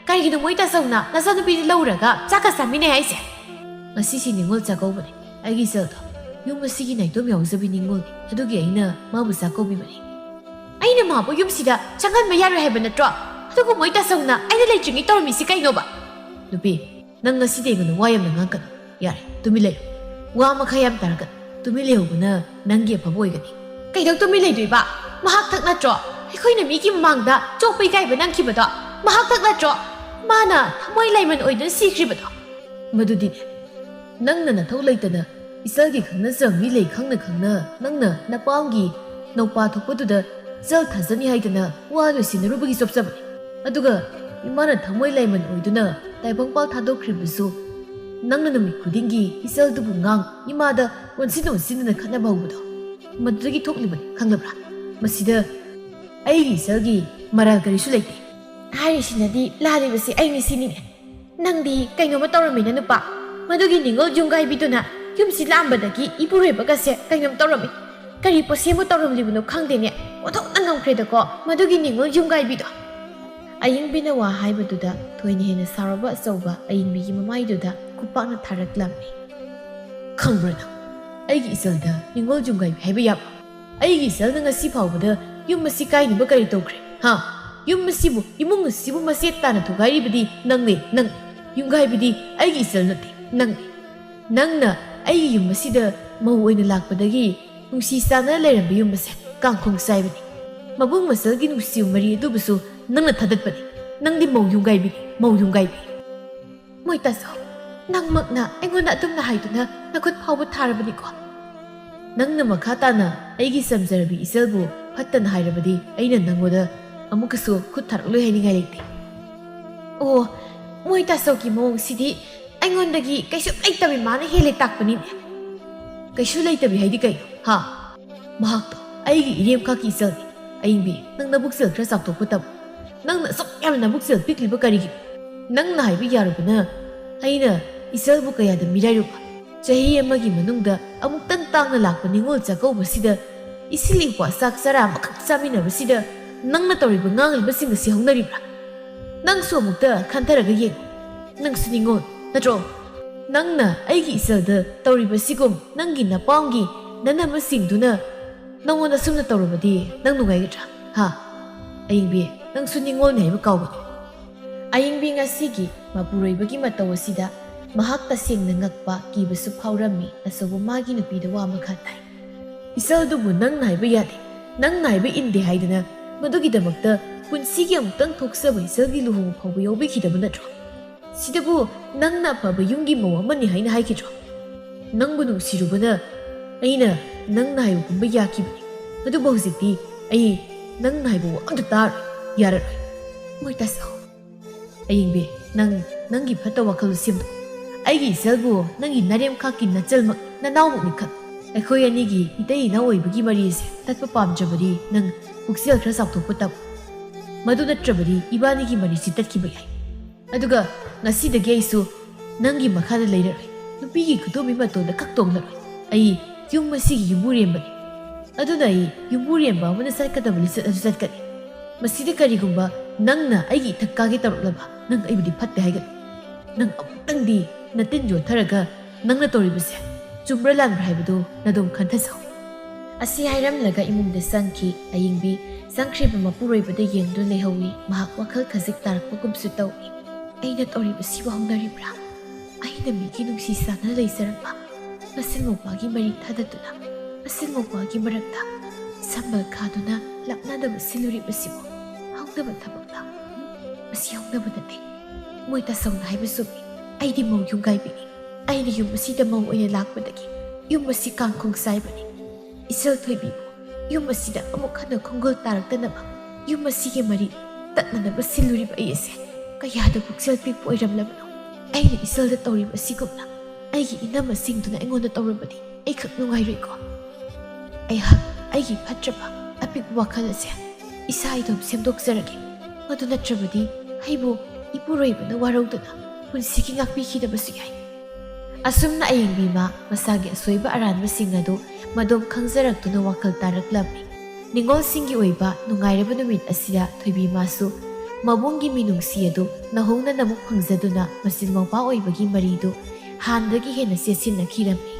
ꯀꯔꯤꯒꯤꯅꯣ ꯃꯣꯏ ꯇꯥꯆꯧꯅ ꯅꯆꯥꯅꯨꯄꯤꯗꯨ ꯂꯧꯔꯒ ꯆꯥꯛꯀ ꯆꯥꯃꯤꯟꯅꯩ ꯍꯥꯏꯁꯦ?" "ꯉꯁꯤꯁꯤ ꯅꯤꯉꯣꯜ ꯆꯥꯛꯀꯧꯕꯅꯦ, ꯑꯩꯒꯤ ꯏꯆꯜꯗꯣ꯫ ꯌꯨꯝ ꯑꯁꯤꯒꯤ ꯅꯥꯏꯇꯣꯝ ꯌꯥꯎꯖꯕꯤ ꯅꯤꯉꯣꯜꯅꯤ, ꯑꯗꯨꯒꯤ ꯑꯩꯅ ꯃꯥꯕꯨ ꯆꯥꯛꯀꯧꯕꯤꯕꯅꯤ꯫ ꯑꯩꯅ ꯃꯥꯕꯨ ꯌꯨꯝꯁꯤꯗ ꯆꯪꯍꯟꯕ ꯌꯥꯔꯣꯏ ꯍꯥꯏꯕ ꯅꯠꯇ꯭ꯔꯣ? ꯑꯗꯨꯒ ꯃꯣꯏ ꯇꯥꯆꯧꯅ ꯑꯩꯅ ꯂꯩꯇ꯭ꯔꯤꯉꯩ ꯇꯧꯔꯝꯃꯤꯁꯤ ꯀꯩꯅꯣꯕ?" "ꯅꯨꯄꯤ, ꯅꯪ ꯉꯁꯤꯗꯤ ꯑꯩꯉꯣꯟꯗ ꯋꯥ ꯌꯥꯝꯅ ꯉꯥꯡꯒꯅꯨ꯫ ꯌꯥꯔꯦ, ꯇꯨꯃꯤꯟ ꯂꯩꯌꯨ꯫ ꯋꯥ ꯃꯈꯥ ꯌꯥꯝ ꯇꯥꯔꯛꯀꯅꯨ꯫ ꯇꯨꯃꯤꯟ ꯂꯩꯍꯧꯕꯅ ꯅꯪꯒꯤ ꯑꯐꯕ ꯑꯣꯏꯒꯅꯤ꯫" "ꯀꯩꯗꯧ ꯇꯨꯃꯤꯟ ꯂꯩꯗꯣꯏꯕ? ꯃꯍꯥꯛ ꯊꯛ ꯅꯠꯇ꯭ꯔꯣ ꯑꯩꯈꯣꯏꯅ ꯃꯤꯒꯤ ꯃꯃꯥꯡꯗ ꯆꯣꯞꯄ ꯏꯀꯥꯏꯕ ꯅꯪꯈꯤꯕꯗꯣ? ꯃꯍꯥꯛ ꯊꯛ ꯅꯠꯇ꯭ꯔꯣ ꯃꯥꯅ ꯊꯃꯣꯏ ꯂꯥꯏꯃꯟ ꯑꯣꯏꯗꯨꯅ ꯁꯤꯈ꯭ꯔꯤꯕꯗꯣ?" "ꯃꯗꯨꯗꯤꯅꯦ, ꯅꯪꯅ ꯅꯊꯧ ꯂꯩꯇꯅ ꯏꯆꯜꯒꯤ ꯈꯪꯅꯖꯕ ꯃꯤ ꯂꯩ ꯈꯪꯅ ꯈꯪꯅ ꯅꯪꯅ ꯅꯄꯥꯝꯒꯤ ꯅꯧꯄꯥ ꯊꯣꯛꯄꯗꯨꯗ ꯏꯆꯜ ꯊꯥꯖꯅꯤ ꯍꯥꯏꯗꯅ ꯋꯥ ꯂꯣꯏꯁꯤꯟꯅꯔꯨꯕꯒꯤ ꯆꯣꯞꯆꯕꯅꯤ꯫ ꯑꯗꯨꯒ ꯏꯃꯥꯅ ꯊꯃꯣꯏ ꯂꯥꯏꯃꯟ ꯑꯣꯏꯗꯨꯅ ꯇꯥꯏꯕꯪꯄꯥꯜ ꯊꯥꯗꯣꯛꯈ꯭ꯔꯤꯕꯁꯨ ꯅꯪꯅ ꯅꯨꯃꯤꯠ ꯈꯨꯗꯤꯡꯒꯤ ꯏꯆꯜꯗꯨꯕꯨ ꯉꯥꯡ, ꯏꯃꯥꯗ ꯑꯣꯟꯁꯤꯟ ꯑꯣꯟꯁꯤꯟꯗꯅ ꯈꯠꯅꯕ ꯍꯧꯕꯗꯣ ꯃꯗꯨꯗꯒꯤ ꯊꯣꯛꯂꯤꯕꯅꯤ, ꯈꯪꯂꯕ꯭ꯔꯥ? ꯃꯁꯤꯗ ꯑꯩꯒꯤ ꯏꯆꯜꯒꯤ ꯃꯔꯥꯜ ꯀꯔꯤꯁꯨ ꯂꯩꯇꯦ꯫" "ꯍꯥꯏꯔꯤꯁꯤꯅꯗꯤ ꯂꯥꯜꯂꯤꯕꯁꯤ ꯑꯩꯅꯤ ꯁꯤꯅꯤꯅꯦ꯫ ꯅꯪꯗꯤ ꯀꯩꯅꯣꯝꯃ ꯇꯧꯔꯝꯃꯤꯅ ꯅꯨꯄꯥ꯫ ꯃꯗꯨꯒꯤ ꯅꯤꯉꯣꯜ ꯌꯨꯝꯒꯥꯏꯕꯤꯗꯨꯅ ꯌꯨꯝꯁꯤ ꯂꯥꯝꯕꯗꯒꯤ ꯏꯄꯨꯔꯣꯏꯕꯒꯁꯦ ꯀꯩꯅꯣꯝ ꯇꯧꯔꯝꯃꯤ꯫ ꯀꯔꯤ ꯄꯣꯠꯁꯦꯝꯕꯨ ꯇꯧꯔꯝꯂꯤꯕꯅꯣ ꯈꯪꯗꯦꯅꯦ, ꯑꯣꯟꯊꯣꯛꯅ ꯉꯝꯈ꯭ꯔꯦꯗꯀꯣ ꯃꯗꯨꯒꯤ ꯅꯤꯉꯣꯜ ꯌꯨꯝꯒꯥꯏꯕꯤꯗꯣ꯫" ꯑꯌꯤꯡꯕꯤꯅ ꯋꯥ ꯍꯥꯏꯕꯗꯨꯗ ꯊꯣꯏꯅ ꯍꯦꯟꯅ ꯁꯥꯎꯔꯕ ꯑꯆꯧꯕ ꯑꯌꯤꯡꯕꯤꯒꯤ ꯃꯃꯥꯏꯗꯨꯗ ꯈꯨꯄꯥꯛꯅ ꯊꯥꯔꯛꯂꯝꯃꯤ꯫ "ꯈꯪꯕ꯭ꯔꯥ ꯅꯪ, ꯑꯩꯒꯤ ꯏꯆꯜꯗ ꯅꯤꯉꯣꯜ ꯌꯨꯝꯒꯥꯏꯕꯤ ꯍꯥꯏꯕ ꯌꯥꯕ? ꯑꯩꯒꯤ ꯏꯆꯜꯅ ꯉꯁꯤ ꯐꯥꯎꯕꯗ ꯌꯨꯝ ꯑꯁꯤ ꯀꯥꯏꯅꯕ ꯀꯔꯤ ꯇꯧꯈ꯭ꯔꯦ? ꯍꯥ? ꯌꯨꯝ ꯑꯁꯤꯕꯨ, ꯏꯃꯨꯡ ꯑꯁꯤꯕꯨ ꯃꯆꯦꯠ ꯇꯥꯅ ꯊꯨꯒꯥꯏꯔꯤꯕꯗꯤ ꯅꯪꯅꯦ, ꯅꯪ꯫ ꯌꯨꯝꯒꯥꯏꯕꯤꯗꯤ ꯑꯩꯒꯤ ꯏꯆꯜ ꯅꯠꯇꯦ, ꯅꯪꯅꯦ꯫ ꯅꯪꯅ ꯑꯩꯒꯤ ꯌꯨꯝ ꯑꯁꯤꯗ ꯃꯧ ꯑꯣꯏꯅ ꯂꯥꯛꯄꯗꯒꯤ ꯅꯨꯡꯁꯤ ꯆꯥꯟꯅꯅ ꯂꯩꯔꯝꯕ ꯌꯨꯝ ꯑꯁꯦ ꯀꯥꯡꯈꯣꯡ ꯆꯥꯏꯕꯅꯤ꯫ ꯃꯕꯨꯡ ꯃꯆꯜꯒꯤ ꯅꯨꯡꯁꯤ ꯃꯔꯤ ꯑꯗꯨꯕꯨꯁꯨ ꯅꯪꯅ ꯊꯥꯗꯠꯄꯅꯤ꯫ ꯅꯪꯗꯤ ꯃꯧ ꯌꯨꯝꯒꯥꯏꯕꯤꯅꯤ, ꯃꯧ ꯌꯨꯝꯒꯥꯏꯕꯤ꯫" "ꯃꯣꯏ ꯇꯥꯆꯧ, ꯅꯪꯃꯛꯅ ꯑꯩꯉꯣꯟꯗ ꯑꯗꯨꯝꯅ ꯍꯥꯏꯗꯨꯅ ꯅꯈꯨꯠ ꯐꯥꯎꯕ ꯊꯥꯔꯕꯅꯤꯀꯣ?" "ꯅꯪꯅ ꯃꯈꯥ ꯇꯥꯅ ꯑꯩꯒꯤ ꯆꯝꯖꯔꯕꯤ ꯏꯆꯜꯕꯨ ꯐꯠꯇꯅ ꯍꯥꯏꯔꯕꯗꯤ ꯑꯩꯅ ꯅꯪꯉꯣꯟꯗ ꯑꯃꯨꯛꯀꯁꯨ ꯈꯨꯠ ꯊꯥꯔꯛꯂꯣꯏ ꯍꯥꯏꯅꯤꯡꯉꯥꯏ ꯂꯩꯇꯦ꯫" "ꯑꯣ, ꯃꯣꯏ ꯇꯥꯆꯧꯒꯤ ꯃꯑꯣꯡꯁꯤꯗꯤ ꯑꯩꯉꯣꯟꯗꯒꯤ ꯀꯩꯁꯨ ꯂꯩꯇꯕꯤ ꯃꯥꯅ ꯍꯦꯜꯂꯦ ꯇꯥꯛꯄꯅꯤꯅꯦ꯫" "ꯀꯩꯁꯨ ꯂꯩꯇꯕꯤ ꯍꯥꯏꯗꯤ ꯀꯩꯅꯣ, ꯍꯥ? ꯃꯍꯥꯛꯇꯣ ꯑꯩꯒꯤ ꯏꯔꯦꯝꯈꯥꯛꯀꯤ ꯏꯆꯜꯅꯤ꯫ ꯑꯌꯤꯡꯕꯤ, ꯅꯪ ꯅꯕꯨꯛꯆꯦꯜ ꯈꯔ ꯆꯥꯎꯊꯣꯛꯄ ꯇꯝꯃꯨ꯫ ꯅꯪꯅ ꯑꯁꯨꯛ ꯌꯥꯝꯅ ꯅꯕꯨꯛꯆꯦꯜ ꯄꯤꯛꯂꯤꯕ ꯀꯔꯤꯒꯤꯅꯣ? ꯅꯪꯅ ꯍꯥꯏꯕ ꯌꯥꯔꯕꯅ ꯑꯩꯅ ꯏꯆꯜꯕꯨ ꯀꯌꯥꯗ ꯃꯤꯔꯥꯏꯔꯨꯕ? ꯆꯍꯤ ꯑꯃꯒꯤ ꯃꯅꯨꯡꯗ ꯑꯃꯨꯛꯇꯪ ꯇꯥꯡꯅ ꯂꯥꯛꯄ ꯅꯤꯉꯣꯜ ꯆꯥꯛꯀꯧꯕꯁꯤꯗ ꯏꯁꯤꯜ ꯏꯄ꯭ꯋꯥ ꯆꯥꯛ ꯆꯔꯥ ꯑꯃꯈꯛ ꯆꯥꯃꯤꯟꯅꯕꯁꯤꯗ ꯅꯪꯅ ꯇꯧꯔꯤꯕ ꯉꯥꯡꯂꯤꯕꯁꯤꯡ ꯑꯁꯤ ꯍꯧꯅꯔꯤꯕ꯭ꯔꯥ? ꯅꯪꯁꯨ ꯑꯃꯨꯛꯇ ꯈꯟꯊꯔꯒ ꯌꯦꯡꯉꯨ꯫ ꯅꯪꯁꯨ ꯅꯤꯡꯉꯣꯜ ꯅꯠꯇ꯭ꯔꯣ? ꯅꯪꯅ ꯑꯩꯒꯤ ꯏꯆꯜꯗ ꯇꯧꯔꯤꯕꯁꯤꯒꯨꯝ ꯅꯪꯒꯤ ꯅꯄꯥꯝꯒꯤ ꯅꯅꯝꯃꯁꯤꯡꯗꯨꯅ ꯅꯉꯣꯟꯗ ꯁꯨꯝꯅ ꯇꯧꯔꯕꯗꯤ ꯅꯪ ꯅꯨꯡꯉꯥꯏꯒꯗ꯭ꯔꯥ? ꯍꯥ? ꯑꯌꯤꯡꯕꯤ, ꯅꯪꯁꯨ ꯅꯤꯡꯉꯣꯜꯅꯤ ꯍꯥꯏꯕ ꯀꯥꯎꯒꯅꯨ꯫ ꯑꯌꯤꯡꯕꯤ ꯉꯁꯤꯒꯤ ꯃꯄꯨꯔꯣꯏꯕꯒꯤ ꯃꯇꯧ ꯑꯁꯤꯗ ꯃꯍꯥꯛ ꯇꯁꯦꯡꯅ ꯉꯛꯄ, ꯀꯤꯕꯁꯨ ꯐꯥꯎꯔꯝꯃꯤ꯫ ꯑꯁꯨꯕꯨ ꯃꯥꯒꯤ ꯅꯨꯄꯤꯗ ꯋꯥ ꯃꯈꯥ ꯇꯥꯏ꯫ ꯏꯆꯜꯗꯨꯕꯨ ꯅꯪꯅ ꯍꯥꯏꯕ ꯌꯥꯗꯦ, ꯅꯪꯅ ꯍꯥꯏꯕ ꯏꯟꯗꯦ ꯍꯥꯏꯗꯅ ꯃꯗꯨꯒꯤꯗꯃꯛꯇ ꯄꯨꯟꯁꯤꯒꯤ ꯑꯃꯨꯛꯇꯪ ꯊꯣꯛꯆꯕ ꯏꯆꯜꯒꯤ ꯂꯨꯍꯣꯡꯕ ꯐꯥꯎꯕ ꯌꯥꯎꯕꯤꯈꯤꯗꯕ ꯅꯠꯇ꯭ꯔꯣ? ꯁꯤꯗꯕꯨ ꯅꯪꯅ ꯑꯐꯕ ꯌꯨꯝꯒꯤ ꯃꯧ ꯑꯃꯅꯤ ꯍꯥꯏꯅ ꯍꯥꯏꯈꯤꯗ꯭ꯔꯣ? ꯅꯪꯕꯨ ꯅꯨꯡꯁꯤꯔꯨꯕꯅ ꯑꯩꯅ ꯅꯪꯅ ꯍꯥꯏꯕ ꯄꯨꯝꯕ ꯌꯥꯈꯤꯕꯅꯤ꯫ ꯑꯗꯨꯕꯨ ꯍꯧꯖꯤꯛꯇꯤ ꯑꯩ ꯅꯪꯅ ꯍꯥꯏꯕ ꯋꯥ ꯑꯝꯇ ꯇꯥꯔꯣꯏ, ꯌꯥꯔꯔꯣꯏ꯫ ꯃꯣꯏ ꯇꯥꯁꯥꯎ꯫ ꯑꯌꯤꯡꯕꯤ, ꯅꯪ ꯅꯪꯒꯤ ꯐꯠꯇ ꯋꯥꯈꯜꯗꯨ ꯁꯦꯝꯗꯣꯛ꯫ ꯑꯩꯒꯤ ꯏꯆꯜꯕꯨ ꯅꯪꯒꯤ ꯅꯔꯦꯝꯈꯥꯛꯀꯤ ꯅꯆꯜꯃꯛ ꯅꯅꯥꯎꯃꯛꯅꯤ ꯈꯜ꯫ ꯑꯩꯈꯣꯏ ꯑꯅꯤꯒꯤ ꯏꯇꯩ ꯏꯅꯥꯎ ꯑꯣꯏꯕꯒꯤ ꯃꯔꯤ ꯑꯁꯤ ꯇꯠꯄ ꯄꯥꯝꯗ꯭ꯔꯕꯗꯤ ꯅꯪ ꯄꯨꯛꯆꯦꯜ ꯈꯔ ꯆꯥꯎꯊꯣꯛꯄ ꯇꯝꯃꯨ꯫ ꯃꯗꯨ ꯅꯠꯇ꯭ꯔꯕꯗꯤ ꯏꯕꯥꯅꯤꯒꯤ ꯃꯔꯤꯁꯤ ꯇꯠꯈꯤꯕ ꯌꯥꯏ꯫ ꯑꯗꯨꯒ ꯉꯁꯤꯗꯒꯤ ꯑꯩꯁꯨ ꯅꯪꯒꯤ ꯃꯈꯥꯗ ꯂꯩꯔꯔꯣꯏ꯫ ꯅꯨꯄꯤꯒꯤ ꯈꯨꯗꯣꯝꯕꯤ ꯃꯇꯣꯟꯗ ꯈꯛ ꯇꯣꯡꯂꯔꯣꯏ꯫ ꯑꯩ ꯌꯨꯝ ꯑꯁꯤꯒꯤ ꯌꯨꯝꯕꯨꯔꯦꯝꯕꯅꯤ꯫ ꯑꯗꯨꯅ ꯑꯩ ꯌꯨꯝꯕꯨꯔꯦꯝꯕ ꯑꯃꯅ ꯆꯠꯀꯗꯕ ꯂꯤꯆꯠ ꯑꯗꯨ ꯆꯠꯀꯅꯤ꯫ ꯃꯁꯤꯗ ꯀꯔꯤꯒꯨꯝꯕ ꯅꯪꯅ ꯑꯩꯒꯤ ꯏꯊꯛ ꯀꯥꯒꯦ ꯇꯧꯔꯛꯂꯕ, ꯅꯪ ꯑꯩꯕꯨꯗꯤ ꯐꯠꯇꯦ ꯍꯥꯏꯒꯅꯨ꯫ ꯅꯪ ꯑꯃꯨꯛꯇꯪꯗꯤ ꯅꯇꯤꯟ ꯌꯣꯠꯊꯔꯒ ꯅꯪꯅ ꯇꯧꯔꯤꯕꯁꯦ ꯆꯨꯝꯕ꯭ꯔꯥ ꯂꯥꯟꯕ꯭ꯔꯥ ꯍꯥꯏꯕꯗꯨ ꯅꯗꯣꯝ ꯈꯟꯊꯖꯧ꯫ ꯑꯁꯤ ꯍꯥꯏꯔꯝꯂꯒ ꯏꯃꯨꯡꯗ ꯆꯪꯈꯤ꯫ ꯑꯌꯤꯡꯕꯤ ꯆꯪꯈ꯭ꯔꯤꯕ ꯃꯄꯨꯔꯣꯏꯕꯗ ꯌꯦꯡꯗꯨꯅ ꯂꯩꯍꯧꯏ꯫ ꯃꯍꯥꯛ ꯋꯥꯈꯜ ꯈꯖꯤꯛ ꯇꯥꯔꯛꯄꯒꯨꯝꯁꯨ ꯇꯧꯏ꯫ ꯑꯩꯅ ꯇꯧꯔꯤꯕꯁꯤꯕꯨ ꯍꯧꯅꯔꯤꯕ꯭ꯔꯥ? ꯑꯩꯅ ꯃꯤꯒꯤ ꯅꯨꯡꯁꯤ ꯆꯥꯟꯅ ꯂꯩꯖꯔꯝꯕ ꯃꯁꯦꯜ ꯃꯧꯄꯥꯒꯤ ꯃꯔꯤ ꯊꯥꯗꯗꯨꯅ ꯃꯁꯦꯜ ꯃꯧꯄꯥꯒꯤ ꯃꯔꯛꯇ ꯁꯝꯕꯜ ꯈꯥꯗꯨꯅ ꯂꯥꯞꯅꯗꯕ ꯁꯤꯜꯂꯨꯔꯤꯕꯁꯤꯕꯨ ꯍꯧꯅꯕ ꯊꯕꯛꯂ? ꯃꯁꯤ ꯍꯧꯅꯕ ꯅꯠꯇꯦ꯫ ꯃꯣꯏ ꯇꯥꯁꯧꯅ ꯍꯥꯏꯕ ꯆꯨꯝꯃꯤ꯫ ꯑꯩꯗꯤ ꯃꯧ ꯌꯨꯝꯒꯥꯏꯕꯤꯅꯤ꯫ ꯑꯩꯅ ꯌꯨꯝ ꯑꯁꯤꯗ ꯃꯧ ꯑꯣꯏꯅ ꯂꯥꯛꯄꯗꯒꯤ ꯌꯨꯝ ꯑꯁꯤ ꯀꯥꯡꯈꯣꯡ ꯆꯥꯏꯕꯅꯤ꯫ ꯏꯆꯜ ꯊꯣꯏꯕꯤꯕꯨ ꯌꯨꯝ ꯑꯁꯤꯗ ꯑꯃꯨꯛ ꯍꯟꯅ ꯈꯣꯡꯒꯨꯜ ꯇꯥꯔꯛꯇꯅꯕ ꯌꯨꯝ ꯑꯁꯤꯒꯤ ꯃꯔꯤ ꯇꯠꯅꯅꯕ ꯁꯤꯜꯂꯨꯔꯤꯕ ꯑꯩ ꯑꯁꯦ ꯀꯌꯥꯗ ꯄꯨꯛꯆꯦꯜ ꯄꯤꯛꯄ ꯑꯣꯏꯔꯝꯂꯕꯅꯣ? ꯑꯩꯅ ꯏꯆꯜꯗ ꯇꯧꯔꯤꯕ ꯑꯁꯤꯒꯨꯝꯅ ꯑꯩꯒꯤ ꯏꯅꯝꯃꯁꯤꯡꯗꯨꯅ ꯑꯩꯉꯣꯟꯗ ꯇꯧꯔꯕꯗꯤ ꯑꯩꯈꯛ ꯅꯨꯡꯉꯥꯏꯔꯣꯏꯀꯣ? ꯑꯩꯍꯥꯛ ꯑꯩꯒꯤ ꯐꯠꯇ꯭ꯔꯕ ꯑꯄꯤꯛꯄ ꯋꯥꯈꯜ ꯑꯁꯦ ꯏꯁꯥ ꯏꯇꯣꯝ ꯁꯦꯝꯗꯣꯛꯆꯔꯒꯦ꯫ ꯃꯗꯨ ꯅꯠꯇ꯭ꯔꯕꯗꯤ ꯑꯩꯕꯨ ꯏꯄꯨꯔꯣꯏꯕꯅ ꯋꯥꯔꯧꯗꯨꯅ ꯄꯨꯟꯁꯤꯒꯤ ꯉꯥꯛꯄꯤꯈꯤꯗꯕꯁꯨ ꯌꯥꯏ꯫ ꯑꯁꯨꯝꯅ ꯑꯌꯤꯡꯕꯤ ꯃꯥ ꯃꯁꯥꯒꯤ ꯑꯁꯣꯏꯕ ꯑꯔꯥꯟꯕꯁꯤꯡ ꯑꯗꯨ ꯃꯗꯨꯝ ꯈꯪꯖꯔꯛꯇꯨꯅ ꯋꯥꯈꯜ ꯇꯥꯔꯛꯂꯝꯃꯤ꯫ ꯅꯤꯉꯣꯜꯁꯤꯡꯒꯤ ꯑꯣꯏꯕ ꯅꯨꯡꯉꯥꯏꯔꯕ ꯅꯨꯃꯤꯠ ꯑꯁꯤꯗ ꯊꯣꯏꯕꯤꯃꯁꯨ ꯃꯕꯨꯡꯒꯤ ꯃꯤꯅꯨꯡꯁꯤ ꯑꯗꯨ ꯅꯧꯍꯧꯅꯅ ꯑꯃꯨꯛ ꯐꯪꯖꯗꯨꯅ ꯃꯆꯤꯟ ꯃꯧꯄ꯭ꯋꯥ ꯑꯣꯏꯕꯒꯤ ꯃꯔꯤꯗꯨ ꯍꯥꯟꯅꯗꯒꯤ ꯍꯦꯟꯅ ꯆꯦꯠꯁꯤꯟꯅꯈꯤꯔꯝꯃꯤ꯫